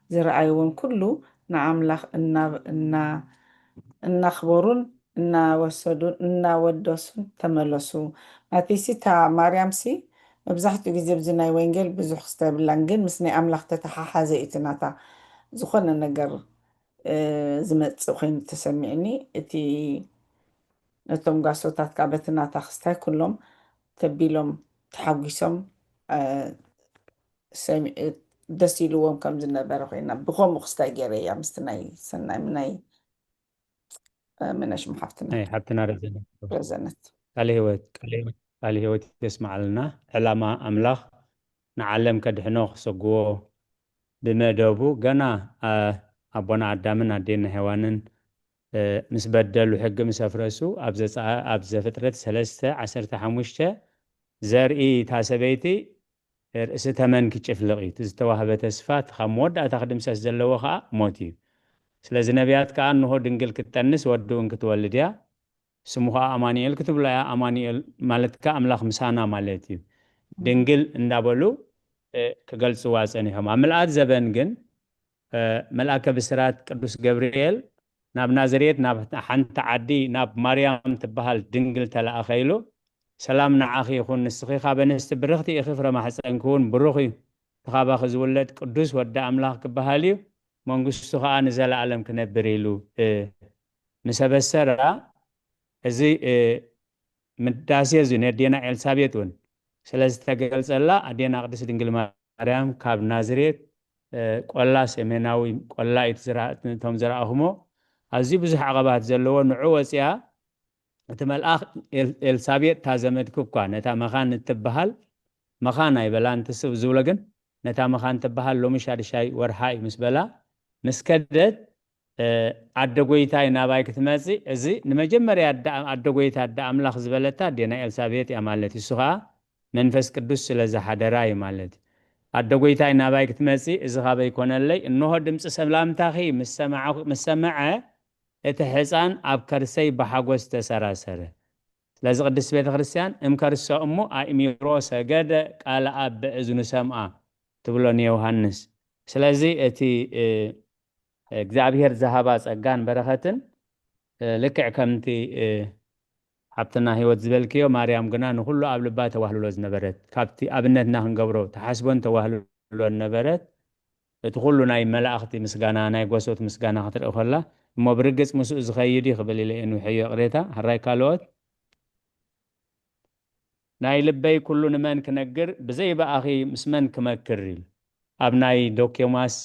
ዝረኣይዎን ኩሉ ንኣምላኽ እና-፣ እና-፣ እናኽበሩን እናወሰዱን እናወደሱን ተመለሱ። ማቴሲ እታ ማርያምሲ መብዛሕትኡ ግዜ ኣብዚ ናይ ወንጌል ብዙሕ ክስተ የብላን፣ ግን ምስ ናይ ኣምላኽ ተተሓሓዘ እዩ እቲ ናታ ዝኾነ ነገር እ፣ ዝመጽእ ኮይኑ ተሰሚዕኒ። እቲ ነቶም ጋሶታት ከኣ በቲ ናታ ክስታይ ኩሎም ተቢሎም ተሓጒሶም፣ እ፣ ሰሚ-፣ ደስ ኢልዎም ከም ዝነበረ ኮይና ብኸምኡ ክስታይ ገይረ እያ ምስቲ ናይ ሰናይ ናይ፣ እ፣ ምነሽ መሓፍትና ናይ ሓብትና ረዘነት። ረዘነት። ቃለ ህይወት፣ ቃለ ህይወት፣ ቃለ ህይወት የስምዓልና። ዕላማ ኣምላኽ ንዓለም ከድሕኖ ክሰግዎ ብመደቡ ገና፣ ኣ-፣ ኣቦና ኣዳምን ኣዴና ሄዋንን፣ እ፣ ምስ በደሉ፣ ሕጊ ምስ ኣፍረሱ፣ ኣብ ዘጸ-፣ ኣብ ዘፍጥረት ሰለስተ ዓሰርተ ሓሙሽተ ዘርኢ እታ ሰበይቲ ርእሲ ተመን ክጭፍልቕ እዩ። እቲ ዝተዋህበ ተስፋ፣ እቲ ካብ መወዳእታ ክድምሰስ ዘለዎ ኸኣ ሞት እዩ። ስለዚ ነቢያት ከኣ፣ እንሆ ድንግል ክትጠንስ ወዲ እውን ክትወልድ እያ፣ ስሙ ኸኣ ኣማኑኤል ክትብሎ እያ። ኣማኑኤል ማለት ከኣ ኣምላኽ ምሳና ማለት እዩ። ድንግል እንዳበሉ፣ እ፣ ክገልጽዋ ጸኒሖም። ኣብ ምልኣት ዘበን ግን፣ እ፣ መልኣከ ብስራት ቅዱስ ገብርኤል ናብ ናዝሬት፣ ናብ ሓንቲ ዓዲ፣ ናብ ማርያም ትበሃል ድንግል ተለኣኸ ኢሉ፣ "ሰላም ንዓኺ ይኹን፣ ንስኺ ካብ ኣንስቲ ብርኽቲ ኢኺ፣ ፍረ ማሕፀንኪ እውን ብሩኽ እዩ። እቲ ካባኺ ዝውለድ ቅዱስ ወዲ ኣምላኽ ክበሃል እዩ፣ መንግስቱ ኸኣ ንዘለኣለም ክነብር" ኢሉ፣ እ፣ ምስ ኣበሰራ፣ እዚ፣ እ፣ ምዳሴ እዚ ነዴና ኤልሳቤጥ እውን ስለ ዝተገልጸላ፣ ኣዴና ቅድስት ድንግል ማርያም ካብ ናዝሬት እ፣ ቆላ ሰሜናዊ ቆላ እዩ እቲ ዝረኣ-፣ እቶም ዝረኣኹሞ። ኣዝዩ ብዙሕ ዓቐባት ዘለዎ። ንዑ ወፂኣ፣ እቲ መልኣኽ ኤል-፣ ኤልሳቤጥ እታ ዘመድኪ እኳ ነታ መኻን እትበሃል፣ መኻን ኣይበላን፣ እቲ ስብ ዝብሎ ግን ነታ መኻን ትበሃል ሎሚ ሻድሻይ ወርሓ እዩ ምስ በላ፣ ምስ ከደት፣ እ፣ ኣደ ጎይታይ ናባይ ክትመጽእ፣ እዚ ንመጀመርያ ኣደ-፣ ኣደ ጎይታ ኣደ ኣምላኽ ዝበለታ ኣዴና ኤልሳቤጥ እያ ማለት እዩ። እሱ ኸኣ መንፈስ ቅዱስ ስለ ዝሓደራ እዩ ማለት እዩ። ኣደ ጎይታይ ናባይ ክትመጽእ፣ እዚ ኻበይ ኮነለይ? እንሆ ድምጺ ሰላምታኺ ምስ ሰማዕኹ-፣ ምስ ሰምዐ፣ እቲ ሕፃን ኣብ ከርሰይ ብሓጎስ ተሰራሰረ። ስለዚ ቅድስት ቤተ ክርስቲያን እም ከርሶ እሙ ኣእሚሮ ሰገደ፣ ቃለ ኣብ ብእዝኑ ሰምኣ ትብሎ ንዮሃንስ። ስለዚ እቲ፣ እ፣ እግዚኣብሔር ዝሃባ ጸጋን በረኸትን፣ እ፣ ልክዕ ከምቲ፣ እ፣ ሓብትና ህይወት ዝበልክዮ፣ ማርያም ግና ንኹሉ ኣብ ልባ ተዋህልሎ ዝነበረት፣ ካብቲ ኣብነትና ክንገብሮ ተሓስቦን ተዋህልሎ ዝነበረት፣ እቲ ኩሉ ናይ መላእኽቲ ምስጋና፣ ናይ ጎሶት ምስጋና ክትርኢ ከላ፣ እሞ ብርግጽ ምስኡ ዝኸይድ እዩ ክብል ኢለ እየ ንውሕዮ ይቕሬታ። ሕራይ ካልኦት? ናይ ልበይ ኩሉ ንመን ክነግር፣ ብዘይ ብኣኺ ምስ መን ክመክር ኢሉ። ኣብ ናይ ዶኬማስ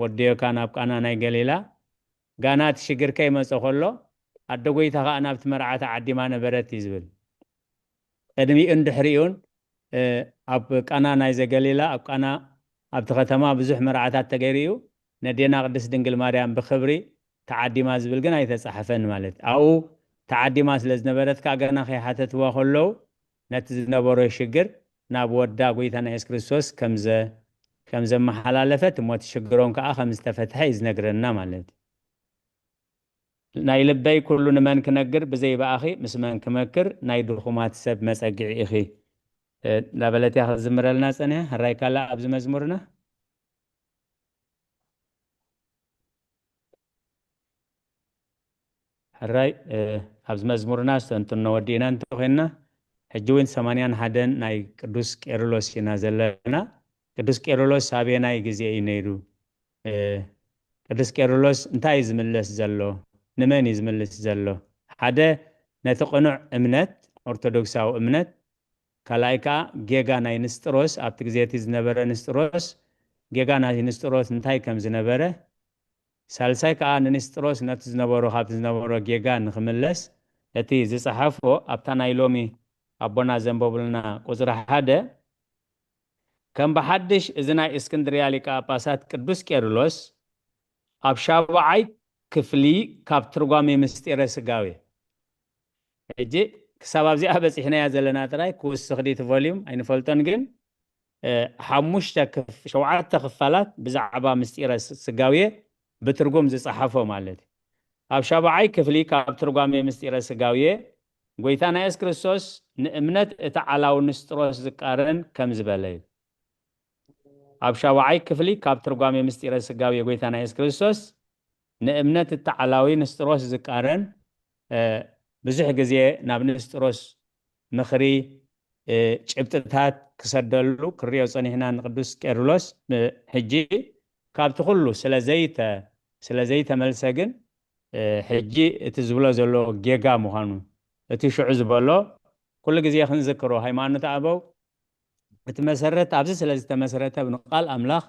ወዲ ዮካ ናብ ቃና ናይ ገሊላ፣ ጋና እቲ ሽግር ከይመጸ ከሎ፣ ኣደ ጎይታ ኸኣ ናብቲ መርዓ ተዓዲማ ነበረት እዩ ዝብል። ቅድሚኡን ድሕሪኡን፣ እ፣ ኣብ ቃና ናይ ዘገሊላ፣ ኣብ ቃና ኣብቲ ከተማ ብዙሕ መርዓታት ተገይሩ እዩ። ነዴና ቅድስት ድንግል ማርያም ብኽብሪ ተዓዲማ ዝብል ግን ኣይተጻሕፈን ማለት እዩ። ኣብኡ ተዓዲማ ስለ ዝነበረት ከኣ ገና ከይሓተትዋ ከለዉ ነቲ ዝነበሮ ሽግር ናብ ወዳ ጎይታና የሱስ ክርስቶስ ከም ዘ-፣ ከም ዘመሓላለፈት እሞ እቲ ሽግሮም ከኣ ከም ዝተፈትሐ እዩ ዝነግረና ማለት እዩ። ናይ ልበይ ኩሉ ንመን ክነግር ብዘይ ብኣኺ ምስ መን ክመክር ናይ ድኹማት ሰብ መጸግዒ ኢኺ። እ፣ እንዳበለት እያ ክትዝምረልና ጸኒሓ። ሕራይ ካልእ ኣብዚ መዝሙርና። ሕራይ፣ እ፣ ኣብዚ መዝሙርና ስተንትኖ ወዲእና እንተኾይንና፣ ሕጂ እውን ሰማንያን ሓደን ናይ ቅዱስ ቄርሎስ ኢና ዘለና። ቅዱስ ቄርሎስ ኣበየናይ ግዜ እዩ ነይሩ? እ፣ ቅዱስ ቄርሎስ እንታይ እዩ ዝምለስ ዘሎ? ንመን እዩ ዝምልስ ዘሎ? ሓደ፣ ነቲ ቅኑዕ እምነት፣ ኦርቶዶክሳዊ እምነት፣ ካልኣይ ከኣ ጌጋ ናይ ንስጥሮስ፣ ኣብቲ ግዜ እቲ ዝነበረ ንስጥሮስ፣ ጌጋ ናይ ንስጥሮስ እንታይ ከም ዝነበረ፣ ሳልሳይ ከኣ ንንስጥሮስ ነቲ ዝነበሮ፣ ካብቲ ዝነበሮ ጌጋ ንኽምለስ፣ እቲ ዝጸሓፎ ኣብታ ናይ ሎሚ ኣቦና ዘንበቡልና ቁጽሪ ሓደ፣ ከም ብሓድሽ እዚ ናይ እስክንድርያ ሊቀ ጳጳሳት ቅዱስ ቄርሎስ ኣብ ሻብዓይ ክፍሊ ካብ ትርጓሜ ምስጢረ ስጋዌ። ሕጂ ክሳብ ኣብዚኣ በጺሕናያ ዘለና ጥራይ ክውስኽ ድዩ እቲ ቮልዩም ኣይንፈልጦን፣ ግን፣ እ፣ ሓሙሽተ ክፍ-፣ ሸውዓተ ክፋላት ብዛዕባ ምስጢረ ስ-፣ ስጋዌ ብትርጉም ዝጸሓፎ ማለት እዩ። ኣብ ሻብዓይ ክፍሊ ካብ ትርጓሜ ምስጢረ ስጋዌ፣ ጎይታና የሱስ ክርስቶስ ንእምነት እቲ ዓላዊ ንስጥሮስ ዝቃረን ከም ዝበለ እዩ። ኣብ ሻብዓይ ክፍሊ ካብ ትርጓሜ ምስጢረ ስጋዌ ጎይታና የሱስ ክርስቶስ ንእምነት እቲ ዓላዊ ንስጥሮስ ዝቃረን፣ እ፣ ብዙሕ ግዜ ናብ ንስጥሮስ ምኽሪ፣ እ፣ ጭብጥታት ክሰደሉ ክሪኦ ጸኒሕና ንቅዱስ ቄርሎስ፣ እ፣ ሕጂ ካብቲ ኩሉ ስለ ዘይተ-፣ ስለ ዘይተመልሰ ግን፣ እ፣ ሕጂ እቲ ዝብሎ ዘሎ ጌጋ ምዃኑ፣ እቲ ሽዑ ዝበሎ ኩሉ ግዜ ክንዝክሮ፣ ሃይማኖት ኣበው እቲ መሰረት ኣብዚ ስለ ዝተመሰረተ ንቃል ኣምላኽ፣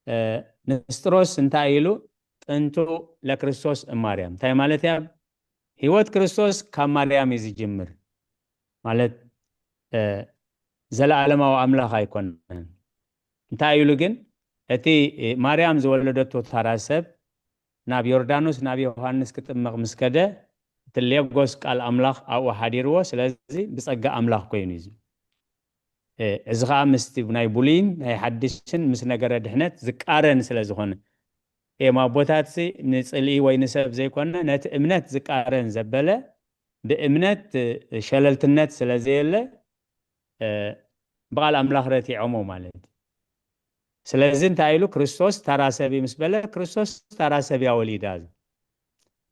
እ፣ ንስጥሮስ እንታይ ኢሉ? ጥንቱ ለክርስቶስ እማርያም። እንታይ ማለት እያ? ህይወት ክርስቶስ ካብ ማርያም እዩ ዝጅምር። ማለት፣ እ፣ ዘለኣለማዊ ኣምላኽ ኣይኮነን። እንታይ ኢሉ ግን? እቲ፣ እ፣ ማርያም ዝወለደቶ ታራ ሰብ ናብ ዮርዳኖስ ናብ ዮሃንስ ክጥመቕ ምስ ከደ፣ እቲ ሌጎስ ቃል ኣምላኽ ኣብኡ ሓዲርዎ፣ ስለዚ ብጸጋ ኣምላኽ ኮይኑ እዩ። እ፣ እዚ ኸኣ ምስቲ ናይ ብሉይን ናይ ሓድሽን ምስ ነገረ ድሕነት ዝቃረን ስለ ዝኾነ፣ እም ኣቦታትሲ ንጽልኢ ወይ ንሰብ ዘይኮነ፣ ነቲ እምነት ዝቃረን ዘበለ፣ ብእምነት፣ እ፣ ሸለልትነት ስለ ዘየለ፣ እ፣ ብቓል ኣምላኽ ረቲዖሞ ማለት እዩ። ስለዚ እንታይ ኢሉ? ክርስቶስ ታራ ሰብ እዩ ምስ በለ፣ ክርስቶስ ታራ ሰብ እያ ወሊዳ።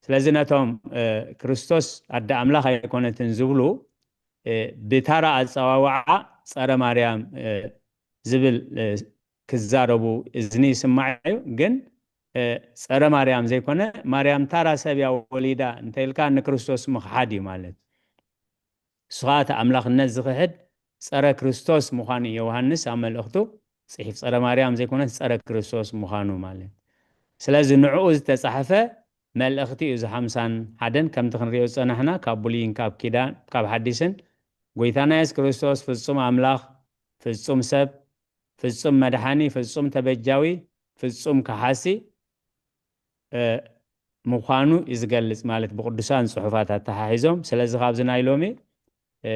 ስለዚ ነቶም፣ እ፣ ክርስቶስ ኣደ ኣምላኽ ኣይኮነትን ዝብሉ፣ እ፣ ብታራ ኣጸዋውዓ ጸረ ማርያም፣ እ፣ ዝብል፣ እ፣ ክዛረቡ እዝኒ ይስማዕ እዩ። ግን፣ እ፣ ጸረ ማርያም ዘይኮነ፣ ማርያም ታራ ሰብ እያ ወሊዳ እንተ ኢልካ ንክርስቶስ ምኽሓድ እዩ ማለት። ንሱ ኸኣ እቲ ኣምላኽነት ዝኽሕድ ጸረ ክርስቶስ ምዃኑ ዮሃንስ ኣብ መልእኽቱ ጽሒፍ ጸረ ማርያም ዘይኮነስ ጸረ ክርስቶስ ምዃኑ ማለት። ስለዚ ንዕኡ ዝተጻሕፈ መልእኽቲ እዩ። እዚ ሓምሳን ሓደን ከምቲ ክንሪኦ ዝጸናሕና ካብ ብሉይን ካብ ኪዳን ካብ ሓዲስን ጎይታና የሱስ ክርስቶስ ፍጹም ኣምላኽ፣ ፍጹም ሰብ፣ ፍጹም መድሓኒ፣ ፍጹም ተበጃዊ፣ ፍጹም ከሓሲ እ፣ ምዃኑ እዩ ዝገልጽ ማለት ብቅዱሳን ጽሑፋት ኣተሓሒዞም። ስለዚ ካብዚ ናይ ሎሚ እ፣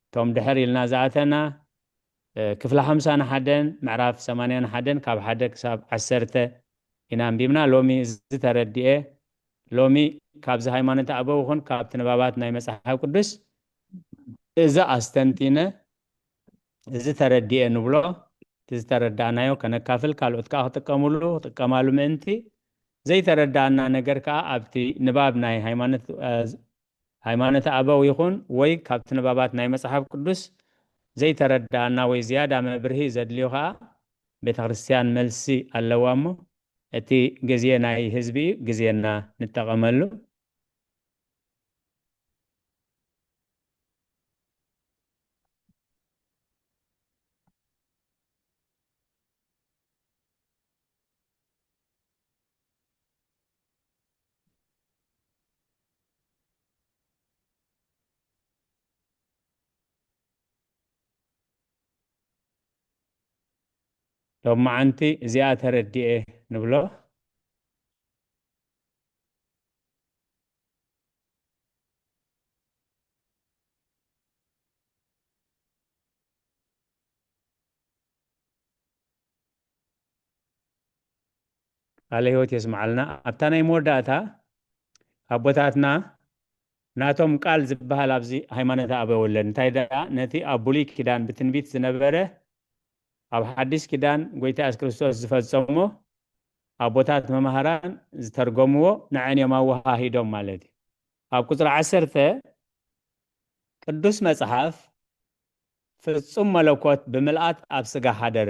እቶም ድሕር ኢልና ዝኣተና እ፣ ክፍሊ ሓምሳን ሓደን ምዕራፍ ሰማንያን ሓደን ካብ ሓደ ክሳብ ዓሰርተ ኢና ኣንቢብና። ሎሚ እዚ ተረዲኤ ሎሚ ካብዚ ሃይማኖት ኣበው ይኹን ካብቲ ንባባት ናይ መጽሓፍ ቅዱስ እዚ ኣስተንቲነ እዚ ተረዲኤ ንብሎ እቲ ዝተረዳእናዮ ከነካፍል ካልኦት ከዓ ክጥቀምሉ ክጥቀማሉ ምእንቲ ዘይተረዳእና ነገር ከዓ ኣብቲ ንባብ ናይ ሃይማኖት እ፣ ሃይማኖት ኣበው ይኹን ወይ ካብቲ ንባባት ናይ መጽሓፍ ቅዱስ ዘይተረዳእና ወይ ዝያዳ መብርሂ ዘድልዮ ከዓ ቤተ ክርስቲያን መልሲ ኣለዋ እሞ እቲ ግዜ ናይ ህዝቢ እዩ፣ ግዜና ንጠቐመሉ። ሎማዓንቲ እዚኣ ተረዲኤ ንብሎ። ቃለ ህይወት የስምዓልና። ኣብታ ናይ መወዳእታ ኣቦታትና ናቶም ቃል ዝበሃል ኣብዚ ሃይማኖት ኣበው የለን። እንታይ ደኣ ነቲ ኣብ ብሉይ ኪዳን ብትንቢት ዝነበረ ኣብ ሓዲስ ኪዳን ጎይታ የሱስ ክርስቶስ ዝፈጸሞ ኣቦታት መማህራን ዝተርጎምዎ ንዐን እዮም ኣወሃሂዶም ማለት እዩ። ኣብ ቁጽሪ ዓሰርተ ቅዱስ መጽሓፍ ፍጹም መለኮት ብምልኣት ኣብ ስጋ ሓደረ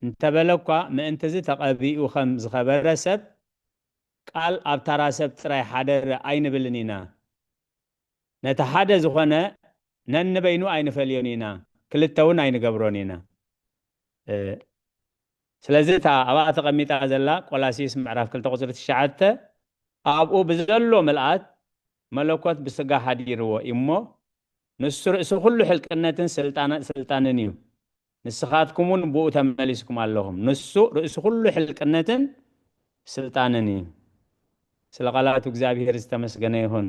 እንተበለ እኳ ምእንትዚ ተቐቢኡ ከም ዝኸበረ ሰብ ቃል ኣብ ታራ ሰብ ጥራይ ሓደረ ኣይንብልን ኢና። ነቲ ሓደ ዝኾነ ነንበይኑ ኣይንፈልዮን ኢና፣ ክልተ እውን ኣይንገብሮን ኢና። እ፣ ስለዚ እታ ኣብኣ ተቐሚጣ ዘላ ቆላሲስ ምዕራፍ ክልተ ቁጽሪ ትሽዓተ ኣብኡ ብዘሎ ምልኣት መለኮት ብስጋ ሓዲርዎ እዩ እሞ ንሱ ርእሲ ኩሉ ሕልቅነትን ስልጣነ- ስልጣንን እዩ። ንስኻትኩም እውን ብኡ ተመሊስኩም ኣለኹም። ንሱ ርእሲ ኩሉ ሕልቅነትን ስልጣንን እዩ። ስለ ቃላቱ እግዚኣብሔር ዝተመስገነ ይኹን።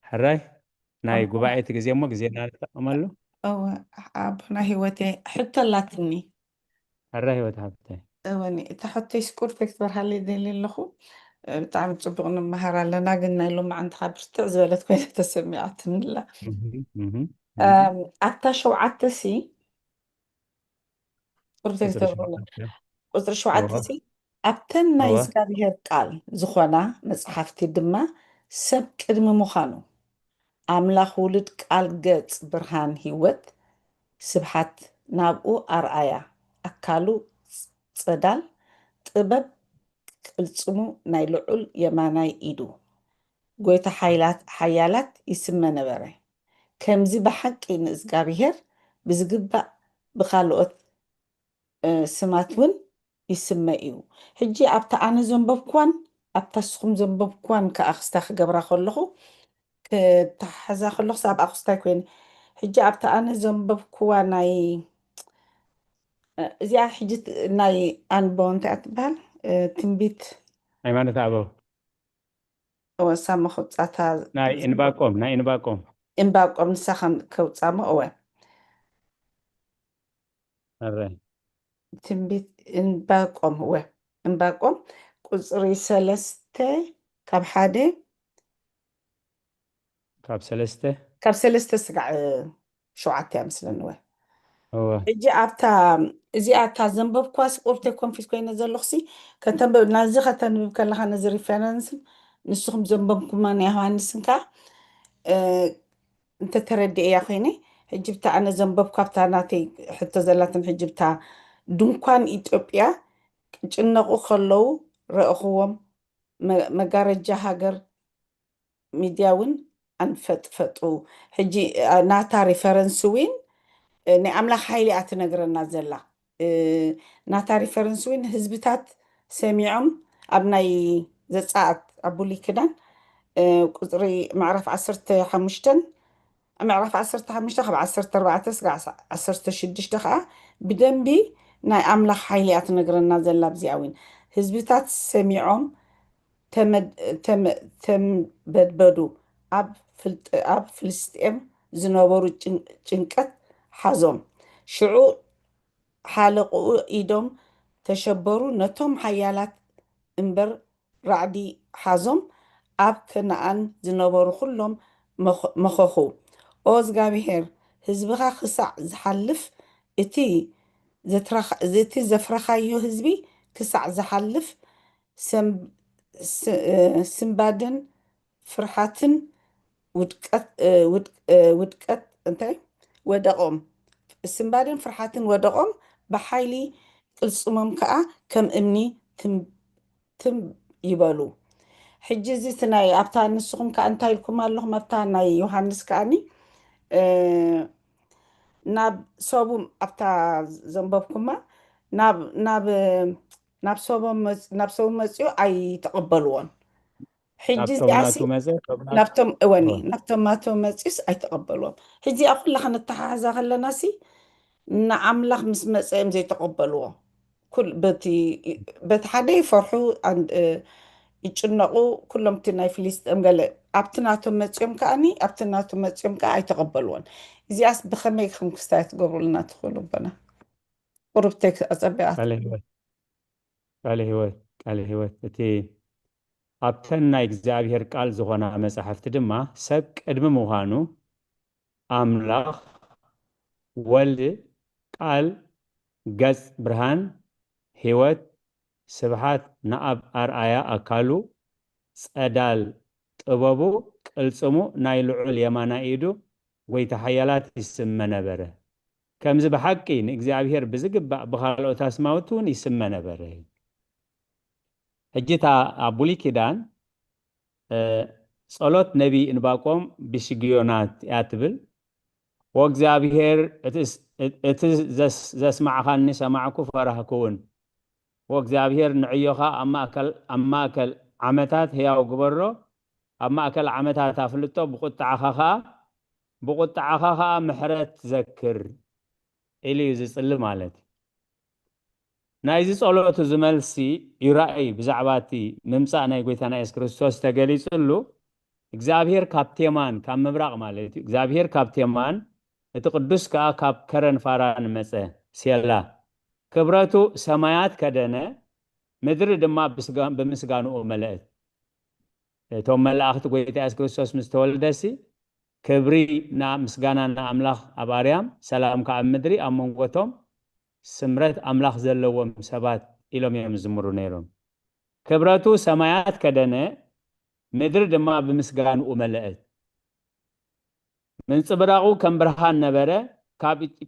ሕራይ ናይ ጉባኤ እቲ ግዜ እሞ ግዜና ንጠቐመሉ። እወ ኣቦና ህይወተይ ሕቶ ኣላትኒ። ሕራይ ህይወት ሓብተይ። እወኒ እታ ሕቶይ ስቁር ተክትበርሃለይ ደሊ ኣለኹ። ብጣዕሚ ፅቡቅ ንመሃር ኣለና ግን ናይ ሎማዓንቲ ከዓ ብርትዕ ዝበለት ኮይና ተሰሚዓትኒ ኣላ። ኣብታ ሸውዓተ ሲ ቁርተይ ዝተብሎ ቁፅሪ ሸውዓተ ሲ ኣብተን ናይ እግዚኣብሔር ቃል ዝኾና መፅሓፍቲ ድማ ሰብ ቅድሚ ምዃኑ ኣምላኽ ውሉድ ቃል ገጽ ብርሃን ህይወት ስብሓት ናብኡ ኣርኣያ ኣካሉ ጸዳል ጥበብ ቅልጽሙ ናይ ልዑል የማናይ ኢዱ ጎይታ ሓያላት ይስመ ነበረ። ከምዚ ብሓቂ ንእዝጋብሄር ብዝግባእ ብኻልኦት ስማት እውን ይስመ እዩ። ሕጂ ኣብታ ኣነ ዘንበብክዋን ኣብታ ንስኹም ዘንበብክዋን ከኣ ክስታ ክገብራ ከለኹ ክተሓዛ ከለኹስ ኣብኣ ክስታይ ኮይነ ሕጂ ኣብታ ኣነ ዘንበብክዋ ናይ እዚኣ ሕጂ ናይ ኣንቦ እንታይ እያ ትበሃል ትንቢት ሃይማኖት ኣበው ወሳሞ ከውጻታ ናይ እንባቆም ናይ እንባቆም እንባቆም ንሳ ከም ከውጻሞ እወ ኣረ ትንቢት እንባቆም እወ እንባቆም ቁጽሪ ሰለስተ ካብ ሓደ ካብ ሰለስተ ካብ ሰለስተ ስጋዕ ሸውዓተ እያ ምስለኒ እወ እወ ሕጂ ኣብታ እዚኣ እታ ዘንበብኳ ስፖርት ኮንፊስ ኮይነ ዘለኹሲ ከተንብብ ናዚ ከተንብብ ከለኻ ነዚ ሪፈረንስ ንስኹም ዘንበብኩማ ናይ ዮሃንስን ከኣ እንተተረድእያ ኮይነ ሕጂ ብታ ኣነ ዘንበብኳ ብታ ናተይ ሕቶ ዘላትን ሕጂ ብታ ድንኳን ኢትዮጵያ ክጭነቁ ከለዉ ረእኽዎም መጋረጃ ሃገር ሚድያ እውን ኣንፈጥፈጡ። ሕጂ ናታ ሪፈረንስ ዊን ናይ ኣምላኽ ሓይሊ እያ ትነግረና ዘላ። ናታ ሪፈረንስ ዊን ህዝብታት ሰሚዖም ኣብ ናይ ዘጻኣት ኣብ ብሉይ ክዳን ቁፅሪ ምዕራፍ ዓሰርተ ሓሙሽተን ምዕራፍ ዓሰርተ ሓሙሽተ ካብ ዓሰርተ ኣርባዕተ ስጋ ዓሰርተ ሽዱሽተ ከዓ ብደንቢ ናይ ኣምላኽ ሓይሊ እያ ትነግረና ዘላ። ኣብዚኣ እውን ህዝብታት ሰሚዖም ተመበድበዱ፣ ኣብ ፍልስጤም ዝነበሩ ጭንቀት ሓዞም። ሽዑ ሓለቕኡ ኢዶም ተሸበሩ፣ ነቶም ሓያላት እምበር ራዕዲ ሓዞም፣ ኣብ ከነኣን ዝነበሩ ኩሎም መኸኹ። ኦ እግዚኣብሄር፣ ህዝብኻ ክሳዕ ዝሓልፍ፣ እቲ ዘፍረኻዮ ህዝቢ ክሳዕ ዝሓልፍ፣ ስምባድን ፍርሓትን ውድቀት እንታይ ወደቖም። ስምባድን ፍርሓትን ወደቖም፣ ብሓይሊ ቅልጽሞም ከኣ ከም እምኒ ትም ይበሉ። ሕጂ እዚ እቲ ናይ ኣብታ ንስኹም ከኣ እንታይ ኢልኩም ኣለኹም ኣብታ ናይ ዮሃንስ ከኣኒ ናብ ሰቡም ኣብታ ዘንበብኩማ ናብ ናብ ናብ ሰቡም መጽ- ናብ ሰቡም መጽኡ ኣይተቐበልዎን። ሕጂ ናብቶም እዚኣሲ ናቱ መጸ፣ ናብቶም ናቱ ናብቶም እወኒ እወ። ናብቶም ናቶም መጽኡስ ኣይተቐበልዎም። ሕጂ ኣብ ኩላ ከነተሓሕዛ ከለናሲ ንኣምላኽ ምስ መጸ እዮም ዘይተቐበልዎ። ኩል በቲ በቲ ሓደ ይፈርሑ ኣን- እ፣ ይጭነቑ። ኩሎም እቲ ናይ ፍልስጤም ገለ ኣብቲ ናቶም መጽኦም ከኣኒ ኣብቲ ናቶም መጽኦም ከኣ ኣይተቐበልዎን። እዚኣስ ብኸመይ ከም ክስታይ ትገብሩልና ትኽእሉ ኣቦና? ቁሩብ ቴክስ ኣጸቢቓት። ቃለ ህይወት ቃለ ህይወት ቃለ ህይወት እቲ ኣብተን ናይ እግዚኣብሔር ቃል ዝኾና መጻሕፍቲ ድማ ሰብ ቅድሚ ምዃኑ ኣምላኽ ወልድ ቃል ገጽ ብርሃን ህይወት ስብሓት ንኣብ ኣርኣያ ኣካሉ ጸዳል ጥበቡ ቅልጽሙ ናይ ልዑል የማናይ ኢዱ ጐይታ ሓያላት ይስመ ነበረ። ከምዚ ብሓቂ ንእግዚኣብሔር ብዝግባእ ብኻልኦት ኣስማውቲ እውን ይስመ ነበረ። ሕጂ እታ ኣብ ብሉይ ኪዳን ጸሎት ነቢይ እንባቆም ብሽግዮናት እያ ትብል። ወእግዚኣብሔር እቲ ዘስማዕኻኒ ሰማዕኩ ፈራህኩውን። ወእግዚኣብሔር ንዕዮኻ ኣብ ማእከል ዓመታት ሕያው ግበሮ፣ ኣብ ማእከል ዓመታት ኣፍልጦ፣ ብቁጥዓኻ ኸኣ ብቁጥዓኻ ኸኣ ምሕረት ዘክር ኢሉ እዩ ዝጽሊ ማለት እዩ። ናይዚ ጸሎት እዚ መልሲ ይራእይ ብዛዕባ እቲ ምምጻእ ናይ ጐይታና የሱስ ክርስቶስ ተገሊጹሉ እግዚኣብሔር ካብ ቴማን ካብ ምብራቕ ማለት እዩ እግዚኣብሔር ካብ ቴማን እቲ ቅዱስ ከኣ ካብ ከረን ፋራን መጸ። ሴላ። ክብረቱ ሰማያት ከደነ፣ ምድሪ ድማ ብምስጋንኡ መለእት። እቶም መላእኽቲ ጐይታ የሱስ ክርስቶስ ምስ ተወልደሲ ክብሪ ምስጋና ንኣምላኽ ኣብ ኣርያም ሰላም ከኣ ኣብ ምድሪ ኣብ መንጎቶም ስምረት ኣምላኽ ዘለዎም ሰባት ኢሎም እዮም ዝምሩ ነይሮም። ክብረቱ ሰማያት ከደነ፣ ምድሪ ድማ ብምስጋንኡ መለእት። ምንጽብራቑ ከም ብርሃን ነበረ፣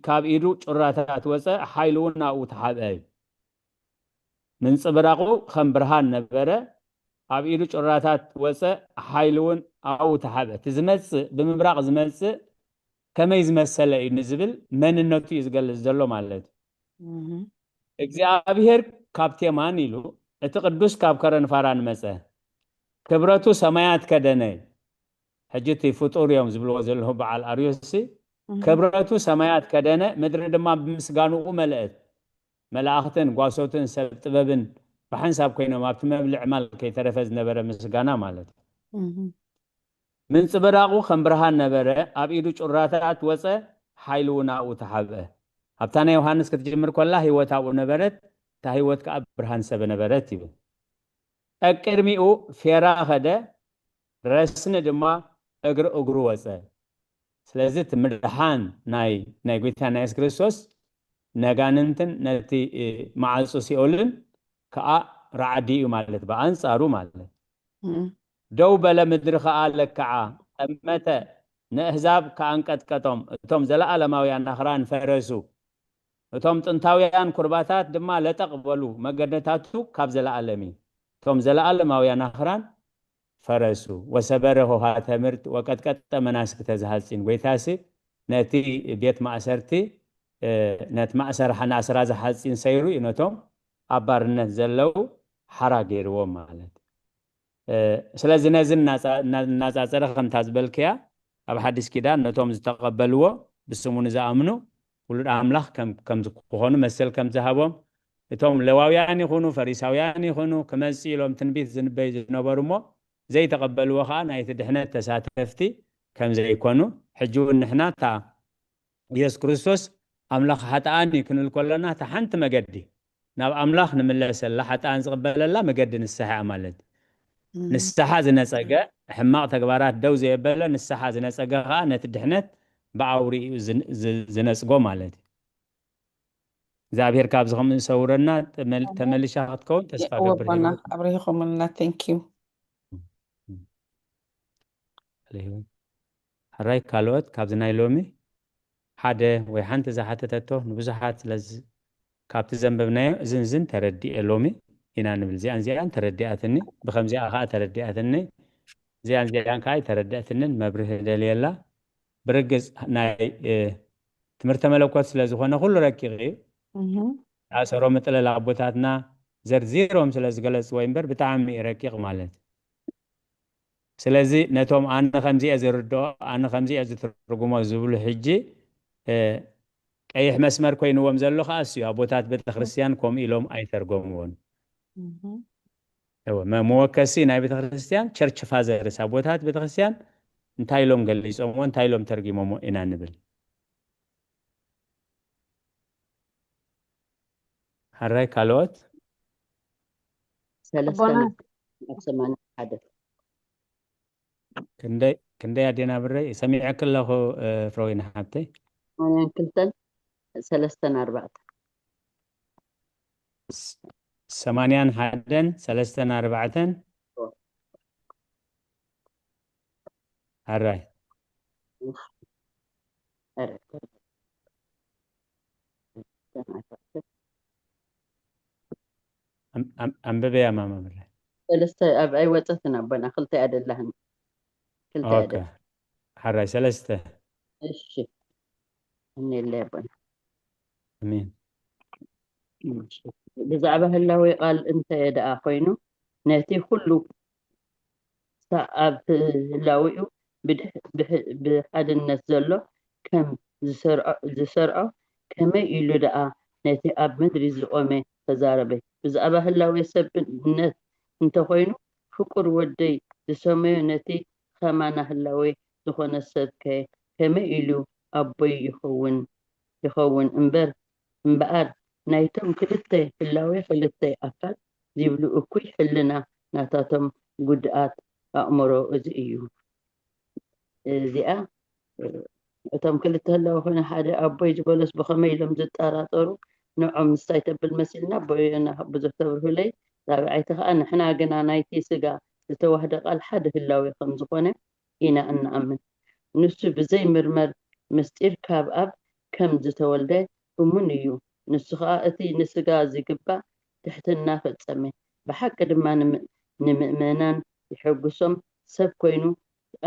ካብ ኢዱ ጩራታት ወጸ፣ ሓይሉ እውን ናብኡ ተሓብአ እዩ። ምንጽብራቑ ከም ብርሃን ነበረ፣ ኣብ ኢዱ ጩራታት ወጸ፣ ሓይሉ እውን ኣብኡ ተሓብአ። እቲ ዝመጽእ ብምብራቕ ዝመጽእ ከመይ ዝመሰለ እዩ ንዝብል መንነቱ እዩ ዝገልጽ ዘሎ ማለት እዩ። እግዚኣብሔር ካብ ቴማን ኢሉ እቲ ቅዱስ ካብ ከረን ፋራን መጸ። ክብረቱ ሰማያት ከደነ። ሕጂ እቲ ፍጡር እዮም ዝብልዎ ዘለዉ በዓል ኣርዮስሲ ክብረቱ ሰማያት ከደነ፣ ምድሪ ድማ ብምስጋንኡ መለእት። መላእኽትን ጓሶትን ሰብ ጥበብን ብሓንሳብ ኮይኖም ኣብቲ መብልዕ ማል ከይተረፈ ዝነበረ ምስጋና ማለት እዩ። ምንጽብራቑ ከም ብርሃን ነበረ፣ ኣብ ኢዱ ጩራታት ወጸ፣ ሓይሊ እውን ኣብኡ ተሓብአ። ኣብታ ናይ ዮሃንስ ክትጅምር ከላ ህይወት ኣብኡ ነበረት፣ እታ ህይወት ከኣ ብርሃን ሰብ ነበረት ይብል። ቀቅድሚኡ ፌራ ኸደ፣ ረስኒ ድማ እግሪ እግሩ ወጸ። ስለዚ እቲ ምድሓን ናይ ናይ ጐይታና የሱስ ክርስቶስ ነጋንንትን ነቲ መዓጹ ሲኦልን ከኣ ራዕዲ እዩ ማለት ብኣንጻሩ ማለት። ደው በለ ምድሪ ከኣ ለክዓ፣ ጠመተ፣ ንኣህዛብ ከኣ ኣንቀጥቀጦም። እቶም ዘለኣለማውያን ኣኽራን ፈረሱ። እቶም ጥንታውያን ኩርባታት ድማ ለጠቕ በሉ። መገነታቱ ካብ ዘለኣለም እዩ። እቶም ዘለኣለማውያን ኣኽራን ፈረሱ ወሰበረ ሆሃተ ምርት ወቀጥቀጠ መናስክተ ዝሓጺን። ጎይታሲ ነቲ ቤት ማእሰርቲ፣ እ፣ ነቲ ማእሰር፣ ናእስራ ዝሓጺን ሰይሩ እዩ ነቶም ኣብ ባርነት ዘለዉ ሓራ ገይርዎም ማለት እዩ። እ፣ ስለዚ ነዚ እናጻ-፣ እና-፣ እናጻጸረ ከምታ ዝበልክያ ኣብ ሓዲስ ኪዳን ነቶም ዝተቐበልዎ ብስሙ ንዝኣምኑ ውሉድ ኣምላኽ ከም፣ ከም ክኾኑ መሰል ከም ዝሃቦም፣ እቶም ሌዋውያን ይኹኑ ፈሪሳውያን ይኹኑ ክመጽእ ኢሎም ትንቢት ዝንበዩ ዝነበሩ እሞ ዘይተቐበልዎ ኸኣ ናይቲ ድሕነት ተሳተፍቲ ከም ዘይኮኑ፣ ሕጂ እውን ንሕና እታ ኢየሱስ ክርስቶስ ኣምላኽ ሓጥኣን እዩ ክንብል ከሎና እታ ሓንቲ መገዲ ናብ ኣምላኽ ንምለሰላ ሓጥኣን ዝቕበለላ መገዲ ንስሓ እያ ማለት እዩ። ንስሓ ዝነጸገ፣ ሕማቕ ተግባራት ደው ዘየበለ ንስሓ ዝነጸገ ኸኣ ነቲ ድሕነት ብኣውሪ እዩ ዝን-፣ ዝ-፣ ዝነጽጎ ማለት እዩ። እግዚኣብሔር ካብዚ ከም ዝሰውረና ተመል-፣ ተመሊሻ ክትከውን ተስፋ ገብር። ኣቦና ኣብሪኹምልና። Thank you። ሕራይ ካልኦት ካብዚ ናይ ሎሚ ሓደ ወይ ሓንቲ ዝሓተተቶ ንብዙሓት ስለዚ ካብቲ ዘንበብናዮ እዝን እዝን ተረዲኤ ሎሚ ኢና ንብል። እዚኣን እዚኣን ተረዲኣትኒ፣ ብከምዚኣ ከዓ ተረዲኣትኒ፣ እዚኣን እዚኣን ከዓ ኣይተረድአትንን መብርሂ ደልየላ። ብርግጽ ናይ፣ እ፣ ትምህርተ መለኮት ስለ ዝኾነ ኩሉ ረቂቕ እዩ። እህ። ኣሰሮ ምጥለል ኣቦታትና ዘርዚሮም ስለ ዝገለጽዎ እምበር ብጣዕሚ እዩ ረቂቕ ማለት እዩ። ስለዚ ነቶም ኣነ ከምዚ እየ ዝርድኦ፣ ኣነ ከምዚ እየ ዝትርጉሞ ዝብሉ ሕጂ፣ እ፣ ቀይሕ መስመር ኮይንዎም ዘሎ ከኣ እሱ እዩ። ኣቦታት ቤተክርስትያን ከምኡ ኢሎም ኣይተርጎምዎን። እህ። እወ፣ መ-፣ መወከሲ ናይ ቤተክርስትያን ቸርች ፋዘርስ ኣቦታት ቤተክርስትያን እንታይ ኢሎም ገሊጾምዎ፣ እንታይ ኢሎም ተርጊሞምዎ ኢና ንብል። ሓራይ ካልኦት? ሰለስተ ኣቦና። ነጥቢ ሰማንያ ሓደ። ክንደይ፣ ክንደይ ኣዴና ብረይ? ሰሚዐኪ ኣለኹ፣ እ፣ ፍረወይኒ ሓብተይ። ሰማንያን ክልተን ሰለስተን ኣርባዕተን። ስ-፣ ሰማንያን ሓደን ሰለስተን ኣርባዕተን። ኦ። ሓራይ። ኣረ። ኣም-፣ ኣም-፣ ኣንብበያ ማማ ብረይ። ሰለስተ ኣብ ኣይወፀትን ኣቦና፣ ክልተ እያ ደላህን። ክልተ እያ ኦኬ። ደላ። ሓራይ ሰለስተ። እሺ። እኔለ ኣቦና። ኣሜን። እሺ። ብዛዕባ ህላዌ ቃል እንተ ደኣ ኮይኑ፣ ነቲ ኩሉ ሳ-፣ ኣብቲ ህላዌኡ ብድሕ-፣ ብሕ-፣ ብሓድነት ዘሎ ከም ዝሰርዖ፣ ዝሰርዖ፣ ከመይ ኢሉ ደኣ ነቲ ኣብ ምድሪ ዝቖመ ተዛረበ? ብዛዕባ ህላዌ ሰብነት እንተኾይኑ፣ ፍቁር ወደይ ዝሰመዮ ነቲ ኸማና ህላዌ ዝኾነ ሰብከ ከመይ ኢሉ ኣቦይ ይኸውን፣ ይኸውን እምበር፣ እምበኣር ናይቶም ክልተ ህላዌ ክልተ ኣካል ዝብሉ እኩይ ሕልና ናታቶም ጉድኣት ኣእምሮ እዚ እዩ። እዚኣ፣ እቶም ክልተ ህላወ ኮይነ ሓደ ኣቦይ ዝበሎስ ብኸመይ ኢሎም ዝጠራጠሩ? ንዖም ምስታይ ተብል መሲልና ኣቦይና ብዙሕ ተብርሁለይ። ራብዓይቲ ከኣ ንሕና ግና ናይቲ ስጋ ዝተዋህደ ቃል ሓደ ህላዌ ከም ዝኾነ ኢና እንኣምን። ንሱ ብዘይ ምርመር ምስጢር ካብ ኣብ ከም ዝተወልደ እሙን እዩ። ንሱ ከኣ እቲ ንስጋ ዝግባእ ትሕትና ፈጸመ። ብሓቂ ድማ ንምእ-፣ ንምእመናን የሐጉሶም ሰብ ኮይኑ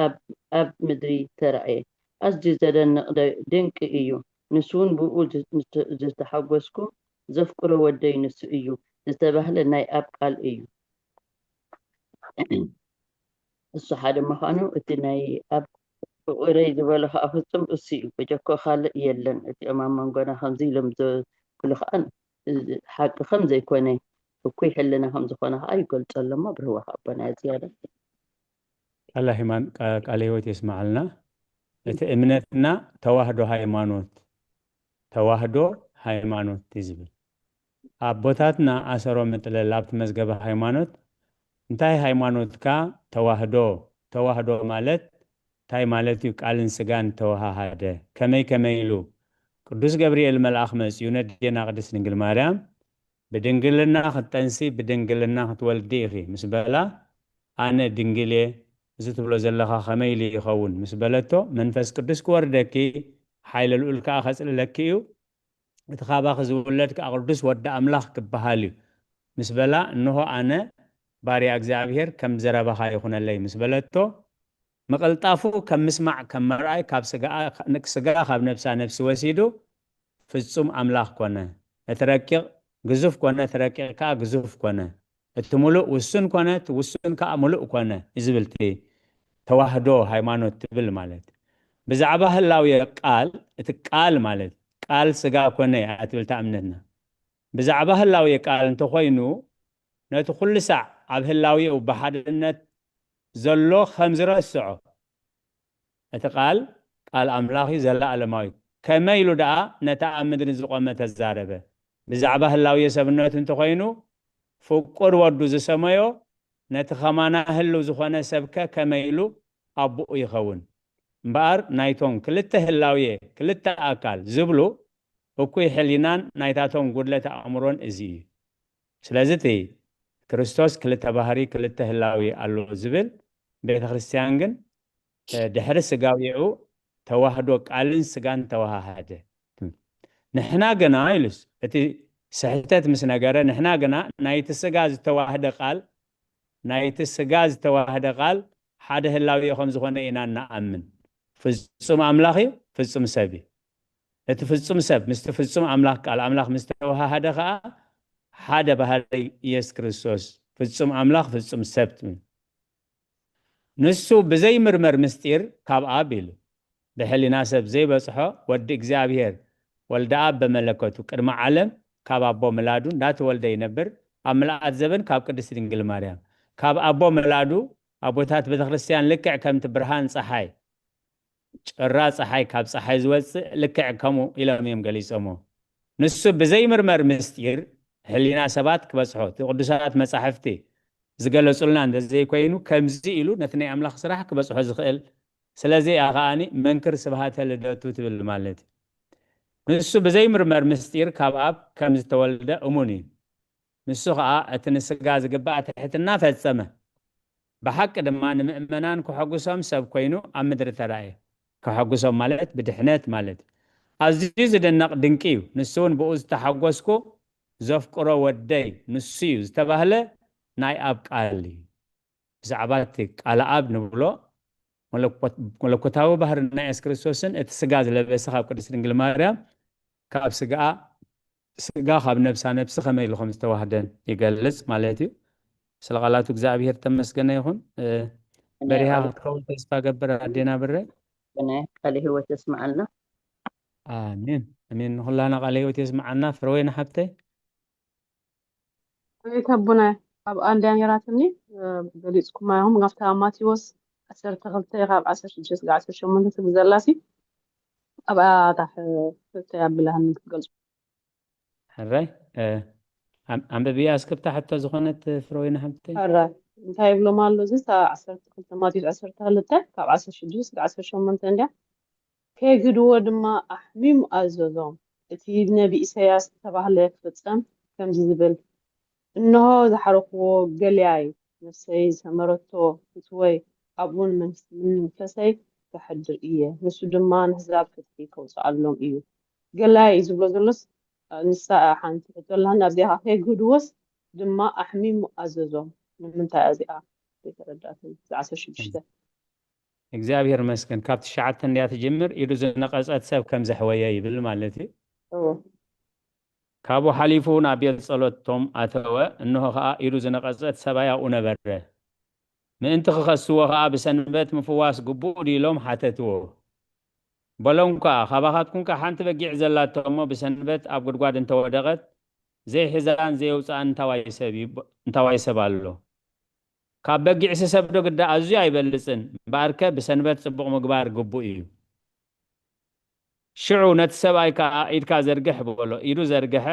ኣብ፣ ኣብ ምድሪ ተራእየ። ኣዝዩ ዘደንቕ ደ-፣ ድንቂ እዩ። ንሱ እውን ብኡ ዝ-፣ ዝተ-፣ ዝተሓጎስኩ ዘፍቅሮ ወደይ ንሱ እዩ ዝተባህለ ናይ ኣብ ቃል እዩ። እሱ ሓደ ምዃኑ እቲ ናይ ኣብ ፍቑረይ ዝበሎ ኸኣ ፍጹም እሱ እዩ። ብጀኮ ካልእ የለን። እቲኦም ኣብ መንጎና ከምዚ ኢሎም ዘብሉ ኸኣ ሓቂ ከም ዘይኮነ፣ እኩይ ሕልና ከም ዝኾነ ኸኣ ይገልጾ ኣሎ እሞ ብርህዋ ኸኣ ኣቦና ዝያዳ። ቃለ ሂማን-፣ ቃ-፣ ቃለ ህይወት የስምዓልና። እቲ እምነትና ተዋህዶ ሃይማኖት፣ ተዋህዶ ሃይማኖት እዩ ዝብል። ኣቦታትና ኣሰሮም ምጥለል ኣብቲ መዝገበ ሃይማኖት፣ እንታይ ሃይማኖትካ ተዋህዶ፣ ተዋህዶ ማለት እንታይ ማለት እዩ? ቃልን ስጋን ተዋሃሃደ። ከመይ ከመይ ኢሉ? ቅዱስ ገብርኤል መልኣኽ መጺኡ ነዴና ቅድስት ድንግል ማርያም፣ "ብድንግልና ክትጠንሲ፣ ብድንግልና ክትወልዲ ኢኺ" ምስ በላ፣ "ኣነ ድንግል እየ፣ እዚ ትብሎ ዘለኻ ከመይ ኢሉ ይኸውን?" ምስ በለቶ፣ "መንፈስ ቅዱስ ክወርደኪ፣ ሓይለ ልዑል ከኣ ከጽልለኪ እዩ፣ እቲ ካባኺ ዝውለድ ከኣ ቅዱስ ወዲ ኣምላኽ ክበሃል እዩ" ምስ በላ፣ "እንሆ ኣነ ባርያ እግዚኣብሔር ከም ዘረባኻ ይኹነለይ ምስ በለቶ፣ ምቕልጣፉ ከም ምስማዕ ከም ምርኣይ ካብ ስጋ ካብ ነብሳ ነብሲ ወሲዱ ፍጹም ኣምላኽ ኮነ። እቲ ረቂቕ ግዙፍ ኮነ፣ እቲ ረቂቕ ከኣ ግዙፍ ኮነ። እቲ ምሉእ ውሱን ኮነ፣ እቲ ውሱን ከኣ ምሉእ ኮነ እዩ ዝብል እቲ ተዋህዶ ሃይማኖት ትብል ማለት። ብዛዕባ ህላውየ ቃል፣ እቲ ቃል ማለት ቃል ስጋ ኮነ እያ ትብል እታ እምነትና። ብዛዕባ ህላውየ ቃል እንተኾይኑ ነቲ ኩሉ ሳዕ ኣብ ህላውየኡ ብሓድነት ዘሎ ከም ዝረስዖ እቲ ቃል ቃል ኣምላኽ እዩ፣ ዘለኣለማዊ እዩ። ከመይ ኢሉ ደኣ ነታ ኣብ ምድሪ ዝቖመ ተዛረበ? ብዛዕባ ህላውየ ሰብነቱ እንተኾይኑ ፍቁር ወዱ ዝሰመዮ ነቲ ኸማና ህልው ዝኾነ ሰብከ ከመይ ኢሉ ኣቦኡ ይኸውን? እምበኣር ናይቶም ክልተ ህላውየ ክልተ ኣካል ዝብሉ እኩይ ሕሊናን ናይታቶም ጉድለት ኣእምሮን እዚ እዩ። ስለዚ እቲ ክርስቶስ ክልተ ባህሪ ክልተ ህላዊ ኣሎ ዝብል ቤተ ክርስቲያን ግን ድሕሪ ስጋዊዑ ተዋህዶ ቃልን ስጋን ተዋሃሃደ። ንሕና ግና ኢሉስ እቲ ስሕተት ምስ ነገረ ንሕና ግና ናይቲ ስጋ ዝተዋህደ ቃል ናይቲ ስጋ ዝተዋህደ ቃል ሓደ ህላዊ ከም ዝኾነ ኢና እንኣምን። ፍጹም ኣምላኽ እዩ፣ ፍጹም ሰብ እዩ። እቲ ፍጹም ሰብ ምስቲ ፍጹም ኣምላኽ ቃል ኣምላኽ ምስ ተዋሃሃደ ኸኣ ሓደ ባህሪ ኢየሱስ ክርስቶስ ፍጹም ኣምላኽ ፍጹም ሰብ ትብል። ንሱ ብዘይምርመር ምስጢር ካብ ኣብ ኢሉ ብሕሊና ሰብ ዘይበጽሖ ወዲ እግዚኣብሔር ወልደ ኣብ በመለከቱ ቅድሚ ዓለም ካብ ኣቦ ምላዱ እንዳተወልደ ይነብር። ኣብ ምልኣት ዘበን ካብ ቅድስት ድንግል ማርያም ካብ ኣቦ ምላዱ ኣቦታት ቤተክርስትያን ልክዕ ከምቲ ብርሃን ፀሓይ ጭራ ፀሓይ ካብ ፀሓይ ዝወፅእ ልክዕ ከምኡ ኢሎም እዮም ገሊፆሞ። ንሱ ብዘይምርመር ምስጢር ሕሊና ሰባት ክበፅሖ እቲ ቅዱሳት መፃሕፍቲ ዝገለፁልና እንተዘይኮይኑ ከምዚ ኢሉ ነቲ ናይ ኣምላኽ ስራሕ ክበፅሖ ዝኽእል ስለዚ እያ ከኣኒ መንክር ስብሃተ ልደቱ ትብል ማለት እዩ። ንሱ ብዘይምርመር ምስጢር ካብ ኣብ ከም ዝተወልደ እሙን እዩ። ንሱ ኸኣ እቲ ንስጋ ዝግባእ ትሕትና ፈጸመ። ብሓቂ ድማ ንምእመናን ክሐጉሶም ሰብ ኮይኑ ኣብ ምድሪ ተራእየ። ክሐጉሶም ማለት ብድሕነት ማለት እዩ። ኣዝዩ ዝድነቕ ድንቂ እዩ። ንሱ እውን ብኡ ዝተሓጎስኩ ዘፍቅሮ ወደይ ንሱ እዩ ዝተባህለ ናይ ኣብ ቃል እዩ። ብዛዕባ እቲ ቃል ኣብ ንብሎ መለኮታዊ ባህሪ ናይ የሱስ ክርስቶስን እቲ ስጋ ዝለበሰ ካብ ቅድስት ድንግል ማርያም ካብ ስጋኣ ስጋ ካብ ነብሳ ነብሲ ከመይ ኢሉ ከም ዝተዋህደን ይገልጽ ማለት እዩ። ስለ ቃላቱ እግዚኣብሔር ተመስገነ ይኹን። በሪሃ ክትከውን ተስፋ ገብር ኣዴና ብረ። ቃለ ህይወት የስምዓልና። ኣሜን ኣሜን። ንኹላና ቃለ ህይወት የስምዓና ፍረወይና ሓብተይ። ቤት ኣቦና ኣብ ኣንድያ ነራትኒ ገሊጽኩማ ኢኹም። ካብታ ማቴዎስ ዓሰርተ ክልተ ካብ ዓሰርተ ሽዱሽተ ክሳብ ዓሰርተ ሸሞንተ ትብል ዘላሲ ኣብኣ እታ ክልተ ኣቢላህኒ ክትገልጹ። ሕራይ ኣንብብያ እስክብታ ሕቶ ዝኾነት ፍረወይና ሓብተይ። ሕራይ እንታይ ይብሎም ኣሎ እዚ ዓሰርተ ክልተ ማቴዎስ ዓሰርተ ክልተ ካብ ዓሰርተ ሽዱሽተ ክሳብ ዓሰርተ ሸሞንተ እንድያ ከይግህድዎ ድማ ኣሕሚሙ ኣዘዞም። እቲ ብነቢ ኢሳይያስ ዝተባህለ ክፍጸም ከምዚ ዝብል፣ እንሆ ዝሓረኽዎ ገሊኣይ፣ ነፍሰይ ዝሰመረቶ ፍትወይ ኣብኡ ንመንፈሰይ ከሕድር እየ፣ ንሱ ድማ ንኣህዛብ ፍትሒ ከውጽኣሎም እዩ። ገሊኣይ እዩ ዝብሎ ዘሎስ ንሳ ሓንቲ ሕቶ ኣለሃኒ ኣብዚኣ ከይግህድዎስ ድማ ኣሕሚሙ ኣዘዞም። ንምንታይ እዚኣ ዘይተረዳእትን? እዛ ዓሰርተ ሽዱሽተ እግዚኣብሔር ይመስገን። ካብ ትሽዓተ እንድያ ትጅምር፣ ኢዱ ዝነቐጸት ሰብ ከም ዘሕወየ ይብል ማለት እዩ። እዎ። ካብኡ ሓሊፉ ናብ ቤት ጸሎት ቶም ኣተወ፣ እንሆ ኸኣ ኢዱ ዝነቐጸት ሰብኣይ ኣብኡ ነበረ። ምእንቲ ክኸስዎ ኸኣ ብሰንበት ምፍዋስ ግቡእ ድዩ ኢሎም ሓተትዎ። በሎም ከኣ፣ ካባኻትኩም ከኣ ሓንቲ በጊዕ ዘላቶ እሞ ብሰንበት ኣብ ጉድጓድ እንተወደቐት ዘይሕዛን ዘየውጽኣን እንታዋይ ሰብ ኣሎ? ካብ በጊዕሲ ሰብ ዶ ግዳ ኣዝዩ ኣይበልጽን? እምበኣርከ ብሰንበት ጽቡቕ ምግባር ግቡእ እዩ። ሽዑ ነቲ ሰብኣይ ከኣ ኢድካ ዘርግሕ በሎ። ኢዱ ዘርግሐ፣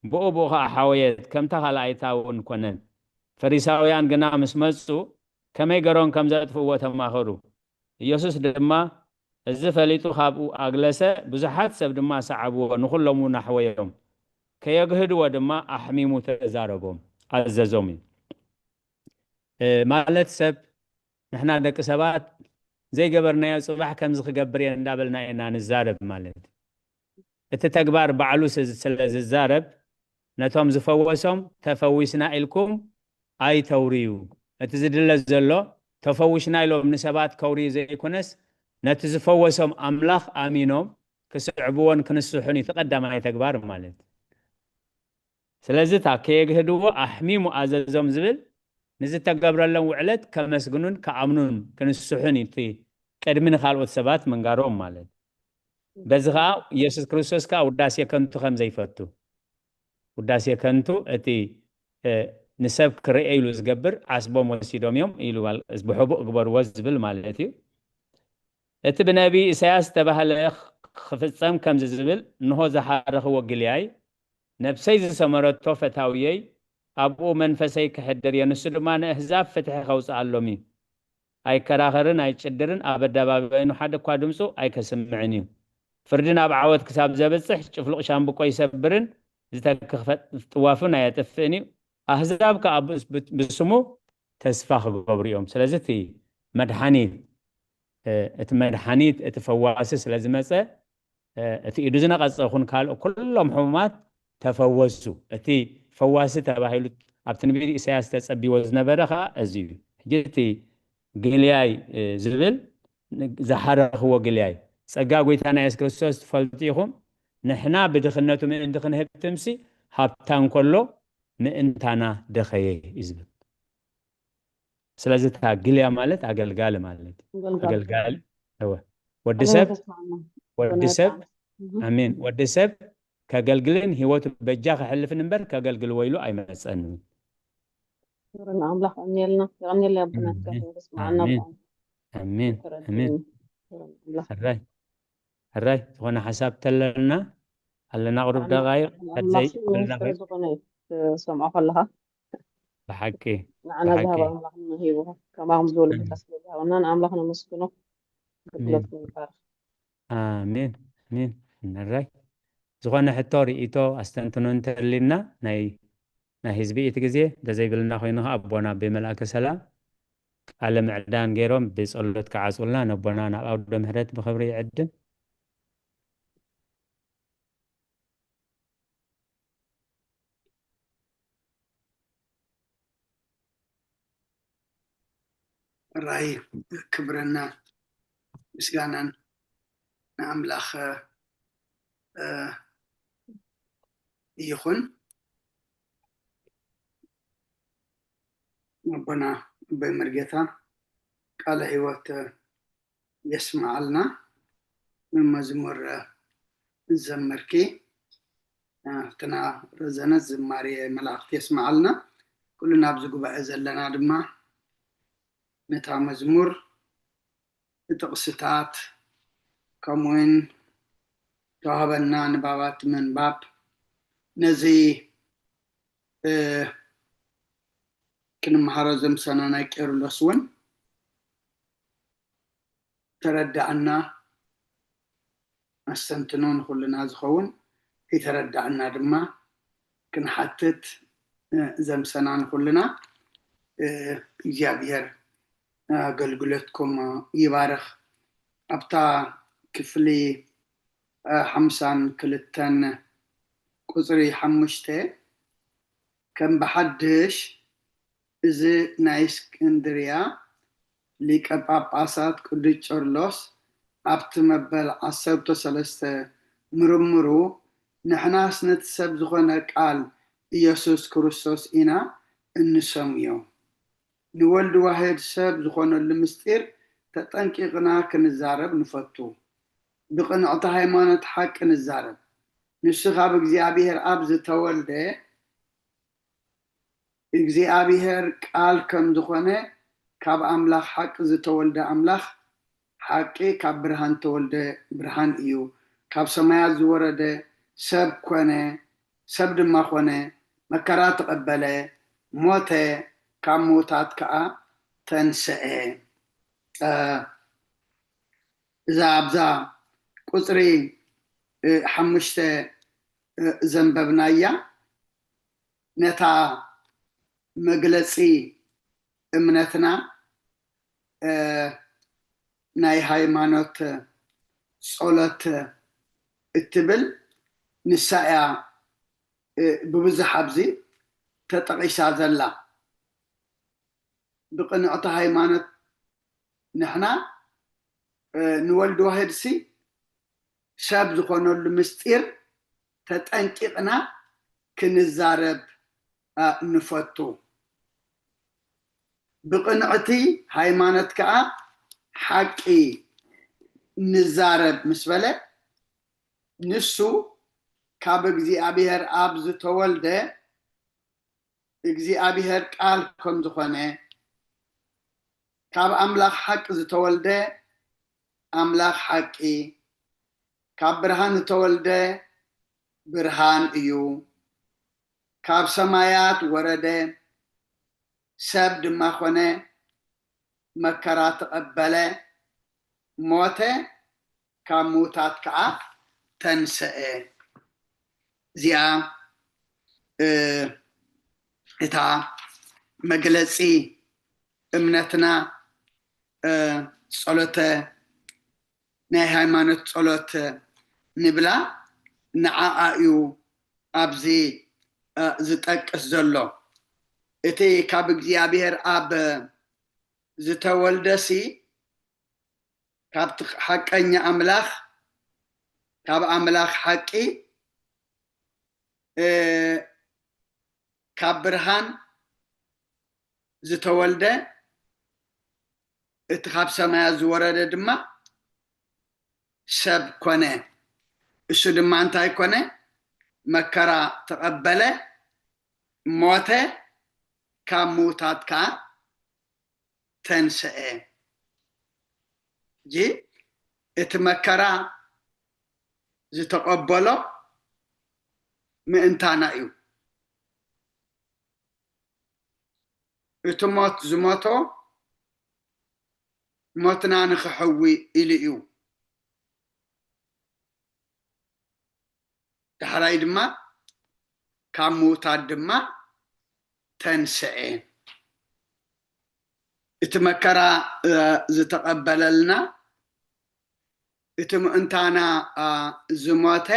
ብኡ ብኡ ኸኣ ሓወየት፣ ከምታ ካልኣይታ እውን ኮነት። ፈሪሳውያን ግና ምስ መጹ ከመይ ገሮም ከም ዘጥፍእዎ ተማኸሩ። ኢየሱስ ድማ እዚ ፈሊጡ ካብኡ ኣግለሰ፣ ብዙሓት ሰብ ድማ ሰዓብዎ፣ ንኹሎም እውን ኣሕወዮም። ከየግህድዎ ድማ ኣሕሚሙ ተዛረቦም፣ ኣዘዞም እዩ። ማለት ሰብ ንሕና ደቂ ሰባት ዘይገበርናዮ ጽባሕ ከምዚ ክገብር እየ እንዳበልና ኢና ንዛረብ ማለት እዩ። እቲ ተግባር ባዕሉ ስለ ዝዛረብ ነቶም ዝፈወሶም ተፈዊስና ኢልኩም ኣይተውርዩ። እቲ ዝድለ ዘሎ ተፈዊሽና ኢሎም ንሰባት ከውርዩ ዘይኮነስ ነቲ ዝፈወሶም ኣምላኽ ኣሚኖም ክስዕብዎን ክንስሑን እዩ እቲ ቀዳማይ ተግባር ማለት። ስለዚ እታ ከየግህድዎ ኣሕሚሙ ኣዘዞም ዝብል ንዝተገብረሎም ውዕለት ከመስግኑን ክኣምኑን ክንስሑን እዩ እቲ ቅድሚ ንኻልኦት ሰባት ምንጋሮም ማለት። በዚ ኸዓ ኢየሱስ ክርስቶስ ከኣ ውዳሴ ከንቱ ከም ዘይፈቱ፣ ውዳሴ ከንቱ እቲ ንሰብ ክርኤ ኢሉ ዝገብር ዓስቦም ወሲዶም እዮም ኢሉ ብሕቡእ ግበርዎ ዝብል ማለት እዩ። እቲ ብነቢይ ኢሳያስ ዝተባህለ ክፍጸም ከምዚ ዝብል፣ እንሆ ዝሓረኽዎ ግልያይ፣ ነብሰይ ዝሰመረቶ ፈታውየይ፣ ኣብኡ መንፈሰይ ክሕድር እየ፣ ንሱ ድማ ንእህዛብ ፍትሒ ከውጽኣሎም እዩ። ኣይከራኸርን ኣይጭድርን፣ ኣብ ኣደባባይኑ ሓደ እኳ ድምፁ ኣይከስምዕን እዩ። ፍርዲ ናብ ዓወት ክሳብ ዘብጽሕ ጭፍሉቕ ሻምብቆ ይሰብርን ዝተክኽ ጥዋፍን ኣየጥፍእን እዩ። ኣህዛብ ከኣ ብስሙ ተስፋ ክገብሩ እዮም። ስለዚ እቲ መድሓኒት እቲ መድሓኒት እቲ ፈዋሲ ስለ ዝመፀ እቲ ኢዱ ዝነቐፀ ይኹን ካልእ ኩሎም ሕሙማት ተፈወሱ። እቲ ፈዋሲ ተባሂሉ ኣብ ትንቢት ኢሳያስ ተጸቢዎ ዝነበረ ኸዓ እዚ እዩ። ሕጂ እቲ ግልያይ ዝብል ዝሓረኽዎ ግልያይ ጸጋ ጎይታና የሱስ ክርስቶስ ትፈልጡ ኢኹም። ንሕና ብድኽነቱ ምእንቲ ክንህብትምሲ ሃብታ እንከሎ ምእንታና ደኸየ እዩ ዝብል። ስለዚ እታ ግልያ ማለት ኣገልጋሊ ማለት እዩ። ኣገልጋሊ። ኣገልጋሊ እወ። ወዲ ሰብ ወዲ ሰብ ኣሜን። ወዲ ሰብ ከገልግልን ህይወቱ በጃ ከሕልፍን እምበር ከገልግልዎ ኢሉ ኣይመጸን። ክብሪ ንኣምላኽ። የቐንየልና፣ የቐንየልና ኣቦና ኣሜን። እስካብ ተስማዕና ኣሜን። ብጣዕሚ ኣሜን። ኣሜን። ተረድእኒ። ክብሪ ንኣምላኽ። ሕራይ ሕራይ ዝኾነ ሓሳብ ተለና ኣለና ቁሩብ ደቓይቕ ኣምላኽ ሕዘይ ሽሙ ኣለና ምስጢር ዝኾነ እዩ ትሰምዖ ከለኻ። ብሓቂ ንዓና ብሓቂ። ዝሃበ ኣምላኽ ንሂቡ ከማኹም ዝበሉ ኣሜን። ብታ ስለ ዝሃበና ንኣምላኽ ነመስግኖ። ኣሜን። ኣገልግሎትኩም ይባረኽ። ኣሜን ኣሜን። ሕራይ ዝኾነ ሕቶ ርእይቶ ኣስተንትኖ እንተልና ናይ ናይ ህዝቢ እቲ ግዜ እንተዘይብልና ኮይኑ ከዓ ኣቦና ብመልኣከ ሰላም ቃለ ምዕዳን ገይሮም ብጸሎት ክዓጽውልና ነቦና ናብ ኣውደ ምህረት ብኽብሪ ይዕድም። ራይ ክብርና ምስጋናን ንኣምላኽ ይኹን። ኣቦና ኣቦይ መርጌታ ቃለ ህይወት የስምዓልና። መዝሙር ዘመርኪ ኣብትና ረዘነት ዝማሬ መላእኽቲ የስምዓልና። ኩሉ ናብዚ ጉባኤ ዘለና ድማ ነታ መዝሙር ብጥቕስታት ከምኡውን ተዋህበና ንባባት ምንባብ ነዚ ክንመሃሮ ዘምሰና ናይ ቄርሎስ እውን ተረዳእና ኣስተንትኖ ንኹልና ዝኸውን ከይተረዳእና ድማ ክንሓትት ዘምሰና ንኹልና እግዚኣብሔር ኣገልግሎትኩም ይባርኽ። ኣብታ ክፍሊ ሓምሳን ክልተን ቁፅሪ ሓሙሽተ ከም ብሓድሽ እዚ ናይ እስክንድርያ ሊቀ ጳጳሳት ቅዱስ ቄርሎስ ኣብቲ መበል ዓሰርተ ሰለስተ ምርምሩ ንሕናስ ነቲ ሰብ ዝኾነ ቃል ኢየሱስ ክርስቶስ ኢና እንሰምዮ። ንወልድ ዋህድ ሰብ ዝኾነሉ ምስጢር ተጠንቂቕና ክንዛረብ ንፈቱ። ብቕንዕቲ ሃይማኖት ሓቂ ንዛረብ። ንሱ ካብ እግዚኣብሔር ኣብ ዝተወልደ እግዚኣብሔር ቃል ከም ዝኾነ ካብ ኣምላኽ ሓቂ ዝተወልደ ኣምላኽ ሓቂ ካብ ብርሃን ተወልደ ብርሃን እዩ። ካብ ሰማያት ዝወረደ ሰብ ኮነ፣ ሰብ ድማ ኮነ፣ መከራ ተቐበለ፣ ሞተ፣ ካብ ምዉታት ከኣ ተንስአ። እዛ ኣብዛ ቁፅሪ ሓሙሽተ ዘንበብናያ ነታ መግለፂ እምነትና ናይ ሃይማኖት ጸሎት እትብል ንሳ እያ ብብዙሕ ኣብዚ ተጠቒሳ ዘላ። ብቕንዕቲ ሃይማኖት ንሕና ንወልድ ዋህድሲ ሰብ ዝኾነሉ ምስጢር ተጠንቂቕና ክንዛረብ ንፈቱ። ብቕንዕቲ ሃይማኖት ከዓ ሓቂ ንዛረብ ምስ በለ፣ ንሱ ካብ እግዚኣብሔር ኣብ ዝተወልደ እግዚኣብሔር ቃል ከም ዝኾነ፣ ካብ ኣምላኽ ሓቂ ዝተወልደ ኣምላኽ ሓቂ፣ ካብ ብርሃን ዝተወልደ ብርሃን እዩ፣ ካብ ሰማያት ወረደ፣ ሰብ ድማ ኾነ፣ መከራ ተቐበለ፣ ሞተ፣ ካብ ምዉታት ከዓ ተንሰአ። እዚኣ እታ መግለፂ እምነትና፣ ጸሎተ ናይ ሃይማኖት ጸሎት ንብላ፣ ንዓኣ እዩ ኣብዚ ዝጠቅስ ዘሎ። እቲ ካብ እግዚኣብሔር ኣብ ዝተወልደሲ፣ ካብቲ ሓቀኛ ኣምላኽ፣ ካብ ኣምላኽ ሓቂ፣ ካብ ብርሃን ዝተወልደ፣ እቲ ካብ ሰማያት ዝወረደ ድማ ሰብ ኮነ። እሱ ድማ እንታይ ኮነ? መከራ ተቐበለ፣ ሞተ፣ ካብ ምዉታት ከዓ ተንሰአ። እጂ እቲ መከራ ዝተቐበሎ ምእንታና እዩ። እቲ ሞት ዝሞቶ ሞትና ንኽሕዊ ኢሉ እዩ። ዳሕራይ ድማ ካብ ምዉታት ድማ ተንስኤ። እቲ መከራ ዝተቐበለልና፣ እቲ ምእንታና ዝሞተ፣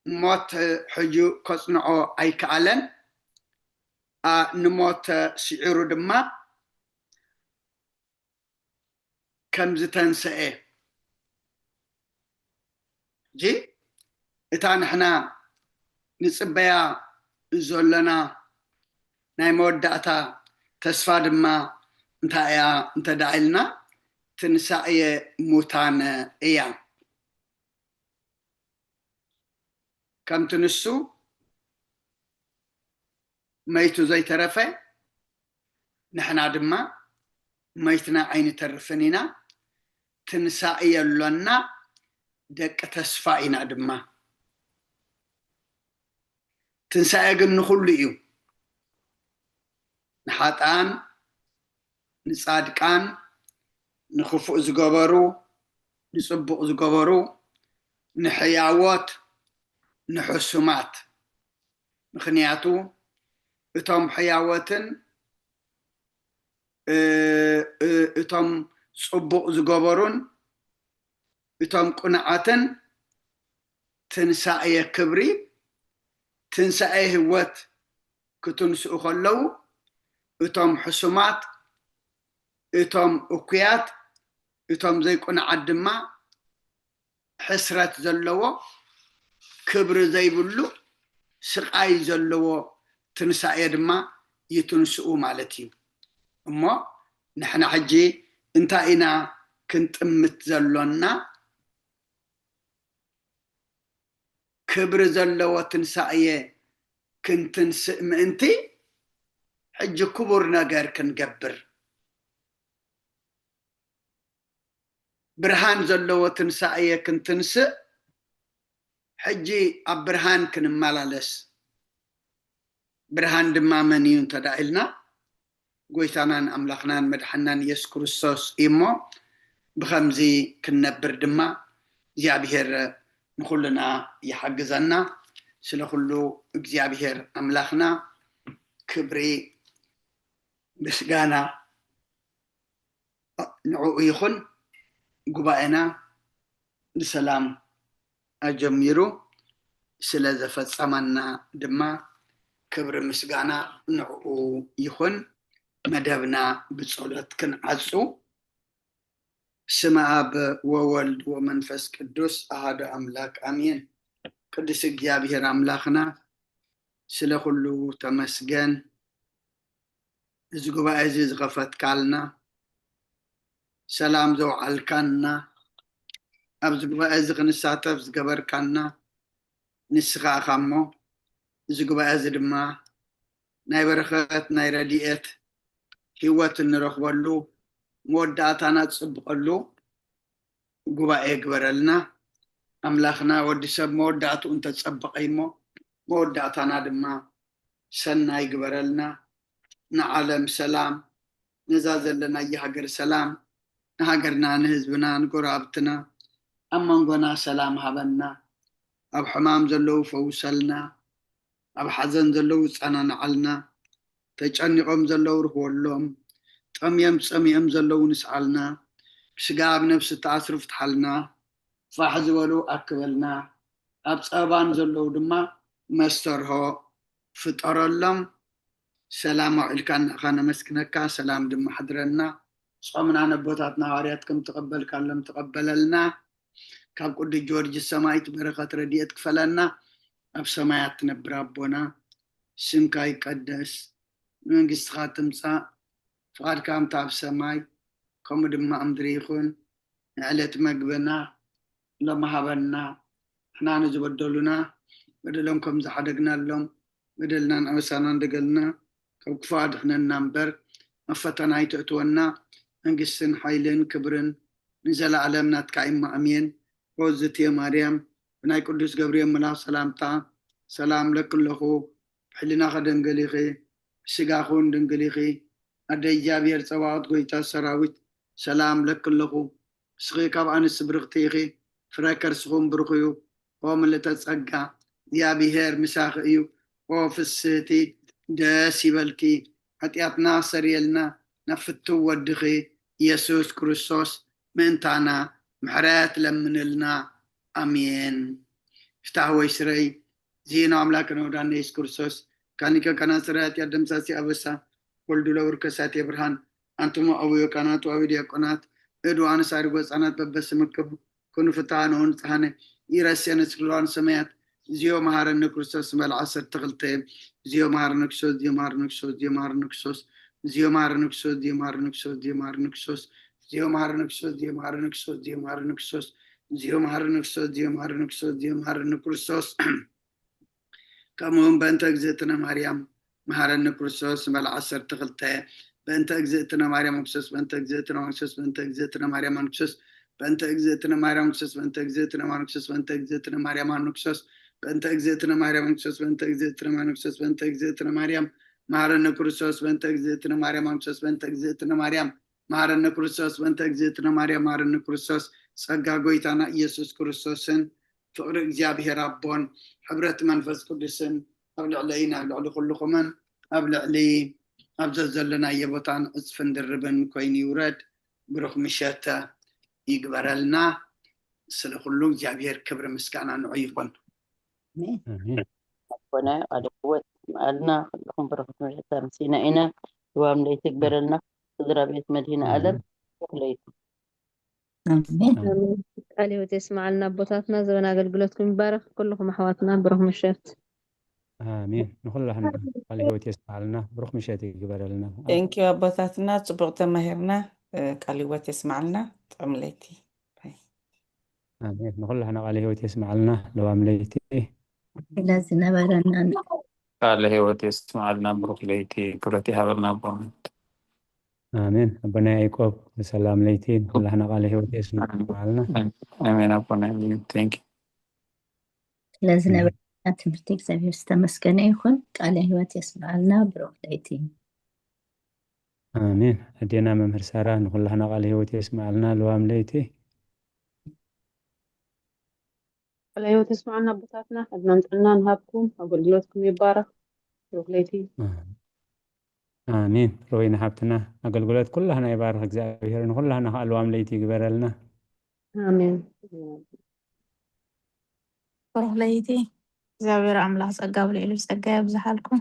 ሞት ሕጂ ከጽንዖ ኣይከኣለን። ንሞት ስዒሩ ድማ ከም ዝተንስኤ፣ ሕጂ እታ ንሕና ንጽበያ ዘሎና ናይ መወዳእታ ተስፋ ድማ እንታይ እያ እንተ ደኣ ኢልና፣ ትንሳኤ ሙታን እያ። ከምቲ ንሱ መይቱ ዘይተረፈ፣ ንሕና ድማ መይትና ኣይንተርፍን ኢና። ትንሳኤ ኣሎና፣ ደቂ ተስፋ ኢና ድማ። ትንሳኤ ግን ንኹሉ እዩ። ንሓጥኣን፣ ንጻድቃን፣ ንኽፉእ ዝገበሩ፣ ንጽቡቕ ዝገበሩ፣ ንሕያዎት፣ ንሕሱማት። ምኽንያቱ እቶም ሕያዎትን እ-፣ እ-፣ እቶም ጽቡቕ ዝገበሩን እቶም ቅኑዓትን ትንሳኤ ክብሪ፣ ትንሳኤ ህይወት ክትንስኡ ከለዉ፣ እቶም ሕሱማት፣ እቶም እኩያት፣ እቶም ዘይቅኑዓት ድማ ሕስረት ዘለዎ፣ ክብሪ ዘይብሉ፣ ስቓይ ዘለዎ ትንሳኤ ድማ ይትንስኡ ማለት እዩ። እሞ ንሕና ሕጂ እንታይ ኢና ክንጥምት ዘሎና? ክብሪ ዘለዎ ትንሳኤ ክንትንስእ ምእንቲ፣ ሕጂ ክቡር ነገር ክንገብር፣ ብርሃን ዘለዎ ትንሳኤ ክንትንስእ፣ ሕጂ ኣብ ብርሃን ክንመላለስ። ብርሃን ድማ መን እዩ እንተ ደኣ ኢልና፣ ጎይታናን ኣምላኽናን መድሓናን የሱስ ክርስቶስ እዩ እሞ፣ ብኸምዚ ክንነብር ድማ እግዚኣብሔር ንኹልና ይሓግዘና። ስለ ኩሉ እግዚኣብሔር ኣምላኽና ክብሪ ምስጋና ንዕኡ ይኹን። ጉባኤና ብሰላም ኣጀሚሩ ስለ ዘፈጸመና ድማ ክብሪ ምስጋና ንዕኡ ይኹን። መደብና ብጸሎት ክንዓጹ። ስመ ኣብ ወወልድ ወመንፈስ ቅዱስ ኣሃዱ ኣምላክ ኣሜን። ቅዱስ እግዚኣብሔር ኣምላኽና ስለ ኩሉ ተመስገን። እዚ ጉባኤ እዚ ዝኸፈትካልና፣ ሰላም ዘውዓልካና፣ ኣብዚ ጉባኤ እዚ ክንሳተፍ ዝገበርካና ንስኻ ኢኻ እሞ፣ እዚ ጉባኤ እዚ ድማ ናይ በረኸት፣ ናይ ረድኤት፣ ህይወት እንረኽበሉ፣ መወዳእታና ዝጽብቐሉ ጉባኤ ግበረልና። ኣምላኽና፣ ወዲ ሰብ መወዳእትኡ እንተጸበቐ እሞ፣ መወዳእታና ድማ ሰናይ ግበረልና። ንዓለም ሰላም፣ ነዛ ዘለናያ ሃገር ሰላም፣ ንሃገርና፣ ንህዝብና፣ ንጎረባብትና፣ ኣብ መንጎና ሰላም ሃበና። ኣብ ሕማም ዘለዉ ፈውሰልና፣ ኣብ ሓዘን ዘለዉ ጸናንዓልና፣ ተጨኒቖም ዘለዉ ርህወሎም፣ ጠምዮም ጸሚኦም ዘለዉ ንስዓልና፣ ብስጋ ኣብ ነፍሲ ተኣስሩ ፍትሓልና፣ ፋሕ ዝበሉ ኣክበልና፣ ኣብ ጸበባን ዘለዉ ድማ መስተርሆ ፍጠረሎም። ሰላም ኣውዒልካ ንዓኻ ነመስግነካ፣ ሰላም ድማ ሓድረና። ጾምና ነቦታትና ሃዋርያት ከም ተቐበልካሎም ተቐበለልና። ካብ ቅዱስ ጊዮርጊስ ሰማይት በረኸት ረድኤት ክፈለና። ኣብ ሰማያት ትነብር ኣቦና፣ ስምካ ይቀደስ፣ መንግስትኻ ትምጻእ፣ ፍቓድካ ከምታ ኣብ ሰማይ ከምኡ ድማ ኣብ ምድሪ ይኹን። ንዕለት መግብና ሎም ሃበና፣ ንሕና ንዝበደሉና በደሎም ከም ዝሓደግናሎም በደልናን ኣበሳናን ደገልና ካብ ክፉእ ኣድሕነና እምበር፣ ኣብ ፈተና ኣይተእትወና። መንግስትን ሓይልን ክብርን ንዘለኣለም ናትካ እዩ። ኣሜን። ኦ ዝትየ ማርያም፣ ብናይ ቅዱስ ገብርኤል መልኣኽ ሰላምታ ሰላም ለኪ ኣለኹ። ብሕሊናኺ ድንግል ኢኺ፣ ብስጋኺ እውን ድንግል ኢኺ። ኣደ እግዚኣብሔር ጸባኦት፣ ጎይታ ሰራዊት፣ ሰላም ለኪ ኣለኹ። ንስኺ ካብ ኣንስቲ ብርኽቲ ኢኺ፣ ፍረ ከርስኺ እውን ብሩኽ እዩ። ኦ ምልእተ ጸጋ፣ እግዚኣብሔር ምሳኺ እዩ። ኦ ፍስህቲ፣ ደስ ይበልኪ። ሓጢኣትና ኣሰርየልና፣ ናብ ፍትው ወድኺ ኢየሱስ ክርስቶስ ምእንታና ምሕረት ለምንልና። ኣሜን። ፍታህ ወይ ስረይ ዜና ኣምላክ ነውዳነ ኢየሱስ ክርስቶስ ካኒከ ከናስራያት ያደምሳሲ ኣበሳ ወልዱ ለውር ከሳቴ ብርሃን። ኣንቱም ኣውዮ ካህናት ወአዊ ዲያቆናት፣ እድ ወአንሳሪ ጎጻናት በበስምክሙ ኩኑ ፍትሐነ ወንጽሐነ ኢረስየነ ስክልዋን ሰማያት። እግዚኦ መሐረነ ክርስቶስ። በል ዓሰርተ ክልተ። እግዚኦ መሐረነ ክርስቶስ፣ እግዚኦ መሐረነ ክርስቶስ፣ እግዚኦ መሐረነ ክርስቶስ፣ እግዚኦ መሐረነ ክርስቶስ፣ እግዚኦ መሐረነ ክርስቶስ፣ እግዚኦ መሐረነ ክርስቶስ፣ እግዚኦ መሐረነ ክርስቶስ፣ እግዚኦ መሐረነ ክርስቶስ፣ እግዚኦ መሐረነ ክርስቶስ፣ እግዚኦ መሐረነ ክርስቶስ፣ እግዚኦ መሐረነ ክርስቶስ። ከምኡ እውን በእንተ እግዝእትነ ማርያም መሐረነ ክርስቶስ። በል ዓሰርተ ክልተ። በእንተ እግዝእትነ ማርያም ክርስቶስ፣ በእንተ እግዝእትነ ማርያም ክርስቶስ፣ በእንተ እግዝእትነ ማርያም ክርስቶስ፣ በእንተ እግዝእትነ ማርያም ክርስቶስ፣ በእንተ እግዝእትነ ማርያም ክርስቶስ፣ በእንተ እግዝእትነ ማርያም ክርስቶስ፣ በእንተ እግዝእትነ ማርያም ክርስቶስ፣ በእንተ እግዝእትነ ማርያም ክርስቶስ፣ በእንተ እግዝእትነ ማርያም መሐረነ ክርስቶስ። በእንተ እግዝእትነ ማርያም ክርስቶስ፣ በእንተ እግዝእትነ ማርያም መሐረነ ክርስቶስ፣ በእንተ እግዝእትነ ማርያም መሐረነ ክርስቶስ። ጸጋ ጎይታና ኢየሱስ ክርስቶስን ፍቕሪ እግዚኣብሔር ኣቦን ሕብረት መንፈስ ቅዱስን ኣብ ልዕለይን ኣብ ልዕሊ ኩልኹምን ኣብ ልዕሊ ኣብ ዘዘለናዮ ቦታን ዕጽፍን ድርብን ኮይኑ ይውረድ። ብሩኽ ምሸት ይግበረልና። ስለ ኩሉ እግዚኣብሔር ክብሪ ምስጋና ንዑ ይኹን። ኣሜን። ኣሜን። ኣቦና ቃለ ህይወት ይስምዓልና። ኩልኹም በረኸት ምሕረት ኣምሲና ኢና። ልዋም ለይቲ ይግበረልና። ስድራ ቤት መድህን ኣለም ኣሜን። ብሩኽ ለይቲ። ኣሜን። ኣሜን። ቃለ ህይወት የስምዓልና ኣቦታትና፣ ዘበን ኣገልግሎትኩም ይባረኽ። ኩልኹም ኣሕዋትና ብሩኽ ምሸት። ኣሜን። ንኹላህና ቃለ ህይወት የስምዓልና። ብሩኽ ምሸት ይግበረልና። Thank you ኣቦታትና፣ ጽቡቕ ተማሂርና። እ፣ ቃለ ህይወት የስምዓልና። ጥዑም ለይቲ። ኣሜን። ንኹላህና ቃለ ህይወት የስምዓልና። ለዋም ለይቲ። ስለ ዝነበረና ቃለ ህይወት የስምዓልና። ብሩኽ ለይቲ። ክብረት ይሃበልና ኣቦና። ኣሜን። ኣቦና ያዕቆብ፣ ሰላም ለይቲ። ንኹላህና ቃለ ህይወት የስምዓልና። ኣሜን ኣቦና። Thank you። ስለ ዝነበረና ትምህርቲ እግዚኣብሔር ዝተመስገነ ይኹን። ቃለ ህይወት የስምዓልና። ብሩኽ ለይቲ። ኣሜን። ኣዴና መምህር ሳራ፣ ንኹላህና ቃለ ህይወት የስምዓልና። ለዋም ለይቲ። ቃለ ህይወት የስምዓልና ኣቦታትና፣ ዕድመን ጥዕናን ይሃብኩም፣ ኣገልግሎትኩም ይባረኽ። ብሩኽ ለይቲ። ኣሜን። ሮይና ሓብትና፣ ኣገልግሎት ኩላህና ይባርኽ እግዚኣብሔር፣ ንኹላህና ከኣ ለዋም ለይቲ ይግበረልና። ኣሜን። ብሩኽ ለይቲ። እግዚኣብሔር ኣምላኽ ጸጋ ኣብ ልዕሊ ጸጋ የብዝሓልኩም።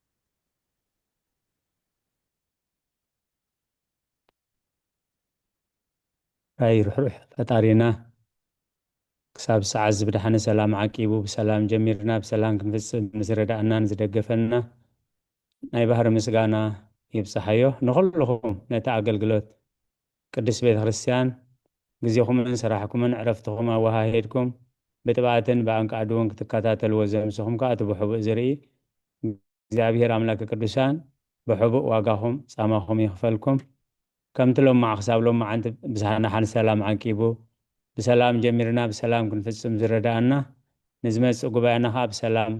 ኣይ ርሕሩሕ ፈጣሪና፣ ክሳብ ሰዓት እዚ ብድሓነ ሰላም ዓቂቡ፣ ብሰላም ጀሚርና ብሰላም ክንፍጽም ንዝረዳእናን ዝደገፈና ናይ ባህሪ ምስጋና ይብጽሓዮ። ንኹልኹም ነቲ ኣገልግሎት ቅድስት ቤተ ክርስቲያን ግዜኹምን ስራሕኩምን ዕረፍትኹም ኣወሃሂድኩም ብጥብኣትን ብኣንቃዕድውን ክትከታተልዎ ዘምስኹም ከኣ እቲ ብሕቡእ ዝርኢ እግዚኣብሔር ኣምላክ ቅዱሳን ብሕቡእ ዋጋኹም ጻማኹም ይኽፈልኩም። ከምቲ ሎማዓ ክሳብ ሎማዓንቲ ብዝሃናሓን ሰላም ዓቂቡ ብሰላም ጀሚርና ብሰላም ክንፍጽም ዝረዳእና፣ ንዝመጽእ ጉባኤና ከኣ ብሰላም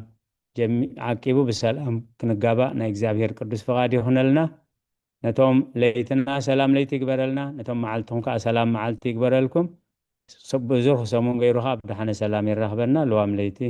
ጀሚ-፣ ዓቂቡ ብሰላም ክንጋባእ ናይ እግዚኣብሔር ቅዱስ ፍቓድ ይኹነልና። ነቶም ለይትና ሰላም ለይቲ ይግበረልና፣ ነቶም መዓልትኹም ከኣ ሰላም መዓልቲ ይግበረልኩም። ስ-፣ ብዙሕ ሰሙን ገይሩ ከኣ ብድሓነ ሰላም የራኽበና። ልዋም ለይቲ።